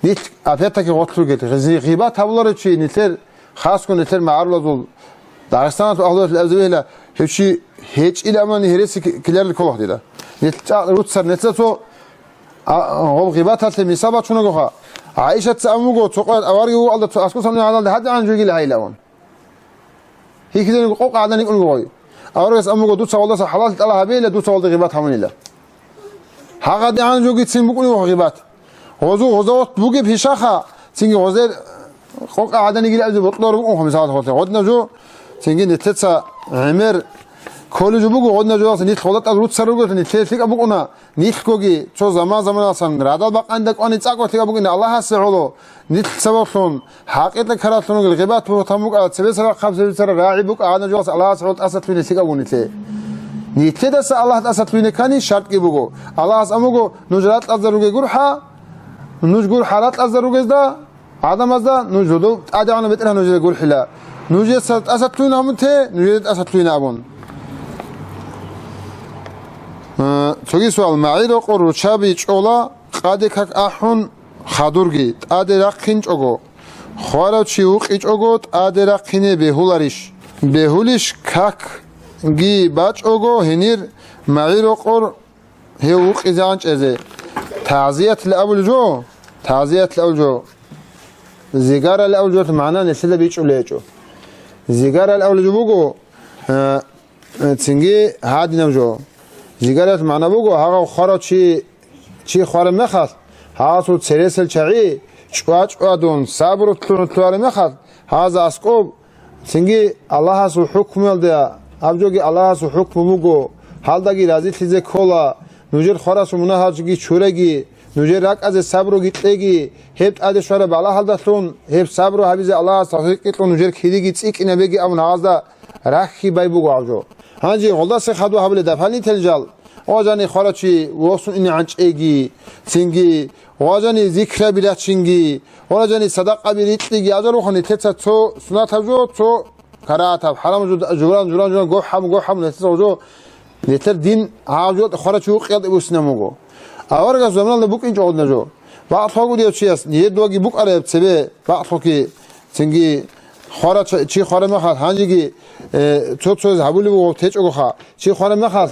Нилъ, опять-таки, гъорлъ ругел, гъи-, гъибат гьабуларев чи, нилъер, хасго нилъер магӀарулазул, Дагъистаналъул агьлуялъул абизабихьила, гьев чи гьечӀила амани гьереси ки-, киларил ккола дила. Нилъ чӀа-, руцар, нилъеца цо, а, гъоб гъибаталъе мисал бачунагоха. ГӀайшатца абун буго, цо къоялъ аварги вугӀалда, цо аскӀосан гӀадалда гьадигӀан жугил гьайилавун. Гьихьизаниго къокъ гӀадан йикӀун бугой. Аварагас абун буго, дуца гъолдаса хӀалал тӀала гьабейила, дуца гъолда гъибат гьабунила. ГьагъадигӀан жогицин букӀунеб гъибат. Гъозу гъоза вахт бугеб гьишаха, цинги гъозер къокъа гӀадан йигил абизе бокьулар букӀунха, мисалалъе гъолъе. Гъодинаб жо, цинги нилъеца гӀемер кколеб жо буго, гъодинаб жоялъе нилъ гъолда тӀад руцар ругелъул нилъее лъикӀаб букӀуна, нилъгоги цо заман-заманалсан радал бакъанилда кӀвани цӀакъго лъикӀаб букӀине Аллагьасе гӀоло, нилъ сабаблъун, хӀакъикъат ккаралъун ругел гъибат-бугьтан букӀа, цебесараб хъаб, цебесараб рагӀи букӀа, гьанаб жоялъ Аллагьасе гӀоло тӀасалъугьине лъикӀаб буго нилъее. Нилъедаса Аллагь тӀасалъугьине ккани шартӀги буго. Аллагьас абун буго, нуж ракьазда ругел гурхӀа, нуж гурхӀа ракьазда ругезда, гӀадамазда, нуж жодов ТӀадегӀанав БетӀергьан нужеда гурхӀила. Нужеца тӀасалъугьин гьабун те, нужеда тӀасалъугьин абун. Э, цоги суал. МагӀи рокъор руччаби чӀола, къаде как ахӀун хадурги, тӀаде рахъинчӀого, хварав чи вукъичӀого, тӀаде рахъине бегьуларищ? Бегьулищ, какги бачӀого гьенир магӀи рокъор гьев вукъизегӀан чӀезе. ТагӀзиятилан абулеб жо, тагӀзиятилан абулеб жо, зигаралилан абулеб жо магӀна нилъеда бичӀчӀулеб гьечӀо. Зигаралилан абулеб жо буго, э, Э, цинги гьадинаб жо. Зигаралъ магӀна буго, гьагъав хварав чи, чи хвараб мехалъ, гьасул цересел чагӀи чӀва-чӀвадун, сабру лъугӀун лъугьараб мехалъ, гьазда аскӀоб, цинги Аллагьасул хӀукмуялда, гьаб жоги Аллагьасул хӀукму буго, гьалдаги разилъизе ккола, нужер хварасул мунагьалги чураги, нужер ракӀазе сабруги кьеги, гьеб тӀаде щвараб балагьалдалъун, гьеб сабру гьабизе Аллагьас тавфикъги кьун, нужер кириги цӀикӀкӀинабеги абун гьазда рахьи бай буго гьав жо. Гьанже гъолдаса хадур гьабулеб дополнительный жал, ва жани хварав чи восун инегӀан чӀеги, цинги, ва жани зикраби рачинги, ва жани садакъаби рикьиги, гьал жал рухъани нилъеца цо суннатаб жо, цо карагьатаб, хӀарамаб жо, журан, журан, журан, гохӀаб, гохӀаб, нилъеца гьав жо, нилъер дин гьав жо хварав чи вукъиялда буссинаб буго. Аварагас заманалда букӀинчӀо гьадинаб жо. Бакълъугьа кӀудияв чияс, ниер дугьаги букӀараб цебе, бакълъухъги, цинги хвара-, чи хвараб мехалъ, гьанжеги, э, цо-цояз гьабулеб буго, течӀогоха. Чи хвараб мехалъ,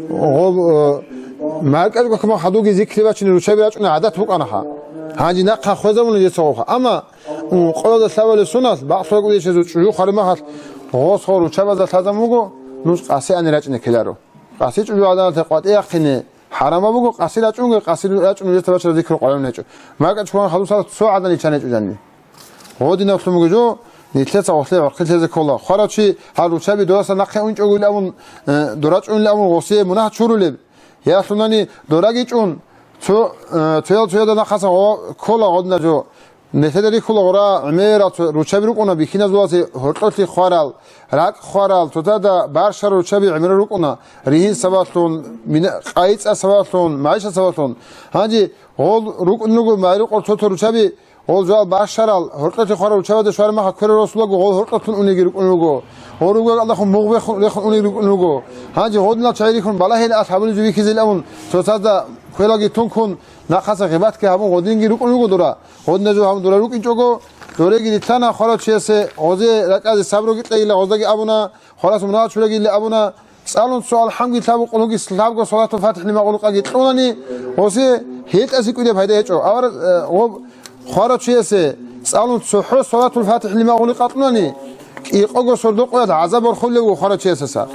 гъоб-, э, маркӀачӀго хадуги зикри бачине руччаби рачӀуна гӀадат букӀанаха. Гьанже нахъа хвезабуна дица гъобха. Амма, м, къоялда лъабалеб суналъ, бакълъугьа кӀудияв чиясул чӀужу хвараб мехалъ, гъос гъо руччабазда лъазабун буго, нуж къаси ани рачӀине ккеларо. Къаси чӀужу гӀадамалъе къватӀи яхъине, ХӀарамаб буго, къаси рачӀунги, къаси рачӀун нужеца бачараб зикру къваригӀун гьечӀо. МаркӀачӀ хвараб мехалъ цо гӀадан иччан гьечӀо жаниб. Гъодинавлъун бугеб жо, нилъеца гъорлъе гьоркьилъизе ккола. Хварав чи гьал руччаби дораса нахъе унчӀогойилан абун, э, дора чӀунилан абун гъосие мунагь чурулеб. Ялъунани дораги чӀун, цо, э, цоял-цояда нахъасан гъо-, ккола гъодинаб жо. Нилъеда рихьула гъура гӀемерал цо-, руччаби рукӀуна бихьиназулазе гьоркьолъи хварал, ракӀ хварал, цоцазда барщарал руччаби гӀемерал рукӀуна, ригьин сабаблъун, мина-, къайи-цӀа сабаблъун, магӀишат сабаблъун. Гьанже гъол рукӀун руго магӀирукъор цо-цо руччаби, Гъол жал башарал, гьоркьоте хварал руччабазда щвараб мехалъ кверал росулаго, гъол гьоркьотун унеги рукӀун руго. Гъол ругел алахун мугъ бехун, рехун унеги рукӀун руго. Гьанже гъодинал чагӀи рихьун балагьилаалъ гьабулеб жо бихьизейилан абун, цоцазда квералги тункун, нахъаса гъибатги гьабун гъодинги рукӀун руго дора. Гъодина жо гьабун дора рукӀинчӀого, дореги рилълъана хварав чиясе, гъозе ракӀазе сабруги кьейила, гъоздаги абуна, хварас мунагьал чурагила абуна, цӀалун цо алхӀамги лъабго къулгьуги лъабго салатул фатихӀ лимагъулукъаги кьунани, гъосе гьетӀазе кӀудияб пайда гьечӀо. Авар, э, гъоб хварав чиясе цӀалун цохӀо салатул фатихӀ лимагъулукъа кьунани, кӀикъого сордо къоялъ гӀазаб борхулев вуго хварав чиясаса.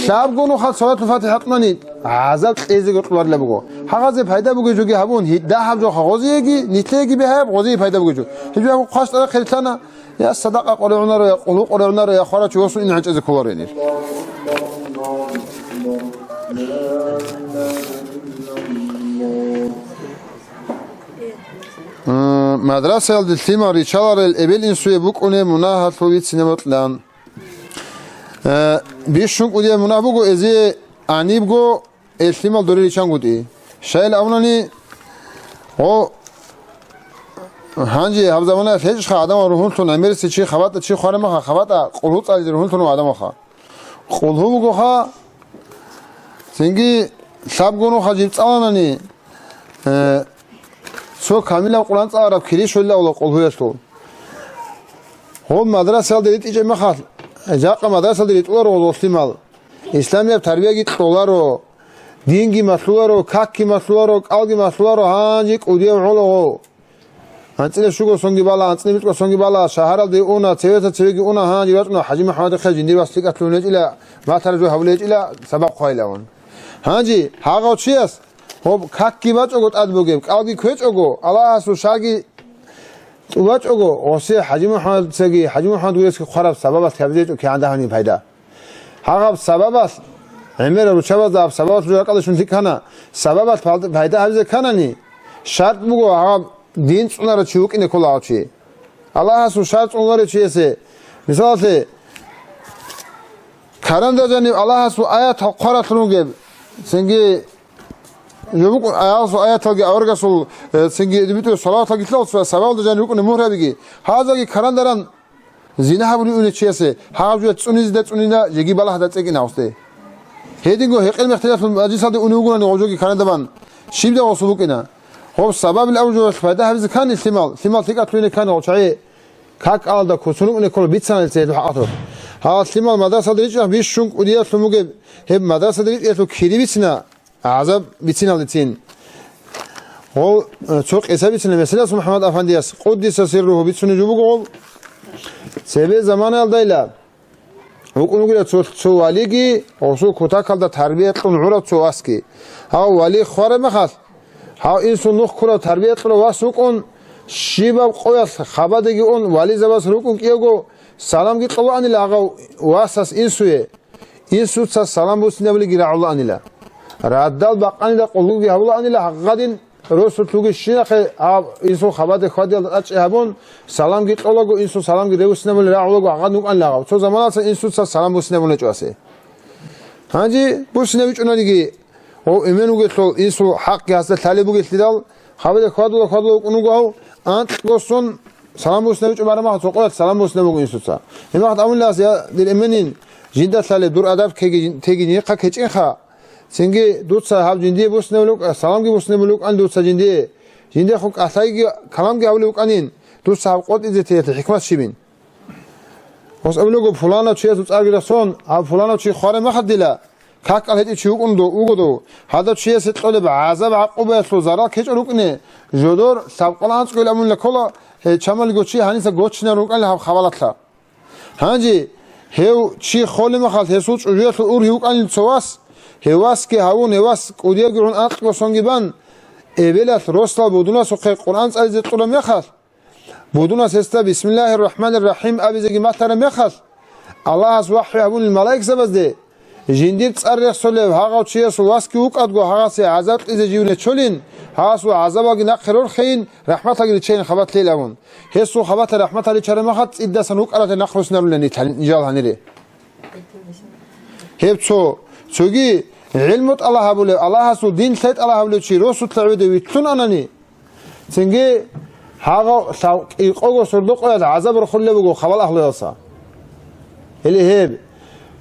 Лъабго нухал салатул фатихӀ кьунани, гӀазаб кьезего кьоларила буго. Гьагъазе пайда бугеб жоги гьабун, гьи-, дагьаб жоха гъозиеги, нилъееги бигьаяб, гъозие пайда бугеб жо. Гьеб жо гьабун хъваш тӀада хъирилъана, я садакъа къоригӀунаро, я къулгьу къоригӀунаро, я хварачи восун ин гӀанчӀезе кколаренир. Э, мадрасаялде лъимал риччаларел эбел-инсуе букӀунеб мунагьалъул бицине бокьилан. Э, бищун кӀудияб мунагь буго эзие гьанибго Э, лъимал доре риччангутӀи. Щайил абунани, о, гьанже гьаб заманаялъ гьечӀха адамал ругьунлъун гӀемерисев чи хабатӀа чи хвараб мехалъ, хабатӀа къулгьу цӀализе ругьунлъун вугев адамалха. Къулгьу бугоха, цинги лъабго нуха жиб цӀаланани, э, цо камилаб Къуръан цӀалараб кири щолила авла къулгьуялъул. Гьоб мадрасалде ритӀичӀеб мехалъ, жакъа мадрасалде ритӀуларо гъозул лъимал. Исламияб тарбияги кьоларо, динги малъуларо, какги малъуларо, кӀалги малъуларо, гьанже кӀудияв гӀолаго. АнцӀила щуго сонги бала, анцӀила микьго сонги бала, шагьаралде уна, цевеца цевеги уна, гьанже вачӀуна ХӀажи МухӀаммадихъе жиндир вас лъикӀалъулеб гьечӀила, малъараб жо гьабулеб гьечӀила, сабаб хъвайилавун. Гьанже гьагъав чияс гьоб какги бачӀого тӀад бугеб, кӀалги кквечӀого, Аллагьасул шарги тӀубачӀого, гъосе ХӀажи МухӀаммадцаги, ХӀажи МухӀаммад гуресги хъвараб сабабалъ гьабизе гьечӀо кигӀан дагьабни пайда. Гьагъаб сабабалъ, гӀемерал руччабазда гьаб сабабалъ жо ракӀалде щун лъикӀана, сабабалъ пал-, пайда гьабизе кканани, шартӀ буго гьаб дин цӀунарав чи вукӀине ккола гьав чи. Аллагьасул шартӀ цӀунуларев чиясе, мисалалъе, каранда жанив Аллагьасул аятал хъваралъун ругеб, цинги жо букӀун Аллагьасул аяталги аварагасул, э, цинги битӀулеб салаваталги лъалцо сабабалда жанив рукӀуна мугьрабиги, гьазаги карандаран Зина гьабулев унев чиясе гьагъаб жоялъ цӀунизеда цӀунина, жеги балагьда цӀекӀина гъосде. Гьединго гьекъел-мехтелалъул мажлисалде унев вугони гъов жоги карандабан, щибда гъосул букӀина. Гъов сабабил абу жоялъ пайда гьабизе ккани лъимал, лъимал лъикӀалъулине ккани гъов чагӀи как-алда куцун рукӀине ккола бицаналъе гьелъул хӀакъалъулъ. Гьагъал лъимал мадрасалда ричӀчӀан бищун кӀудиялъун бугеб гьеб мадрасалда ритӀиялъул кири бицина. ГӀазаб бициналдецин. Гъол, э, цо къиса бицина меселас МухӀаммад Афандияс, къуддиса сирругьу, бицунеб жо буго гъол. Цебе заманаялдайила вукӀун вугила цо, цо валиги, гъосул кутакалда тарбия кьун гӀурав цо васги. Гьав вали хвараб мехалъ, гьав инсул нух ккурав тарбия кьурав вас вукӀун, щибаб къоялъ хабадеги ун, вализабаз рукӀун кӀиявго саламги кьолаанила гьав васас инсуе. Инсуца салам буссинабулеги рагӀулаанила. Радал бакъанида къулгуги гьабулаанила гьагъадин росулъуги щинахъе гьаб инсул хабаде хьвадиялда тӀадчӀи гьабун, саламги кьолаго, инсул саламги ревуссинабулел рагӀулаго гьагъадин вукӀанила гьав. Цо заманалъа инсуца салам буссинабулечӀо асе. Гьанже буссинабичӀунаниги, гъов эмен вугелъул инсул хӀакъги гьасда лъалеб бугелъидал, хабаде хьвадула-хьвадула вукӀун вуго гьав, анкьго сон салам буссинабичӀо барамахъ цо къоялъ салам буссинаб буго инсуца. Гьебмахъ абунилас, я дир эменин, жинда лъалеб дур адаб кеги, теги нихъа кечӀинха. Цинги дуца гьаб жиндие буссинабулев вукӀа, саламги буссинабулев вукӀан дуца жиндие. Жиндехун кӀалъайги, каламги гьабулев вукӀанин, дуца гьаб къотӀизе теялъе хӀикмат щибин. Гъос абулего, пуланав чиясул цӀарги расон, гьаб пуланав чи хвараб мехалъ дила, какал гьечӀев чи вукӀун дов, вуго дов, гьадав чиясе кьолеб гӀазаб-гӀакъубаялъул зарал ккечӀо рукӀине, жодор лъабкъала анцӀгоял абунила ккола, гье, чамалиго чи гьаниса гочинарун рукӀанила гьаб хабалалъа. Гьанже гьев чи холеб мехалъ гьесул чӀужуялъул ургьив вукӀанила цо вас, гьев васги гьавун, гьев вас кӀудиявги гӀун анкьго сонги бан, эбелалъ росдал будунасухъе Къуръан цӀализе кьураб мехалъ, Будунас гьесда «Бисмиллагьир рахӀманир рахӀим» абизеги малъараб мехалъ, Аллагьас вахӀю гьабунил малаикзабазде, жиндир цӀар рехсолев гьагъав чиясул васги вукӀадго гьагъасе гӀазаб кьезе жив нечолин, гьагъасул гӀазабалги нахъе рорхейин, рахӀматалги риччайин хабат лъейилавун. Гьесул хабатал рахӀматал риччараб мехалъ цӀидасан вукӀаралде нахъ руссинарулин нилъ-, нижал гьанире. Гьеб цо, цоги гӀилму тӀала гьабулев, Аллагьасул дин лъай тӀала гьабулев чи росулъа гӀодов витлъун анани, цинги Гьагъав лъав-, кӀикъого сордо-къоялъ гӀазаб рахулеб буго хабал агьлуялса. Гьеле гьеб.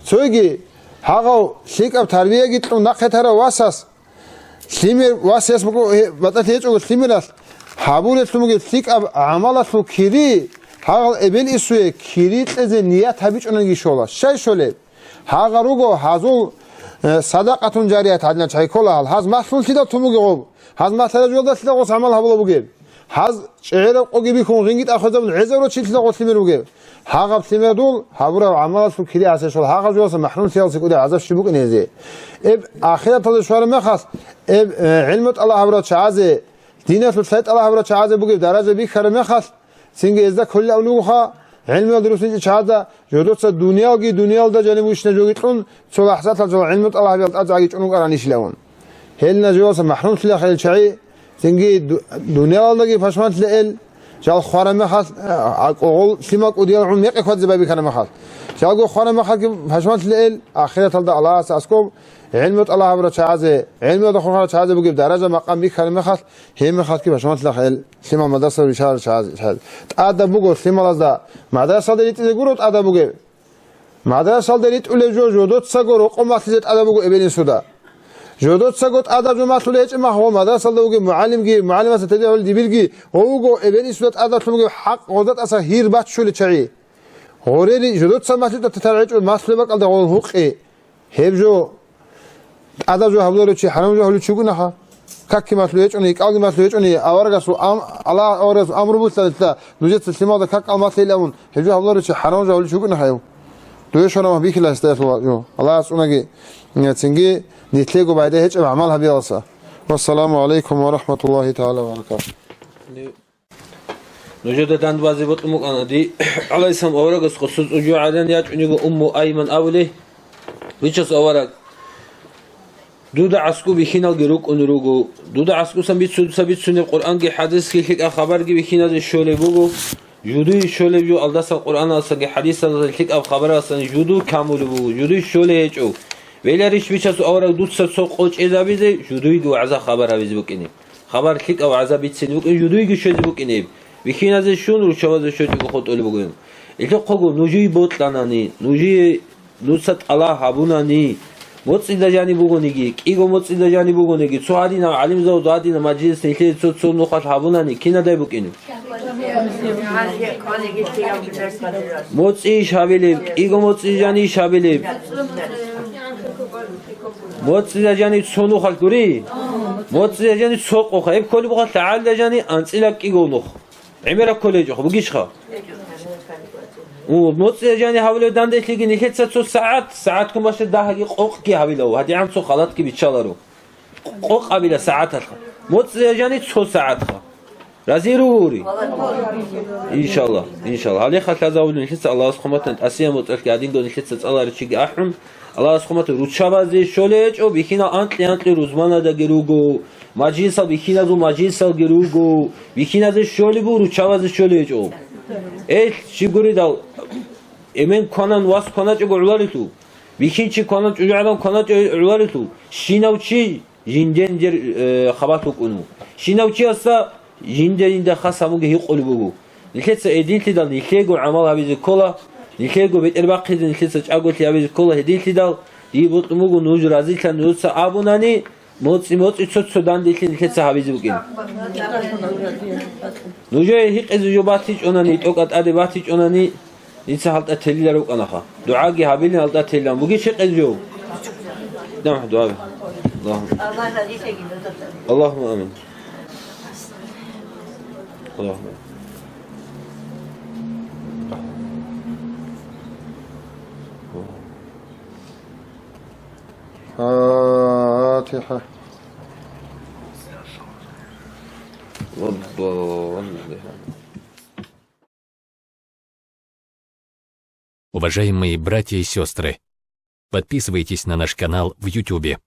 Цойги, гьагъав лъикӀаб тарбияги кьун нахъе тарав васас, лъимер васас буго, гье-, батӀалъи гьечӀого лъимералъ, гьабулелъун бугеб лъикӀаб гӀамалалъул кири, гьагъал эбел-инсуе кири кьезе ният гьабичӀониги щола. Щай щолеб? Гьагъа руго гьазул, э, садакъатун жарият гьадинал чагӀи ккола гьал. Гьаз малъун лъидал тун бугеб гъоб? Гьаз малъараб жоялда лъидал гъос гӀамал гьабула бугеб? Гьаз чӀегӀераб къоги бихьун, гъинги тӀахвезабун гӀезарав чи лъидал гъос лъимер бугеб? Гьагъаб лъимердул гьабураб гӀамалалъул кири гьасешал гьагъаб жоялса махӀрум лъиялси кӀудияб гӀазаб щиб букӀин гьезе? Эб, ахираталде щвараб мехалъ, эб, э, гӀилму тӀалаб гьабурал чагӀазе, диналъул лъай тӀалаб гьабурал чагӀазе бугеб даража бихьараб мехалъ, цинги гьезда кколел абун бугоха, гӀилмуялда руссинчӀел чагӀазда, жодоца дуниялги дуниялда жаниб вищина жоги кьун, цо лахӀзаталъ жал гӀилму тӀалаб гьабиялда тӀадегӀаги чӀун вукӀаран ишилавун. Гьел наживалса махӀрумлъила хӀел чагӀи, цинги ду-, дуниялалдаги пашманлъила эл, жал хвараб мехалъ, а, а, къогъол лъимал кӀудиял гӀун мекъи хьвадзе байбихьараб мехалъ. Жалго хвараб мехалъги пашманлъила эл, ахираталда Аллагьас аскӀоб гӀилму тӀалаб гьабурал чагӀазе, гӀилмуялда хурхарал чагӀазе бугеб даража-макъам бихьараб мехалъ, гьеб мехалъги пашманлъила хӀел. Лъимал мадрасалда ричарал чагӀаз-, чагӀаз. ТӀадаб буго лъималазда, мадрасалда ритӀизе гуро тӀадаб бугеб. Мадрасалда ритӀулев жо жодоцаго рокъов малъизе тӀадаб буго эбел-инсуда. Жодоцаго тӀадаб жо малъулеб гьечӀеб мехалъ гъов мадрасалда вугев мугӀалимги, мугӀалимасда тедегӀулев дибирги, гъов вуго эбел-инсуда тӀадаблъун бугеб хӀакъ гъозда тӀаса гьир баччулел чагӀи. Гъорери жодоца малъи тӀад татар гьечӀо малъулеб бакӀалда гъол гьукъи. Гьеб жо тӀадаб жо гьабуларев чи хӀарамаб жо гьабулев чи вукӀунаха. Какги малъулев гьечӀони, икӀалги малъулев гьечӀони, аварагасул ам-, Аллагь аварагасул амру буцаниса, нужеца лъималда какал малъейилавун, гьеб жо гьабуларев чи хӀарамаб жо гьабулев чи вукӀунаха гьев. Дуе щвараб мехалъ бихьила гьесда гьелъул жо. Аллагьас цӀунаги, цинги нилъего пайда гьечӀеб гӀамал гьабиялса. Вассаламу гӀалайкум ва рахӀматуллагьи тагӀала ва баракатугь. Нужеда дандбазе бокьун букӀана, ди гӀалайгьиссалам аварагас гъосул цӀужугӀадан ячӀун йиго Умму Айман абулей. Бичасул авараг, дуда гӀаскӀу бихьиналги рукӀун руго. Дуда гӀаскӀусан бицун, дуца бицунеб Къуръанги хӀадисги лъикӀаб хабарги бихьиназе щолеб буго. Жудуй щолеб жо алдасан Къуръаналдасанги хӀадисалдасан лъикӀаб хабаралдасан жудуй камулеб буго. Жудуй щолей гьечӀо. Виларищ бичасул авараг дуца цо къо чӀезабизе, жудуйги вагӀза хабар гьабизе букӀине. Хабар лъикӀав вагӀза бицине букӀин, жудуйги щвезе букӀинеб. Бихьиназе щун, руччабазе щвечӀого хутӀулеб бугеб. Гьелъухъего нужее бокьанани, нужее, нужеца тӀалаб гьабунани, моцӀида жаниб бугониги, кӀиго моцӀида жаниб бугониги, цо гьадинав гӀалимзабаз гьадинаб мажлис нилъее цо-цо нухалъ гьабунани, кинадай букӀинеб? МоцӀийищ гьабилеб, кӀиго моцӀи жанийищ гьабилеб? МоцӀида жаниб цо нухалъ гури? МоцӀида жаниб цо къоха. Гьеб кколеб буго лъагӀалида жаниб анцӀила кӀиго нух. ГӀемераб кколей гьечӀоха, бугищха? У, моцӀида жаниб гьабулеб данделъиги нилъеца цо сагӀат, сагӀатккун бащад дагьаги къокъги гьабилав, гьадигӀан цо халатги биччаларо. Къокъ гьабила сагӀаталъха. МоцӀида жаниб цо сагӀатха. Разиругури? Иншалла, иншалла. Гьалихха лъазавулин нилъеца Аллагьас хъуматан тӀасияб моцӀалъги гьадинго нилъеца цӀаларичиги ахӀун, Аллагьас хъуматан руччабазе щолей гьечӀо, бихьинал анкьи-анкьи рузманадаги руго, мажлисал бихьиназул мажлисалги руго, бихьиназе щолеб буго, руччабазе щолей гьечӀо. Эл, щиб гуридал, эмен кванан вас кваначӀого гӀоларелъул, бихьинчи кванан чӀужугӀадан кваначӀого гӀоларелъул, щинав чи жинде-жиндер, э, хабалъ вукӀун вуго. Щинав чиясда жинде-жинда хас гьабунги гьикъулеб буго. Нилъеца гьединлъидал нилъего гӀамал гьабизе ккола, нилъего бетӀербахъизе нилъеца чӀаголъи гьабизе ккола, гьединлъидал дие бокьун буго нуж разилъа нужеца абунани, моцӀи-моцӀи цо-цо данделъи нилъеца гьабизе букӀин. Нужее гьикъизе жо батичӀонани, тӀокӀаб тӀаде батичӀонани, дица гьалтӀа телила рукӀанаха. ДугӀаги гьабилин гьалтӀа телилан. Бугищ гьикъизе жо? Дам, дугӀа. Аллагьумма. Аллагьумма амин. Аллагьумма. Фатиха. Уважаемые братья и сестры, подписывайтесь на наш канал в Ютубе.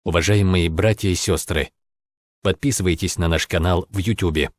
Уважаемые братья и сестры, подписывайтесь на наш канал в Ютубе.